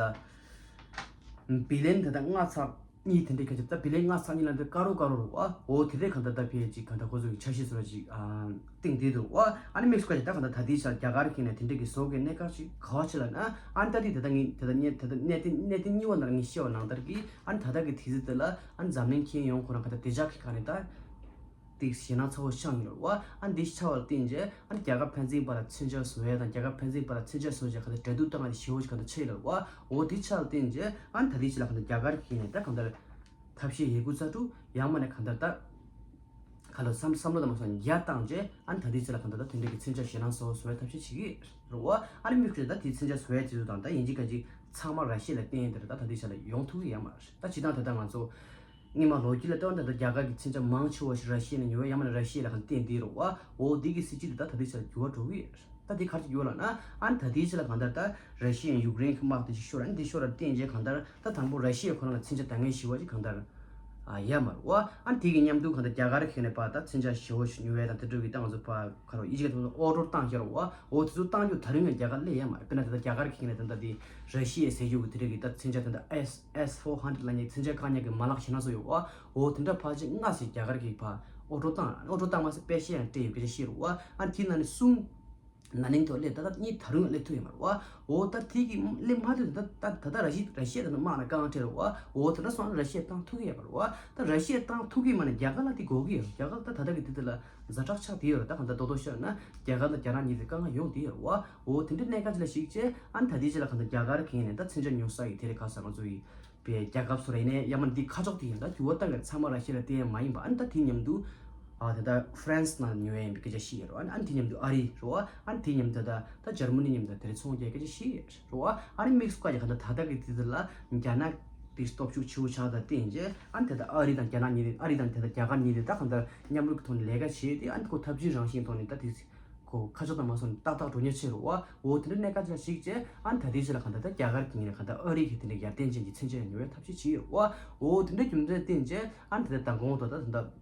བི་ལན་ད་ལྟ་ལྔ་ཚག་གཉིས་དེ་འདྲའི་ཁ་ཆེ་ད་བི་ལན་ལྔ་ཚག་གཉིས་ལ་འདི་ཀ་རོ་ཀ་རོ་རུ་ཨ་འོ་དེ་འདྲའི་གང་ལྟར་ད་ཕི་ཨེ་ཅིག་གང་ལྟར་ཁོ་ཚོ་གི་འཆར་གཞི་བཟོ་ར་ཅིག་ཨ་སྟེང་དེ་འདུག་ཨ། ཨ་ནི་དམིགས་སུ་བཀར་ཅིག་ད་གང་ལྟར་ད་ལྟའི་ཆར་རྒྱ་གར་གྱི་ནས་དེ་འདྲའི་གི་བཟོ་གི་གནད་འགག་ཅིག་ག་བ་ཆེ་ལ་ན། ཨ་ནི་ད་དེ་ད་ལྟ་ངས་ད་ལྟ་ད་ལྟ་གནད་དེ་གནད་དེ་གཉིས་པ་ནང་ངས་བཤད་པ་ནང་ལྟར་གི་ཨ་ནི་ད་ལྟ་གི་དུས་ཚོད་དེ་ལ་ཨ་ནི་འཛམ་གླིང་ཁྱོན་ཡོངས་ཁོ་རང་གང་ལྟར་བདེ་འཇགས་ཀྱི་གང་ནས་ད། དེ་ཞེད་སྣང་ཚ་བོ་ཤར་ཡོད་རེད་བ། ཨ་འདི་ཆགས་པ་ལ་བརྟེན་རྗེས་ཨ་རྒྱ་གར་ཕན་ཚུན་བར་ལ་མཚོན་ཆ་བཟོ་ཡ་དང་རྒྱ་གར་ཕན་ཚུན་བར་ལ་མཚོན་ཆ་བཟོ་བྱས་གང་ལྟར་འབྲེལ་གཏུག་བཏང་ཡ་དེ་ཞེ་བོ་ཞིག་གང་ལྟར་ཆགས་ཡོད་རེད་བ། འོ་དེ་ཆགས་ལ་བརྟེན་རྗེས་ཨ་ད་ལྟའི་ཆ་ལ་གང་ལྟར་རྒྱ་གར་གྱི་ནས་ད་གང་ལྟར་ཐབས་ཤེས་ཡོད་རྒུ་རྩལ་སྤྲུགས་ཡང་མ་ནས་གང་ལྟར་ད་ག་ལ་བསམ་བསམ་བློ་དང་མ་སོང་རྒྱ་བཏང་རྗེས་ཨ་ད་ལྟའི་ཆ་ལ་གང་ལྟར་ད་དེ་འདྲ་གི་མཚོན་ཆ་ཞེད་སྣང་བཟོ་བཟོ་བའི་ཐབས་ཤེས་བྱེད་ཀྱི་རེད་བ། ཨ་ནི་དམིགས་བསལ་ད་དེ་མཚོན་ཆ་བཟོ་ཡ་དེ་ཚོ་དང་ད་ཡིན་གཅིག་ག་གཅིག་ཚང་མ་ར་ཤི་ཡ་ལ་བརྟེན་ཡོད་དེ་རེད། ད་ད་ལྟའི་ཆ་ལ་ཡོང་ཐུབ་ཀྱི་ཡོད་མ་རེད། ད་སྤྱིར་བཏང་ད་ལྟ་ང་ཚོ། སྔོན་མ་ལོ་རྒྱུས་ལ་ལྟོས་ན་ད་ལྟ་རྒྱ་གར་གྱི་མཚོན་ཆ་མང་ཆེ་བ་ཞིག་ར་ཤི་ཡ་ནས་ཉོ་བས་ཡང་མིན་ན་ར་ཤི་ཡ་ལ་གང་བརྟེན་བསྡད་རེད་བ། འོ་འདི་གི་སྲིད་ཇུས་དེ་ད་ད་ལྟའི་ཆར་འགྱུར་བ་འགྲོ་གི་ཡོད་རེད། ད་འདི་ག་རེ་འགྱུར་ལབ་ན་ཨ་ནི་ད་ལྟའི་ཆར་ལ་གང་ལྟར་ད་ར་ཤི་ཡ་ཡུཀ་རེན་གྱི་དམག་དེ་ཅིག་ཤོར་ཨ་ནི་འདི་ཤོར་ར་བརྟེན་རྗེས་གང་ལྟར་ད་དང་པོ་ར་ཤི་ཡ་ཁོ་རང་ལ་མཚོན་ཆ་ད་ངས་ཞུ་བ་ཅིག་གང་ལྟར་ཨ་ཡ་མ་རེད་བ། ཨ་ནི་དེ་གི་མཉམ་དུ་གང་ལྟར་རྒྱ་གར་གྱི་ནས་པ་ད་མཚོན་ཆ་ཞེ་བོ་ཞིག་ཉོ་བས་དང་དེ་འདྲ་གི་ད་ང་ཚོ་པ་ག་རེ་ཡིད་ཆེས་ཀྱི་ཐོག་ནས་ཨོ་ཌར་བཏང་ཤར་བ། འོ་དེ་ཚོ་བཏང་རྒྱུ་ད་རུང་ཡང་རྒྱ་གར་སླེབས་ཡ་མ་རེད། དཔེར་ན་ད་ལྟ་རྒྱ་གར་གྱི་ནས་ད་ལྟ་དེ་ར་ཤི་ཡའི་ཟེར་རྒྱུ་གི་དེ་འདྲ་གི་ད་མཚོན་ཆ་ད་ལྟ་S S four hundred ལབ་མཁན་མཚོན་ཆ་བཀག་ཉར་གྱི་མ་ལག་ཞེ་ན་སོ་ཡོད་བ། འོ་དེ་འདྲ་ཕལ་ཆེར་ལྔ་ཙམ་རྒྱ་གར་གྱིས་ཕར་ཨོ་ཌར་བཏང་ཨོ་ཌར་བཏང་མ་ཟད་པེ་ཤག་ཡང་སྤྲད་ཡོད་སྐད་ཆ་བཤད་རེད་བ། ཨ་དེའི་ནང་ནས་གསུམ་ན་ནིང་ཐོག་སླེབས་ད་ལྟ་གཉིས་ད་རུང་སླེབས་ཐུབ་ཡོད་མ་རེད་བ། འོ་ད་དེ་གི་སླེབས་མ་ཐུབ་ད་ད་ད་ར་ཤི་ར་ཤི་ཡ་ད་ལྟ་དམག་ནང་དཀའ་ངལ་འཕྲད་རེད་བ། འོ་དེ་འདྲ་སོང་ན་ར་ཤི་ཡས་བཏང་ཐུབ་ཀྱི་ཡོད་མ་རེད་བ། ད་ར་ཤི་ཡས་བཏང་ཐུབ་ཀྱི་མ་ནས་རྒྱ་གར་ལ་དེ་དགོས་ཀྱི་ཡོད། རྒྱ་གར་ད་ད་ལྟ་གི་དུས་ཚོད་ལ་ཛ་དྲག་ཆགས་བསྡད་ཡོད་རེད། ད་གང་ལྟར་རྡོག་རྡོག་བཤད་ན་རྒྱ་གར་དང་རྒྱ་ནག་གཉིས་ཀྱི་དཀའ་ངལ་ཡོང་བསྡད་ཡོད་རེད་བ། འོ་དེ་འདྲའི་གནད་འགག་ཅིག་ལ་གཞིགས་བྱས་ཨ་ནི་ད་ལྟའི་ཆ་ལ་གང་ལྟར་རྒྱ་གར་གྱི་ནས་ད་མཚོན་ཆ་ཉོ་ས་ཡི་དེ་རེད་ག་ས་ང་ཚོ་ཡི་པའི་རྒྱལ་ཁབ་སུ་རེད་ནས་ཡང་མིན་འདི་ཁ་ཕྱོགས་དེ་ཡིན་ད་འགྱུར་བ་བཏང་གི་ཚང་མ་ར་ཤི་ཡ་ལ་བརྟེན་ཡ་མ་ཡིན་པ། ཨ་ནི་ད་དེ་མཉམ་དུ་ཨ་ད་ལྟ་ཧྥ་རན་སི་ནང་ཉོ་ཡ་ཡིན་པའི་སྐད་ཆ་བཤད་ཡོད་རེད། ཨ་ནི་ཨ་ནི་དེ་མཉམ་དུ་ཨ་རི་རེད་བ། ཨ་ནི་དེ་མཉམ་དུ་ད་ད་འཇར་མ་ནི་མཉམ་དུ་དེ་རེད་ཚོང་རྒྱག་སྐད་ཆ་བཤད་ཡོད་རེད་བ། ཨ་ནི་དམིགས་སུ་བཀར་ཡ་གང་ལྟར་ད་ལྟ་གི་དུས་ཚོད་ལ་རྒྱ་ནག་དེ་སྟོབས་ཤུགས་ཆེ་བོ་ཆགས་ད་བརྟེན་རྗེས་ཨ་ནི་ད་ལྟ་ཨ་རི་དང་རྒྱ་ནག་གཉིས་ནས་ཨ་རི་དང་ད་ལྟ་རྒྱ་གར་གཉིས་ནས་ད་གང་ལྟར་མཉམ་རུབ་ཀྱི་ཐོག་ནས་ལས་ཀ་བྱས་ཏེ་ཨ་ནི་ཁོ་འཐབ་ཇུས་རང་བཞིན་ཐོག་ནས་ད་དེ་ཁོ་ཁ་ཕྱོགས་དང་མ་སོང་ནས་ཏག་ཏག་འགྲོ་ཉེན་ཆེ་རུ་བ། འོ་དེ་འདྲ་གནད་འགག་ཅིག་ལ་གཞིགས་བྱས་ཨ་ནི་ད་ལྟའི་ཆ་ལ་གང་ལྟར་ད་རྒྱ་གར་གྱི་ངོས་ནས་གང་ལྟར་ཨ་རི་གི་དེ་འདྲ་ཡར་ཐོན་ཅན་གྱི་མཚོན་ཆ་ཉོ་བའི་ཐབས་ཤེས་བྱས་ཡོད་བ། འོ་དེ་འདྲ་རྒྱུ་མཚན་བརྟེན་བྱས་ཨ་ནི་ད་ལྟ་མདང་དགོང་དུ་ད་ད་ལྟ་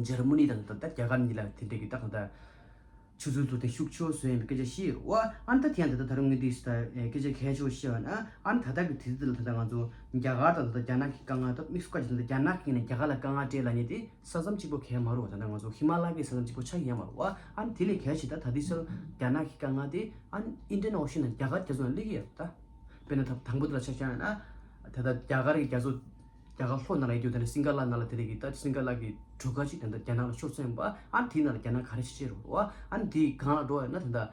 འཇར་མ་ནི་དང་ད་ལྟ་རྒྱ་གར་གཉིས་ལ་དེ་འདྲ་གི་ད་གང་ལྟར་ཆུ་ཚོད་ཚུགས་ཏེ་ཤུགས་ཆེ་བོ་བཟོས་ཡིན་པའི་སྐད་ཆ་བཤད་ཡོད་བ། ཨ་ནི་ད་དེ་ཡང་ད་ལྟ་ད་རུང་ངས་དེ་ད་སྐད་ཆ་གལ་ཆེ་བོ་བཤད་བ་ན་ཨ་ནི་ད་ལྟ་གི་དུས་ཚོད་ལ་ད་ལྟ་ང་ཚོ་རྒྱ་གར་དང་ད་ལྟ་རྒྱ་ནག་གི་དཀའ་ངལ་ད་དམིགས་སུ་བཀར་བྱས་ད་ལྟ་རྒྱ་ནག་གི་ངོས་ནས་རྒྱ་གར་ལ་དཀའ་ངལ་སྤྲད་ལབ་མཁན་དེ། ས་མཚམས་གཅིག་པོ་གང་ཡང་མ་རེད་བ། ད་ལྟ་ང་ཚོ་ཧི་མ་ལ་ཡའི་ས་མཚམས་གཅིག་པོ་ཆགས་ཀྱི་ཡང་མ་རེད་བ། ཨ་ནི་དེ་ལས་གལ་ཆེ་ད་ད་ལྟའི་ཆར་རྒྱ་ནག་གི་དཀའ་ངལ་དེ་ཨ་ནི་ཨིན་ཌི་ཡན་ཨོ་ཤན་ནང་རྒྱ་གར་རྒྱ་མཚོ་ནང་སླེབས་ཀྱི་ཡོད་རེད་ད། དཔེར་ན་ད་དང་པོ་དེ་ལ་ཆ་བཞག་ན་ད་ལྟ་རྒྱ་གར་གྱི་རྒྱ་མཚོ་ རྒྱ་གར་ལྷོ་ནང་ལ་ཡོད་དེ་ནས་སིང་ག་ལ་ནང་ལ་དེ་རིགས་ཀྱི་ད་སིང་ག་ལ་གི་གྲུ་ཁ་ཅིག་དེ་འདྲ་རྒྱ་ནག་ལ་ཤོར་སོང་ཡིན་པ། ཨ་ནི་དེའི་ནང་ལ་རྒྱ་ནག་ག་རེ་བྱེད་ཀྱི་ཡོད་རེད་བ། ཨ་ནི་དེའི་སྒང་ལ་འགྲོ་ཡོད་ན་དེ་འདྲ་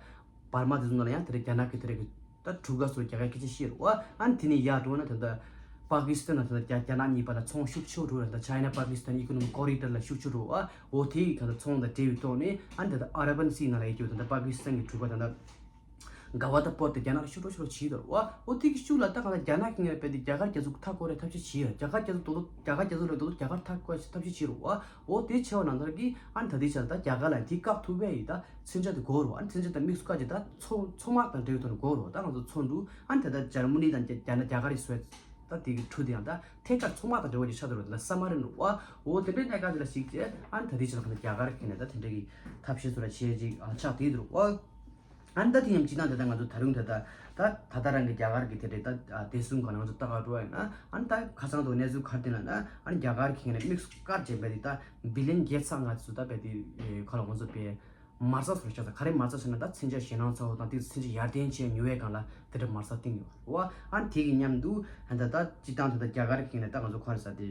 བར་མ་དེ་ཚོ་ནང་ལ་ཡང་དེ་འདྲ་རྒྱ་ནག་གི་དེ་རིགས་ཀྱི་ད་གྲུ་ཁ་ཚོ་རྒྱ་གར་སྐད་ཆ་བཤད་རེད་བ། ཨ་ནི་དེ་ནས་ཡར་འགྲོ་ན་དེ་འདྲ་པ་ཀི་སི་ཐན་ལ་དེ་འདྲ་རྒྱ་རྒྱ་ནག་གཉིས་བར་ལ་ཚོང་ཤུགས་ཆེ་རུ་རེད། ད་China Pakistan Economic Corridor ལ་ཤུགས་ཆེ་རུ་བ། འོ་དེའི་གང་ལྟར་ཚོང་དང་འབྲེལ་བའི་ཐོག་ནས། ཨ་ནི་དེ་འདྲ་ཨ་ར་བན་སི་ནང་ལ་ཡོད་རྒྱུ་དེ་འདྲ་པ་ཀི་སི་ཐན་གྱི་གྲུ་ཁ་དེ་འདྲ་ག་བ་ད་པོར་ཊི་དེ་རྒྱ་ནག་ལ་ཤུགས་རོ་ཤུགས་རོ་བྱེད་དོ་ར་བ། འོ་དེ་གི་ཤུགས་ལ་ད་གང་ལྟར་རྒྱ་ནག་གི་ངོས་ནས་རྦད་དེ་རྒྱ་གར་རྒྱ་མཚོ་མཐའ་སྐོར་རེ་ཐབས་ཤེས་བྱེད་ཡ། རྒྱ་གར་རྒྱ་མཚོ་རྡོག་རྡོག་རྒྱ་གར་རྒྱ་མཚོ་རེ་རྡོག་རྡོག་རྒྱ་གར་མཐའ་སྐོར་ཐབས་ཤེས་བྱེད་རོ་བ། འོ་དེ་བྱས་པ་ནང་ལྟར་གྱི་ཨ་ནི་ད་ལྟའི་ཆར་ད་རྒྱ་གར་ལ་དེ་བཀག་ཐུབ་པ་ཡིན། ད་མཚོན་ཆ་དེ་དགོས་རོ། ཨ་ནི་མཚོན་ཆ་དང་དམིགས་སུ་བཀར་གྱི་ད་མཚོ་མཚོ་དམག་དང་འབྲེལ་བའི་ཐོག་ནས་དགོས་རོ། ད་ང་ཚོ་མཚོན་གྲུ་ཨ་ནི་ད་ལྟ་འཇར་མ་ནི་དང་རྒྱ་རྒྱ་ནག་རྒྱ་གར་རེ་བཟོས། ད་དེ་གི་གྲུ་དེ་ཡང་ད་ཐད་ཀར་མཚོ་དམག་དང་འབྲེལ་བ་ཅིག་ཆགས་འདུག་རོ། ད་ལྟ་ས་མ་རི་ནོ་བ། འོ་དེ་འདྲའི་གནད་འགག་དེ་ལ་གཞིགས་བྱས་ཨ་ནི་ད་ལྟའི་ཆར་ལ་ད་ལྟ་རྒྱ་གར་གྱི་ནས་ད་དེ་འདྲའི་གི་ཐབས་ཤེས་ཚོ་ལ་བྱས་ཅིག་ཨ་ཆགས་བསྡད་འདུག་རོ། ཨ་ནི་ད་དེ་ཡང་སྤྱིར་བཏང་དེ་ད་ང་ཚོ་ད་རུང་དེ་ད་ད་ད་ལྟ་རང་གི་རྒྱ་གར་གི་དེ་འདྲའི་ད་ཨ་བདེ་སྲུང་སྒང་ལ་ང་ཚོ་ལྟ་ག་འགྲོ་བ་ཡིན་ན། ཨ་ནི་ད་ཁ་སང་དུ་གནས་ཚུལ་ག་རེ་བསྟན་ལབ་ན། ཨ་ནི་རྒྱ་གར་གྱི་ནས་དམིགས་སུ་བཀར་བྱས་པའི་དེ་ད་བི་ལིན་བརྒྱད་ཚེག་ལྔ་ཚོ་ད་བས་དེ་ཁ་ལ་ང་ཚོ་པའི་མ་རྩ་སོར་ཤ་ཚ་ག་རེ་མ་རྩ་ཟེར་ན། ད་མཚོན་ཆ་ཞེད་སྣང་ཚ་བོ་དང་དེ་མཚོན་ཆ་ཡར་ལྡན་བྱས་ཉོ་བའི་སྒང་ལ་དེ་འདྲ་མ་རྩ་བཏིང་ཡོད་རེད་བ། ཨ་ནི་དེ་གི་མཉམ་དུ་ཨ་ད་ད་སྤྱིར་བཏང་དེ་ད་རྒྱ་གར་གྱི་ནས་ད་ང་ཚོ་ག་རེ་ཟེར་དེ་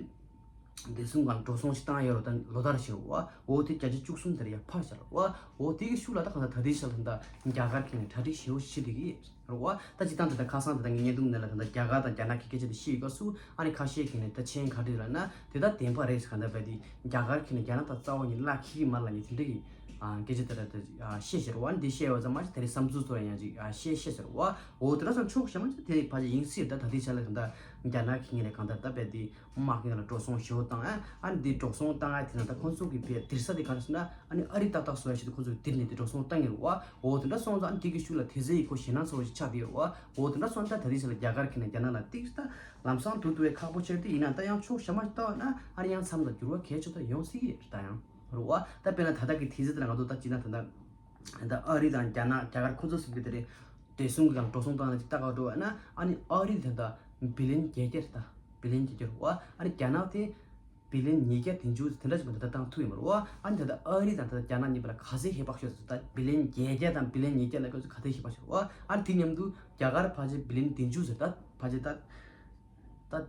བདེ་སྲུང་སྒང་འགྲོ་སོང་ཞིག་བཏང་ཡོད་རོ། ད་ལོ་ལྟར་བཞིན་རོ་བ། འོ་དེ་བརྒྱ་ཆ་བཅུ་གསུམ་དེ་ཡར་འཕར་ཤག་རོ་བ། འོ་དེ་གི་ཤུགས་ལ་ད་གང་ལྟར་ད་ལྟའི་ཆར་ལ་ད་རྒྱ་གར་གྱི་ནས་གྲ་སྒྲིག་ཞེ་པོ་བྱེད་བསྡད་ཀྱི་རེད་བ། ད་སྤྱིར་བཏང་དེ་ད་ཁ་སང་དེ་ད་ངའི་བརྙན་ཐུང་ནང་ལ་ད་ད་རྒྱ་གར་དང་རྒྱ་ནག་གི་སྐད་ཆ་དེ་བཤད་ཡོད་སྐབས་སུ། ཨ་ནི་ཁ་ཤས་ཀྱིས་ནས་ད་མཆན་ག་རེ་ལབ་ན། དེ་ད་བདེན་པ་རེད་ཟེར། གང་ལྟར་བས་དེ་རྒྱ་གར་གྱི་ནས་རྒྱ་ནག་དང་རྩ་བ་ཉིད་ལ་ཁེ་གི་མ་ལ་ཉིད་དེ་འདྲ་གི་ཨ་སྐད་ཆ་དེ་ད་ད་ཨ་བཤད་ཤག་རོ་བ། ཨ་ནི་དེ་བཤད་ཡོད་ཙང་མ་ཞིག་དེ་རིང་བསམ་ཚུལ་ཚོ་ཡང་ཅིག་ཨ་བཤད་ཤག་ཟེར་བ། འོ་དེ་འདྲ་སོང་ཕྱོགས་གཞན་མ་ཅིག་དེ་ཕལ་ཆེར་ཡིན་སྲིད། ད་ད་ལྟའི་ཆ་ལ་གང་ལྟར་རྒྱ་ནག་གི་ངོས་ནས་གང་ལྟར་ད་བས་དེ་དམག་གི་ནང་ལ་འགྲོ་སོང་ཞེ་པོ་བཏང་། ཨ་ཨ་ནི་དེ་འགྲོ་སོང་བཏང་ཨ་དེ་ནང་ད་ཁོང་ཚོ་གི་བས་དེར་ས་དེ་ག་རེ་ཟེར་ན། ཨ་ནི་ཨ་རི་ཏག་ཏག་བཟོ་ཡ་ཞིག་ཏུ་ཁོང་ཚོ་གི་དེར་ནས་དེ་འགྲོ་སོང་བཏང་གི་རེད་བ། འོ་དེ་འདྲ་སོང་ཙང་ཨ་ནི་དེ་གི་ཤུགས་ལ་དེ་ཚོའི་ཁོ་ཞེད་སྣང་ཚ་བོ་ཞིག་ཆགས་བསྡད་ཡོད་རེད་བ། འོ་དེ་འདྲ་སོང་ཙང་ད་ལྟའི་ཆ་ལ་རྒྱ་གར་གྱི་ནས་རྒྱ་ནག་ལ་ཏིག་ད་ལམ་སང་དུ་དུ་བའི་ཁག་པོ་ཆེ་དེ་ཡིན་ན། ད་ཡང་ཕྱོགས་གཞན་མ་ཞིག་ལྟ་བ་ན་ཨ་ནི་ཡང་མཚམས་དང་འགྱུར་བ་གལ་ཆེ་ཏོག་ཡོང་སྲིད་ཀྱི་རེད། ད་ཡང་རེད་བ། ད་དཔེར་ན་ད་ལྟ་གི་དུས་ཚོད་དེ་ལ་ང་ཚོ་ད་སྤྱིར་བཏང་ད་ལྟ་ད་ཨ་རི་དང་རྒྱ་ནག་རྒྱ་གར་ཁོ་ཚོ་ཟེར་གི་དེ་རེད། བདེ་སྲུང་གི་ལམ་འགྲོ་སོང་བཏང་ནས་ཅིག་ལྟ་ག་འགྲོ་བ་ན། ཨ་ནི་ཨ་རི་དེ་ད་བི་ལིན་བརྒྱད་བརྒྱ་རེད། ད་བི་ལིན་བརྒྱད་བརྒྱ་རེད་བ། ཨ་ནི་རྒྱ་ནག་དེ་བི་ལིན་ཉིས་བརྒྱ་བདུན་ཅུ་དེ་འདྲ་ཞིག་མ་གཏོགས་ད་བཏང་ཐུབ་ཡོད་མ་རེད་བ། ཨ་ནི་ད་ལྟ་ཨ་རི་དང་ད་ལྟ་རྒྱ་ནག་གཉིས་བར་ལ་ག་ཚད་ཧེ་བག་ཤོར་ཟེར། ད་བི་ལིན་བརྒྱད་བརྒྱ་དང་བི་ལིན་ཉིས་བརྒྱ་ལ་སྐབས་སུ་ག་ཚད་ཧེ་བག་ཤོར་བ། ཨ་ནི་དེ་མཉམ་དུ་རྒྱ་གར་ཕལ་ཆེར་བི་ལིན་བདུན་ཅུ་ཟེར། ད་ཕལ་ཆེར་ད་ད་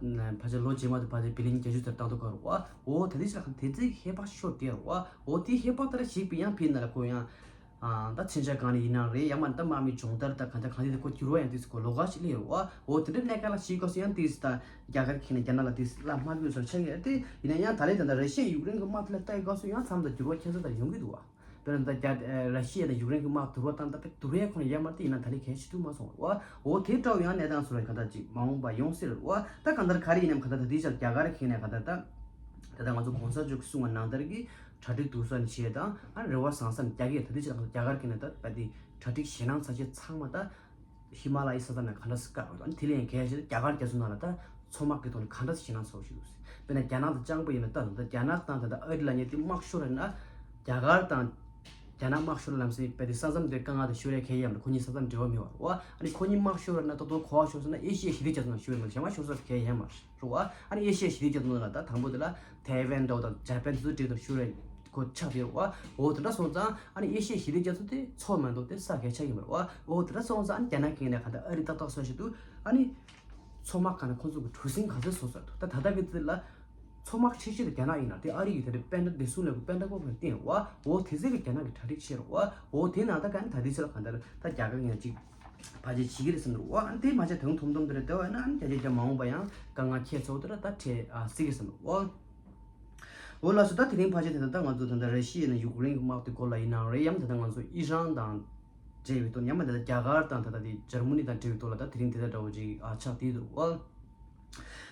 ཕལ་ཆེར་ལོ་རྗེས་མ་དུ་ཕལ་ཆེར་བི་ལིན་བརྒྱད་ཅུ་ཟེར་བཏང་འདུག་ག་རེད་བ། འོ་ད་དེ་ཆ་ལ་དེ་ཚད་ཧེ་བག་ཤོར་བསྡད་རེད་བ། འོ་དེ་ཧེ་བག་ད་ལ་ཞིག་པའི་ཡང་ཕི་ན་ལ་ཁོ་ཡང་ཨ་ད་མཚོན་ཆ་གང་ནས་ཡིན་ནའང་རེད། ཡང་མ་ད་དམག་མི་སྦྱོང་བརྡར་དང་གང་ལྟར་གང་ལྟར་དེ་ཁོ་འགྱུར་བ་ཡང་དེ་ཁོ་ལོགས་ཀ་ཞིག་སླེབས་ཡོད་རེད་བ། འོ་དེ་འདྲའི་གནས་སྐབས་ལ་ཞིག་སྐབས་སུ་ཡང་དེ་ད་རྒྱ་གར་གྱི་ནས་རྒྱ་ནག་ལ་དེ་སླར་དམག་འཁྲུག་སོགས་ཆགས་ཡོད་རེད་དེ། ཡིན་ན་ཡང་ད་ལན་ད་ལྟ་ར་ཤི་ཡ་ཡུཀ་རེན་གྱི་དམག་དེ་ལ་ལྟ་ཡི་སྐབས་སུ་ཡང་མཚམས་དང་འགྱུར་བ་ཁྱད་མཚར་ད་ཡོང་གི་འདུག་བ། དཔེར་ན་ད་རྒྱ་ཨ་ར་ཤི་ཡ་དང་ཡུཀ་རེན་གྱི་དམག་བསྡུར་བ་བཏང་ད་དཔེ་བསྡུར་ཡ་ཁོ་ན་ཡ་མ་དེ་ཡིན་ན་ད་ལན་གལ་ཆེ་ཐུབ་མ་སོང་བ། འོ་དེ་འདྲ་བོ་ཡང་གནས་སྟངས་སུ་ར་ག་ད་ཅིག་མ་འོངས་པ་ཡོང་སྲིད་རེད་བ། ད་གང་ལྟར་ག་རེ་ཡིན་ནམ་ག་ད་ད་དེ་ཆ་རྒྱ་གར་གྱི་ནས་ག་ད་ད་ད་ད་ང་ཚོ་གོང་ས་མཆོག་གིས་གསུངས་པ་ནང་ལྟར་གྱི་གྲ་སྒྲིག་སྡུག་ས་ནས་བྱས་དང་། ཨ་རེ་བ་བཟང་ས་ནས་རྒྱ་གི་ད་དེ་ཆ་རྒྱ་གར་གྱི་ནས་ད་ད་དེ་གྲ་སྒྲིག་ཞེད་སྣང་ཚ་ཆེ་ཚང་མ་ད་ཧི་མ་ལ་ཡའི་ས་མཚམས་ནས་ག་འདྲ་སེ་བཀག་ཡོད། ཨ་ནི་དེ་ལས་ཡང་གལ་ཆེ་རྒྱ་གར་རྒྱ་མཚོ་ནང་ལ་ད་མཚོ་དམག་གི་ཐོག་ནས་ག་འདྲ་སེ་ཞེད་སྣང་ཚ་བོ་ཞིག་འདུག་ཟེར། དཔེར་ན་རྒྱ་ནག་དང་ཅང་པོ་ཡིན་ན་ད་ད་རྒྱ་ནག་དང་ད་ད་ཨ་རི་ལ་ཉེ་དུ་དམག་ཤོར་རེད་ན། རྒྱ་གར་དང་རྒྱ་ནག་དམག་ཤོར་ལམ་སེང་དཔེ་དེ་ས་མཚམས་དེ་དཀའ་ངལ་དུ་ཤོར་ཡ་གལ་ཡོད་མ་རེད། ཁོ་གཉིས་ས་མཚམས་འབྲེལ་བ་མེད་པ་རེད་བ། ཨ་ནི་ཁོ་གཉིས་དམག་ཤོར་རེད་ན་ད་དུང་གོ་བ་ཤོར་སོང་ན་ཨེ་ཤི་ཡའི་ཞི་བདེ་རྒྱ་མཚོ་ནང་ཤོར་ཡོད་མ་རེད། གཞན་པ་ཤོར་ས་གལ་ཡོད་མ་རེད་བ། ཨ་ནི་ཨེ་ཤི་ཡའི་ཞི་བདེ་རྒྱ་མཚོ་ནང་ལ་ད་དང་པོ་དེ་ལ་ཐའེ་ཝན་འདྲ་བོ་དང་ཇ་པན་དེ་ཚོ་འབྲེལ་དུ་ཤོར་ཡ་ཁོ་ཆགས་ཡོད་བ། འོ་དེ་འདྲ་སོང་ཙང་ཨ་ནི་ཨེ་ཤི་ཡའི་ཞི་བདེ་རྒྱ་མཚོ་དེ་མཚོ་མ་གཏོགས་དེ་ས་གལ་ཆགས་ཀྱི་མ་རེད་བ། འོ་དེ་འདྲ་སོང་ཙང་ཨ་ནི་རྒྱ་ནག་གི་ངོས་ནས་ག་ད་ཨ་རི་ཏག་ཏག་བཟོ་བཞིན་དུ་ཨ་ནི་མཚོ་དམག་ཁང་ནས་ཁོང་ཚོ་གི་གྲུ་གཟིངས་ག་ཚོད་བཟོ་ས་འདུག་ད་ད་ལྟ་གི་དུས་ལ་མཚོ་དམག་ཆེ་ཤོས་དེ་རྒྱ་ནག་ཡིན་ན་དེ་ཨ་རི་ཡི་དེ་འདྲའི་པེན་ཏ་བདེ་སྲུང་ལས་ཁུངས་པེན་ཏ་གོན་གྱིས་བཏིང་བ། འོ་དེ་ཚོ་གི་རྒྱ་ནག་གི་གྲ་སྒྲིག་བྱས་རེད་བ། འོ་དེ་ནང་ད་ག་ནི་ད་དེ་ཚོ་ལ་ག་འདྲ་ད་རྒྱ་གར་ངོས་ནས་ཅིག་ཕལ་ཆེར་བྱེད་ཀྱི་རེད་བསམ་འདུག་བ། ཨ་ནི་དེ་མ་བྱས་དོན་ཐོམ་ཐོམ་དེ་རེད་བསྡད་པ་ཡིན་ན། ཨ་ནི་རྒྱ་ཆེ་རྒྱ་མ་འོངས་པ་ཡང་དཀའ་ངལ་ཁྱད་མཚར་པོ་དེ་འདྲ་ད་འཕྲད་ཨ་སྲིད་ཀྱི་བསམ་འདུག་བ། འོ་ལགས་སོ། ད་དེ་རིང་ཕལ་ཆེར་དེ་ད་ལྟ་ང་ཚོ་ད་ལྟ་ར་ཤི་ཡ་ནས་ཡུཀ་རེན་གྱི་དམག་དེ་སྐོར་ལ་ཡིན་ནའང་རེད། ཡང་ད་ལྟ་ང་ཚོ་ཨི་རན་དང་འབྲེལ་བའི་ཐོག་ནས། ཡང་མ་ད་ལྟ་རྒྱ་གར་དང་ད་ལྟ་དེ་འཇར་མ་ནི་དང་འབྲེལ་བའི་ཐོག་ལ་ད་དེ་རིང་དེ་ལྟ་འདྲ་བོ་ཅིག་ཨ་ཆགས་བསྡད་འདུག་ཨ།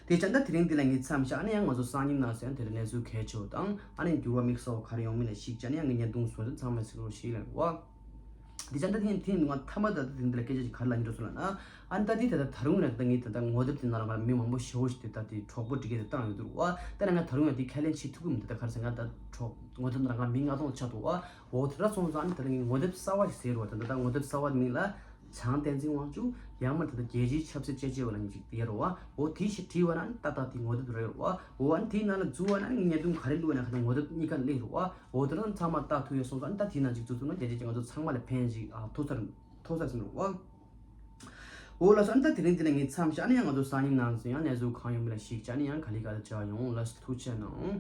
དེ་ཙང་ད་དེ་རིང་འདི་ལ་ངས་མཚམས་བཞག་ནས་ཡང་ང་ཚོ་སང་ཉིན་གནངས་ཚེ་ཡང་དེ་ལ་གནས་ཚུལ་གལ་ཆེ་བ་དང་། ཨ་ནི་འགྱུར་བ་དམིགས་བསལ་བ་ག་རེ་ཡོང་མིན་ལ་གཞིགས་བྱས་ནས་ཡང་ངས་བརྙན་ཐུང་བཟོས་ཚེ་ཚང་མས་གཟིགས་རོགས་ཞུ་ལབ་པ། དེ་ཙང་ད་དེ་དེ་ང་མཐའ་མ་ད་དེ་འདི་ལ་སྐད་ཆ་ཅིག་ག་རེ་ལབ་སྙིང་འདོད་སོང་ལབ་ན། ཨ་ནི་ད་དེ་ད་ད་རུང་ཡང་ད་ངས་ད་ད་ངོ་དེབ་དེ་ནང་ལ་ང་མི་མང་པོ་ཞེ་པོ་ཞིག་དེ་ད་དེ་གྲོགས་པོ་འབྲི་མཁན་དེ་བཏང་ཡོད་འདུག་བ། ད་ནི་ང་ད་རུང་ཡང་དེ་ཁས་ལེན་བྱེད་ཐུབ་ཀྱི་མི་འདུག་ད་ག་རེ་ཟེར་ན་ད་གྲོགས་ངོ་དེབ་ནང་ལ་ང་མི་ལྔ་སྟོང་ཆགས་འདུག་བ། འོ་དེ་འདྲ་སོང་ཙང་ཨ་ནི་ད་ལྟ་ངས་ངོ་དེབ་གསར་བ་ཞིག་ཟེར་རོ། ད་ལྟ་ངོ་དེབ་གསར་བ་མིང་ལ་བྱང་བསྟན་འཛིན་དབང་ཕྱུག་ཡང་མ་ད་ལྟ་རྒྱལ་སྤྱིའི་ཆབ་སྲིད་དཔྱད་ཆོས་བ་ལ་ངས་ཅིག་དེ་རོ་བ། འོ་དེ་ཞིག་བྲིས་པ་ན་ཨ་ནི་ཏག་ཏག་དེ་ངོ་དེབ་རེད་རོ་བ། འོ་ཨ་ནི་དེའི་ནང་ལ་འཛུལ་བ་ན་ཨ་ནི་ངས་བརྙན་ཐུང་ག་རེ་བླུགས་ན་ག་ད་ངོ་དེབ་གཉིས་ཀ་སླེབས་རོ་བ། འོ་དེ་འདྲ་ཚང་མ་ལྟ་ཐུབ་ཡོད་སོང་ཙང་ཨ་ནི་ད་དེའི་ནང་ཅིག་འཛུལ་ཐུབ་ན་རྒྱལ་སྤྱི་ཅིག་ང་ཚོ་ཚང་མ་ལ་ཕན་ཅིག་ཨ་ཐོགས་ཚར་ཐོགས་ཚར་ཟིན་རོ་བ། འོ་ལགས་སོ། ཨ་ནི་ད་དེ་རིང་འདི་ལ་ངས་མཚམས་བཞག་ནས་ཡང་ང་ཚོ་སང་ཉིན་ནང་ཚོ་ཡང་གནས་ཚུལ་གང་ཡོང་མིན་ལ་གཞིགས་བྱས་ནས་ཡང་ག་ལེ་ག་ལེ་བྱ་ཡོང་། ལགས་སོ། ཐུགས་རྗེ་གནང་།